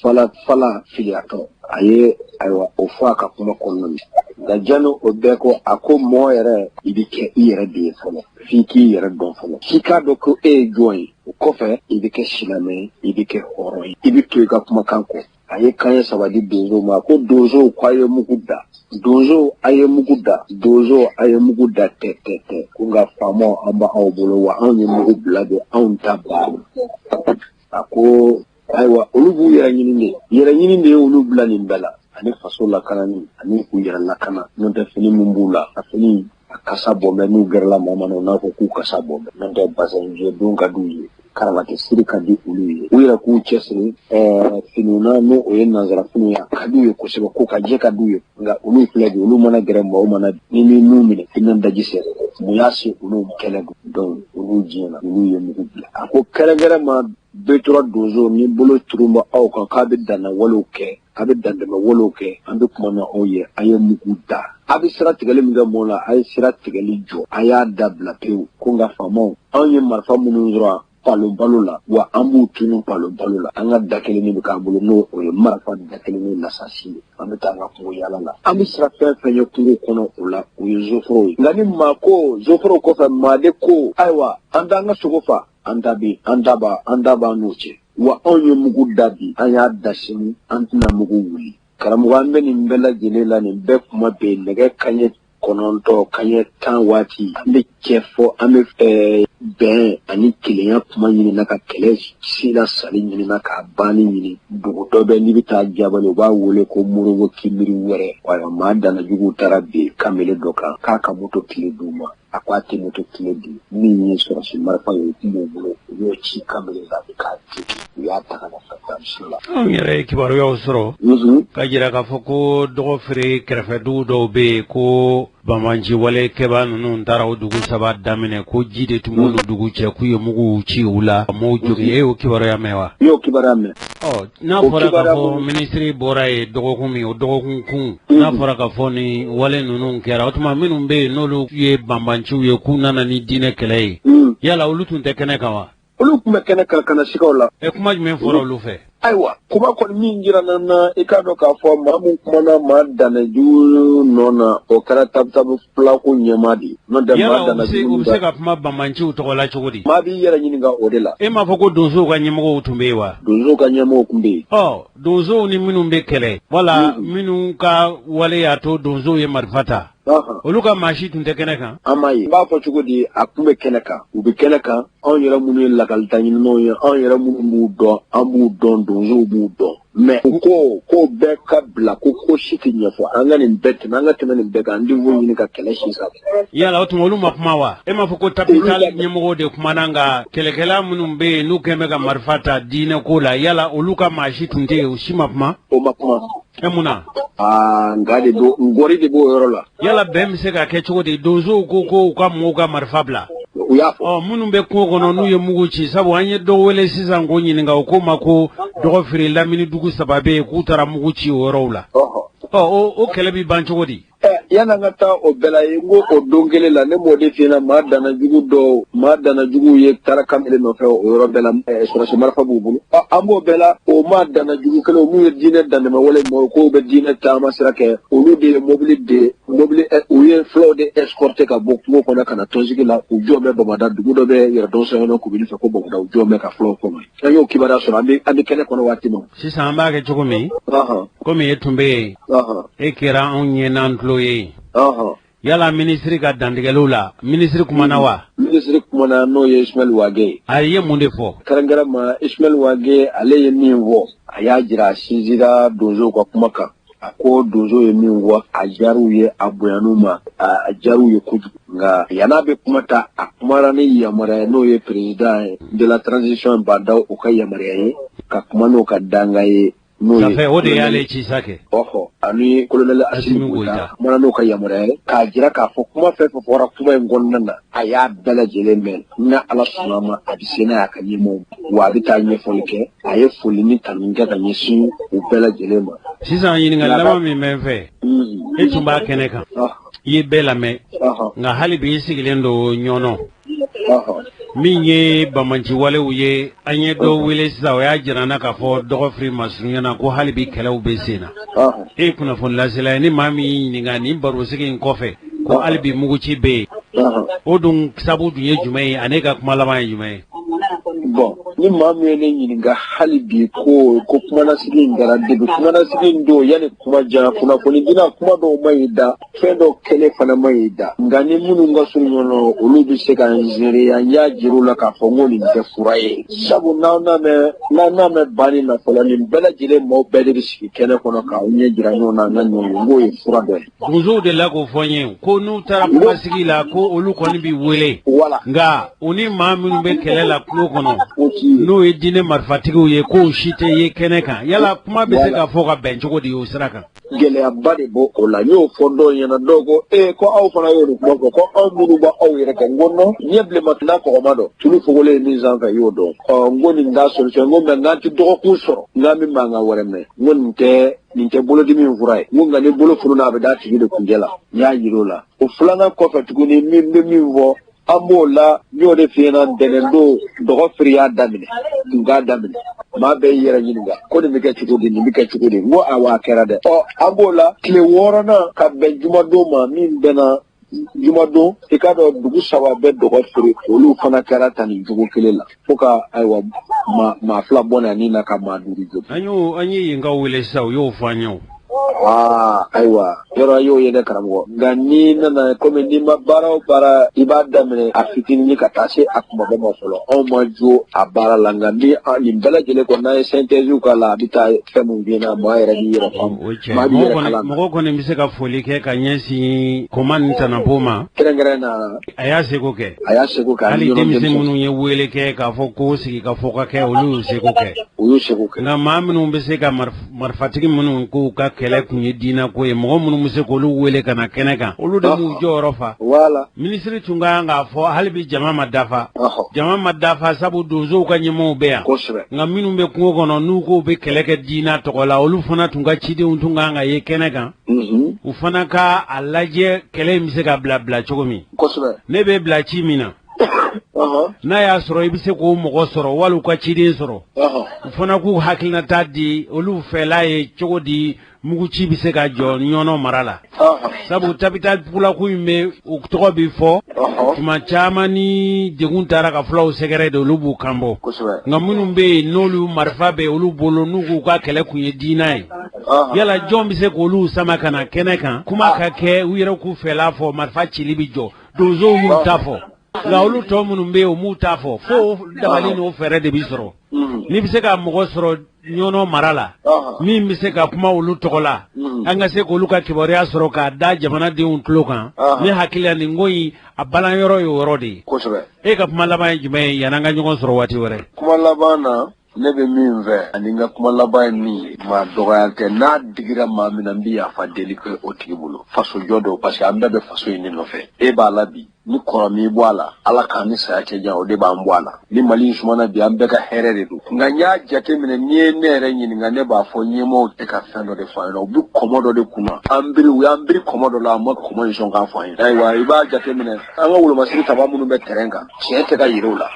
fala fala filiyatɔ. A ye ayiwa o fɔ a ka kuma kɔnɔna na. Nka janni o bɛɛ kɔ, a ko mɔgɔ yɛrɛ, i bɛ kɛ i yɛrɛ de ye fɔlɔ, f'i k'i yɛrɛ dɔn fɔlɔ, f'i k'a dɔn ko e ye jɔn ye. O kɔfɛ i bɛ kɛ silamɛ ye, i bɛ kɛ hɔrɔn ye, i bɛ to i ka kumakan kɔ. A ye kanɲɛ saba di donsow ma, a ko donsow ko a ye mugu da, donsow a ye mugu da, donsow a ye mugu da tɛ tɛ tɛ, ko nka faamaw an b'aw bolo, wa anw ye mugu bila de, anw ta banna. A ko ayiwa olu b'u yɛrɛ ɲini de, yɛrɛ ɲini de ye olu bila nin bɛɛ la, ani faso lakanani ani k'u yɛrɛ lakana. N'o tɛ fini min b'u la, a fini a kasa bɔ bɛ, n'u gɛrɛla maa ma na, u n'a fɔ k'u kasa bɔ bɛ. N'o tɛ bazɛn don ka d'u ye, karavati siri ka di olu ye, u yɛrɛ k'u cɛsiri finiw na, n'o o ye nansara finiw ye, a ka d'u ye kosɛbɛ, ko ka jɛ ka d'u ye. Nka olu filɛ bi, olu mana gɛrɛ maaw mana ni min n'u minɛ, i na daji sɛ mun y'a se olu kɛlɛ don. Donc olu diɲɛna, olu ye mugu bila. A ko kɛrɛnkɛrɛn ma Betura donso ni bolo turun bɛ aw kan k'a bɛ danna walew kɛ, a bɛ dantɛmɛ walew kɛ, an bɛ kuma na aw ye, a ye mugu da. A bɛ sira tigɛli min kɛ mɔɔ la, a ye sira tigɛli jɔ, a y'a dabila pewu. Ko nka faamaw, anw ye marifa minnu sɔrɔ palon balo la, wa an b'u tunu palon balo la. An ka da kelen bɛ k'an bolo, n'o o ye marifa da kelen ni lasasi ye. An bɛ taa an ka kungo yaala la, an bɛ siran fɛn fɛn ye kungo kɔnɔ, o la o ye zoforow ye. Nka ni maa ko zoforow kɔfɛ, maa de ko ayiwa an t'an ka sogo fa, an ta bɛ an ta b'a an ta b'an n'o cɛ. Wa anw ye mugu da bi, an y'a da sini, an tɛna mugu wuli. Karamɔgɔ, an bɛ nin bɛɛ lajɛlen la, nin bɛɛ kuma bɛ yen, nɛgɛ kanɲɛ 9, kanɲɛ 10 waati, an bɛ cɛ fɔ, an bɛ bɛn ani kelenya kuma ɲinina, ka kɛlɛ sira sali ɲinina, k'a banni ɲini. Dugu dɔ bɛ n'i bɛ taa Jabali, u b'a wele ko Morobo Kinbiri wɛrɛ. Ayiwa, maa danajuguw taara bin kamalen dɔ kan k'a ka moto kile d'u ma. A ko a tɛ moto kile di. Min ye sɔrɔsi marifa ye, o tun b'u bolo, u y'o ci kamalen la k'a jogin, u y'a ta ka na famuso la. Anw yɛrɛ ye kibaruyaw sɔrɔ ka jira k'a fɔ ko Dɔgɔfere kɛrɛfɛ dugu dɔw bɛ yen, ko banbaanci wale kɛbaa ninnu taara o dugu saba daminɛ, ko ji de tun b'olu dugu cɛ, k'u ye muguw ci u la, m'u jogin. E y'o kibaruya mɛn wa? N y'o kibaruya mɛn. Ɔ n'a fɔra k'a fɔ minisiri bɔra yen dɔgɔkun min, o dɔgɔkun kun, n'a fɔra k'a fɔ nin wale ninnu kɛra, o tuma minnu bɛ yen n'olu ye banbaanciw ye, k'u nana ni diinɛ kɛlɛ ye, yala olu tun tɛ kɛnɛ kan wa? Olu tun bɛ kɛnɛ kan ka na sigaw la. Ɛ, kuma jumɛn fɔra olu fɛ? Ayiwa, kuma kɔni min jira na na, i k'a dɔn k'a fɔ maa min kumana maa dannajugu nɔ na, o kɛra Tabitabi Pulako ɲɛmaa de ye. N'o tɛ maa dannajugu, u bɛ se ka kuma banbaanciw tɔgɔ la cogo di? Maa b'i yɛrɛ ɲininka o de la. E m'a fɔ ko donsow ka ɲɛmɔgɔw tun bɛ yen wa? Donsow ka ɲɛmɔgɔw tun bɛ yen. Ɔ donsow ni minnu bɛ kɛlɛ, wala minnu ka wale y'a to donsow ye marifa ta. Olu ka maa si tun tɛ kɛnɛ kan. An m'a ye. N b'a fɔ cogo di, a tun bɛ kɛnɛ kan, u bɛ kɛnɛ kan. Anw yɛrɛ minnu ye lakalita ɲininaw ye, anw yɛrɛ minnu b'u dɔn, an b'u dɔn, donsow b'u dɔn. Mais u ko ko bɛɛ ka bila, ko ko si tɛ ɲɛfɔ, an ka nin bɛɛ tɛmɛ, an ka tɛmɛ nin bɛɛ kan, an denw ɲini ka kɛlɛ si sanfɛ. Yala o tuma olu ma kuma wa? E m'a fɔ ko Tabital ɲɛmɔgɔw de kumana, nka kɛlɛkɛla minnu bɛ yen n'u kɛn bɛ ka marifa ta diinɛ ko la, yala olu ka maa si tun tɛ yen, u si ma kuma? O ma kuma. E mun na? Aa, nka de don, ngɔri de b'o yɔrɔ la. Yala bɛn bɛ se ka kɛ cogo di? Donsow ko ko u ka mɔgɔw ka marifa bila. U y'a fɔ. Ɔ, minnu bɛ kungo kɔnɔ n'u ye mugu ci, sabu an ye dɔ wele sisan k'o ɲininka, o ko ma ko Dɔgɔfiri lamini dugu saba bɛ yen k'u taara mugu ci o yɔrɔw la. Ɔ, o kɛlɛ bɛ ban cogo di? Yanni an ka taa o bɛɛ la ye, n ko o don kelen la, ne m'o de f'i ɲɛna, maa danna jugu dɔw, maa danna juguw ye taara kamalen nɔfɛ o yɔrɔ bɛɛ la, sɔrɔsi marifa b'u bolo. An b'o bɛɛ la, o maa danna jugu kelen minnu ye diinɛ dantɛmɛwale mɔgɔw k'o bɛ diinɛ taama sira kɛ, olu de ye mobili de mobili u ye fulaw de escorter ka bɔ kungo kɔnɔ ka na tɔnsigi la. U jɔ bɛ Bamada, dugu dɔ bɛ Yɛrɛdɔn sɔyɔnɔ kubili fɛ ko Bamada, u jɔ bɛ ka fulaw kɔnɔ. An y'o kibaruya sɔrɔ, an bɛ kɛnɛ kɔnɔ waati min. Sisan an b'a kɛ cogo min, komi e tun bɛ yen, e kɛra anw ɲɛ n'an tulo ye, yala minisiri ka dantigɛliw la, minisiri kumana wa? Minisiri kumana, n'o ye Ismaël Wagué ye. A ye mun de fɔ? Kɛrɛnkɛrɛn ma, Ismaël Wagué, ale ye min fɔ, a y'a jira a sinsinra donsow ka kuma kan. A ko donso ye min fɔ, a diyar'u ye, a bonyan'u ma, a diyar'u ye kojugu. Nka yann'a bɛ kuma ta, a kumara ni yamaruya ye, n'o ye président ye de la transition Bah N'Daw, o ka yamaruya ye ka kuma n'o ka danga ye, n'o ye o de y'ale ci sa kɛ. Ɔhɔ, ani colonel Assimi Goïta kumana n'o ka yamaruya ye, k'a jira k'a fɔ kuma fɛn fɛn fɔra kuma in kɔnɔna na, a y'a bɛɛ lajɛlen mɛn. N'a Ala sɔnna ma, a bɛ se n'a y'a ka ɲɛmɔgɔw, wa a bɛ taa ɲɛfɔli kɛ. A ye foli ni tanu kɛ ka ɲɛsin u bɛɛ lajɛlen ma. Sisan ɲininkali laban min bɛ n fɛ, e tun b'a kɛnɛ kan, i ye bɛɛ lamɛn, nka hali bi i sigilen don Ɲɔnɔ. Min ye banbaanciwalew ye, an ye dɔ wele sisan, o y'a jira n na k'a fɔ Dɔgɔfiri masurunya na ko hali bi kɛlɛw bɛ sen na. E ye kunnafoni lasela ye, ni maa min y'i ɲininka nin barosigi in kɔfɛ ko hali bi muguci bɛ yen, o dun sabu dun ye jumɛn ye, ani e ka kuma laban ye jumɛn ye? Bon, ni maa min ye ne ɲininka hali bi ko kumanasigi in kɛra depuis kumanasigi in don, yanni kuma jan kunnafoni dina kuma dɔw ma y'i da, fɛn dɔw kɛlen fana ma y'i da, nka ni minnu ka surun ɲɔgɔn na, olu bɛ se ka n seereya. N y'a jira u la k'a fɔ n ko nin tɛ fura ye, sabu n'aw n'a mɛn banni na fɔlɔ, nin bɛɛ lajɛlen maaw bɛɛ de bɛ sigi kɛnɛ kɔnɔ k'aw ɲɛ jira ɲɔgɔn na, an ka ɲɔgɔn ye, n k'o ye fura dɔ ye. Donsow de la k'o fɔ n ye ko n'u taara kumasigi la, ko olu kɔni bɛ wele, nka u ni maa minnu bɛ kɛlɛ la kungo kɔnɔ, n'o ye diinɛ marifatigiw ye, k'o si tɛ ye kɛnɛ kan. Yala kuma bɛ se ka fɔ ka bɛn cogo di o sira kan? Gɛlɛyaba de b'o o la. N y'o fɔ dɔw ɲɛna, dɔw ko ee, ko aw fana y'o de kuma fɔ, ko anw minnu b'aw yɛrɛ kɛ. N ko non, ɲɛ bilenma n'a kɔgɔma dɔn, tulu fogolen ye min sanfɛ, i y'o dɔn. Ɔ, n ko nin t'a solution. N ko mais n'an tɛ dɔgɔkun sɔrɔ, n k'an bɛ mankan wɛrɛ mɛn. N ko nin tɛ bolodimi in fura ye. N ko nka ni bolo fununa, a bɛ d'a tigi de kunjɛ la. N y'a yir'o la. O filanan kɔfɛ tuguni, min bɛ min fɔ, an b'o la, n y'o de f'i ɲɛna, ntɛnɛn don Dɔgɔfiri y'a daminɛ, tun k'a daminɛ, maa bɛɛ y'i yɛrɛ ɲininka ko nin bɛ kɛ cogo di, nin bɛ kɛ cogo di. N ko awɔ, a kɛra dɛ. Ɔ, an b'o la tile wɔɔrɔnan ka bɛn jumadon ma, min bɛnna jumadon, i k'a dɔn dugu saba bɛ Dɔgɔfiri, olu fana kɛra tan nin cogo kelen la, fo ka ayiwa maa fila bɔnɛ ani na ka maa duuru jogin. An ye yenkaw wele sisan, u y'o fɔ an ye o. Aa, ayiwa, yɔrɔ y'o ye dɛ karamɔgɔ. Nka n'i nana, komi n'i ma baara o baara, i b'a daminɛ a fitinin ka taa se a kumaba ma fɔlɔ. Anw ma jo a baara la, nka ni nin bɛɛ lajɛlen kɔ, n'an ye synthèse k'a la, a bɛ taa fɛn min f'i ɲɛna, maa yɛrɛ b'i yɛrɛ faamu. Maa b'i yɛrɛ kalama. Mɔgɔ kɔni bɛ se ka foli kɛ ka ɲɛsin Koma ni Tanapo ma. Kɛrɛnkɛrɛn na. A y'a seko kɛ. A y'a seko kɛ. Hali denmisɛn minnu ye wele kɛ k'a fɔ ko sigi ka fɔ ka kɛ, olu y'u seko kɛ. U y'u seko kɛ. Nka maa minnu bɛ se ka marifatigi minnu k'u ka kɛlɛ kun ye diinɛ ko ye, mɔgɔ minnu bɛ se k'olu wele ka na kɛnɛ kan, olu de m'u jɔyɔrɔ fa. Voilà. Minisiri tun ka kan k'a fɔ hali bi jama ma dafa. Jama ma dafa sabu donsow ka ɲɛmɔgɔw bɛ yan. Kosɛbɛ. Nka minnu bɛ kungo kɔnɔ, n'u k'u bɛ kɛlɛ kɛ diinɛ tɔgɔ la, olu fana tun ka cidenw tun ka kan ka ye kɛnɛ kan. U fana ka a lajɛ kɛlɛ in bɛ se ka bila cogo min. Kosɛbɛ. Ne bɛ bila ci min na. N'a y'a sɔrɔ i bɛ se k'o mɔgɔ sɔrɔ wali u ka ciden sɔrɔ, u fana k'u hakilinata di, olu fɛla ye cogo di muguci bɛ se ka jɔ Ɲɔnɔ mara la, sabu Tabital Pulaku in bɛ u tɔgɔ bɛ fɔ tuma caman ni degun taara ka fulaw sɛgɛrɛ de olu b'u kan bɔ, nka minnu bɛ yen n'olu marifa bɛ olu bolo n'u k'u ka kɛlɛ kun ye diinɛ ye, yala jɔn bɛ se k'olu sama ka na kɛnɛ kan kuma ka kɛ u yɛrɛ k'u fɛla fɔ marifa cili bɛ jɔ, donsow y'u ta fɔ. Nka olu tɔ minnu bɛ yen u m'u ta fɔ fo dabali n'o fɛɛrɛ de bɛ sɔrɔ n'i bɛ se ka mɔgɔ sɔrɔ Ɲɔnɔ mara la min bɛ se ka kuma olu tɔgɔ la an ka se k'olu ka kibaruya sɔrɔ k'a da jamanadenw tulo kan ne hakili la nin ko in a balan yɔrɔ ye o yɔrɔ de ye e ka kuma laban ye jumɛn ye yan'an ka ɲɔgɔn sɔrɔ waati wɛrɛ kuma laban na ne bɛ min fɛ ani n ka kuma laban ye min ye maa dɔgɔya tɛ n'a digira maa min na n bɛ yafa deli kɛ o tigi bolo fasojɔ don parce que an bɛɛ bɛ faso in de nɔfɛ e b'a la bi ni kɔrɔ m'i bɔ a la ala k'an ni saya cɛ jan o de b'an bɔ a la ni mali in sumana bi an bɛɛ ka hɛrɛ de don nka n y'a jateminɛ n'i ye ne yɛrɛ ɲininka ne b'a fɔ ɲɛmaaw tɛ ka fɛn dɔ de fɔ an ɲɛna u bɛ kɔmɔ dɔ de kunna an biri u y'an biri kɔmɔ dɔ la an ma kɔmɔ in sɔn k'a fɔ an ye ayiwa i b'a jateminɛ an ka wolomasiri taba minnu bɛ terrain kan tiɲɛ tɛ ka yira u la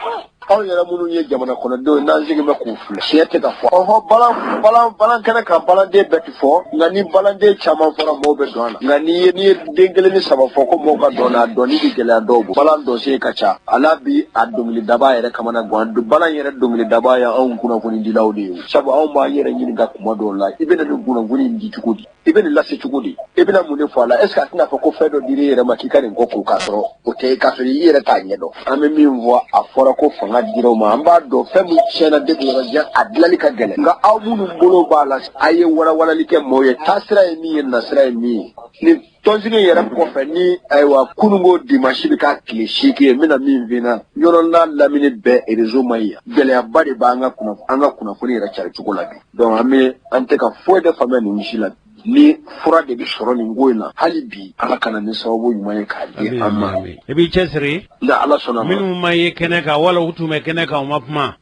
Anw yɛrɛ minnu ye jamana kɔnɔdenw ye n'an sigilen bɛ k'u filɛ tiɲɛ tɛ ka fɔ ɔhɔ balan balan balan kɛnɛ kan balanden bɛɛ tɛ fɔ nka ni balanden caman fɔra mɔgɔw bɛ dɔn a la nka n'i ye n'i ye den kelen ni saba fɔ ko mɔgɔw ka dɔn a dɔnni bɛ gɛlɛya dɔw bolo balan dɔnsen ka ca ala bi a dɔnkili dabaa yɛrɛ kamana gan balan yɛrɛ dɔnkili dabaa ye anw kunnafonidilaw de ye sabu anw b'an yɛrɛ ɲininka kuma dɔw la i bɛna nin kunnafoni in di cogo di I bɛ nin lase cogo di i bɛna mun de fɔ a la est ce que a tɛna fɔ ko fɛn dɔ dir'i yɛrɛ ma k'i ka nin ko ko k'a sɔrɔ o tɛ k'a sɔrɔ i yɛrɛ t'a ɲɛdɔn an bɛ min fɔ a fɔra ko fanga dira u ma an b'a dɔn fɛn min tiɲɛna depuis yɔrɔ jan a dilanli ka gɛlɛn nka aw minnu bolo b'a la a ye walawalali kɛ maaw ye taasira ye min ye nasira ye min ye nin tɔnsigi in yɛrɛ kɔfɛ ni ayiwa kununko dimanche bɛ k'a tile 8 ye n bɛna min f'i ɲɛna Ɲɔnɔ n'a lamini bɛɛ réseau man ɲi yan gɛlɛyaba de b'an ka an ka kunnafoni yɛrɛ cari cogo la bi Donc an bɛ an tɛ ka foyi de faamuya nin si la ni fura de bɛ sɔrɔ nin ko in na hali bi ala ka na ni sababu ɲuman ye k'a di an ma i b'i cɛsiri nka ala sɔnna minnu ma ye kɛnɛ kan wala u tun bɛ kɛnɛ kan u ma kuma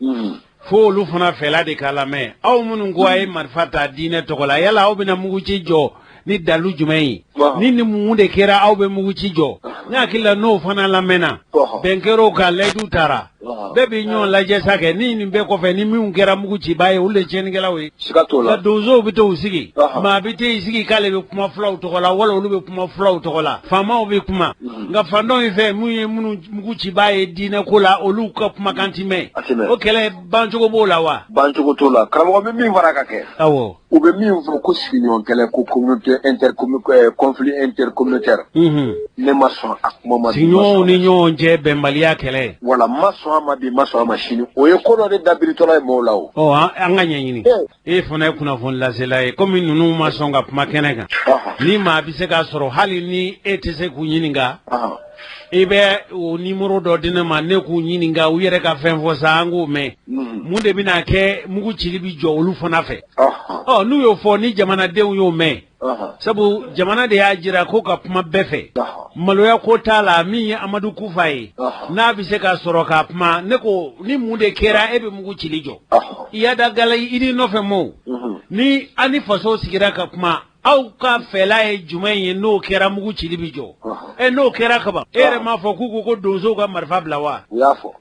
fo olu fana fɛla de k'a lamɛn aw minnu ko a ye marifa ta diinɛ tɔgɔ la yala aw bɛna muguci jɔ ni dalu jumɛn ye ni ni mun de kɛra aw bɛ muguci jɔ ne hakili la n'o fana lamɛnna bɛn kɛra o kan layidu tara bɛɛ bɛ ɲɔgɔn lajɛ sa kɛ ni nin bɛɛ kɔfɛ ni minnu kɛra mugu cibaa ye olu de tiɲɛnikɛlaw ye siga t'o la nka donsow bɛ t'u sigi maa bɛ t'i sigi k'ale bɛ kuma fulaw tɔgɔ la wala olu bɛ kuma fulaw tɔgɔ la faamaw bɛ kuma nka fan dɔ in fɛ mun ye minnu mugu cibaa ye diinɛ ko la olu ka kumakan ti mɛn o kɛlɛ bancogo b'o la wa bancogo t'o la karamɔgɔ bɛ min fara ka kɛ awɔ U bɛ min fɔ ko sigiɲɔgɔn kɛlɛ ko communauté inter conflit intercommunautaire ne ma sɔn a kuma ma sigiɲɔgɔnw ni ɲɔgɔn cɛ bɛnbaliya kɛlɛ voilà n ma sɔn a ma bi n ma sɔn a ma sini o ye ko dɔ de dabiritɔla ye mɔgɔw la o ɔ an ka ɲɛɲini e fana ye kunnafoni lasela ye komi ninnu ma sɔn ka kuma kɛnɛ kan ni maa bɛ se k'a sɔrɔ hali ni e tɛ se k'u ɲininka i bɛ o nimoro dɔ di ne ma ne k'u ɲininka u yɛrɛ ka fɛn fɔ sa an k'o mɛn mun de bɛna kɛ mugu cili bɛ jɔ olu fana fɛ ɔ n'u y'o fɔ ni jamanadenw y'o mɛn sabu jamana de y'a jira ko ka kuma bɛɛ fɛ maloya ko t'a la min ye Amadu Kufa ye n'a bɛ se ka sɔrɔ ka kuma ne ko ni mun de kɛra e bɛ mugu cili jɔ Iyad Ag Ghali i n'i nɔfɛ mɔɔw ni an ni faso sigira ka kuma aw ka fɛla ye jumɛn ye n'o kɛra mugu cili bɛ jɔ ɛ n'o kɛra kaban e yɛrɛ m'a fɔ k'u ko ko donsow ka marifa bila wa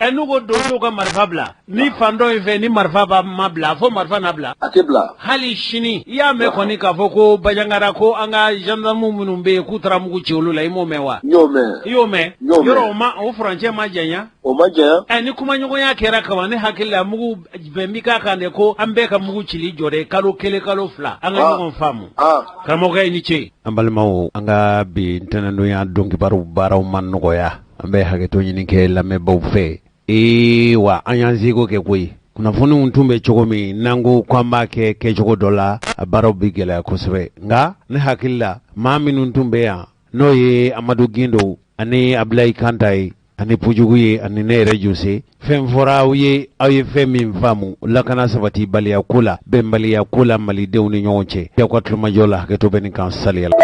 ɛ n'u ko donsow ka marifa bila ni fan dɔ in fɛ ni marifa ba ma bila fo marifa na bila a tɛ bila hali sini i y'a mɛn kɔni k'a fɔ ko Banjagara ko an ka gendarme minnu bɛ yen k'u taara mugu ci olu la i m'o mɛn wa n y'o mɛn i y'o mɛn yɔrɔ o ma o furancɛ ma janya o ma janya ɛ ni kumaɲɔgɔnya kɛra kaban ne hakili la mugu bɛn bi k'a kan de ko an bɛɛ ka mugu cili jɔ de kalo kelen kalo fila an ka ɲɔgɔn faamu karamɔgɔkɛ i ni ce an balimaw an ka bi ntɛnɛndonya donkibaru baaraw ma nɔgɔya an bɛ hakɛto ɲini kɛ lamɛnbaaw fɛ ee wa an y'an seko kɛ koyi kunnafoniw tun bɛ cogo min n'an ko k'an b'a kɛ kɛcogo dɔ la a baaraw bɛ gɛlɛya kosɛbɛ nka ne hakili la maa minnu tun bɛ yan n'o ye Amadu Gindo ani Abulayi Kanta ye ani Pujugu ye ani ne yɛrɛ Jose fɛn fɔra aw ye aw ye fɛn min faamu lakana sabatibaliya ko la bɛnbaliya ko la malidenw ni ɲɔgɔn cɛ aw ka tulomajɔ la hakɛto bɛ nin kan saliya la.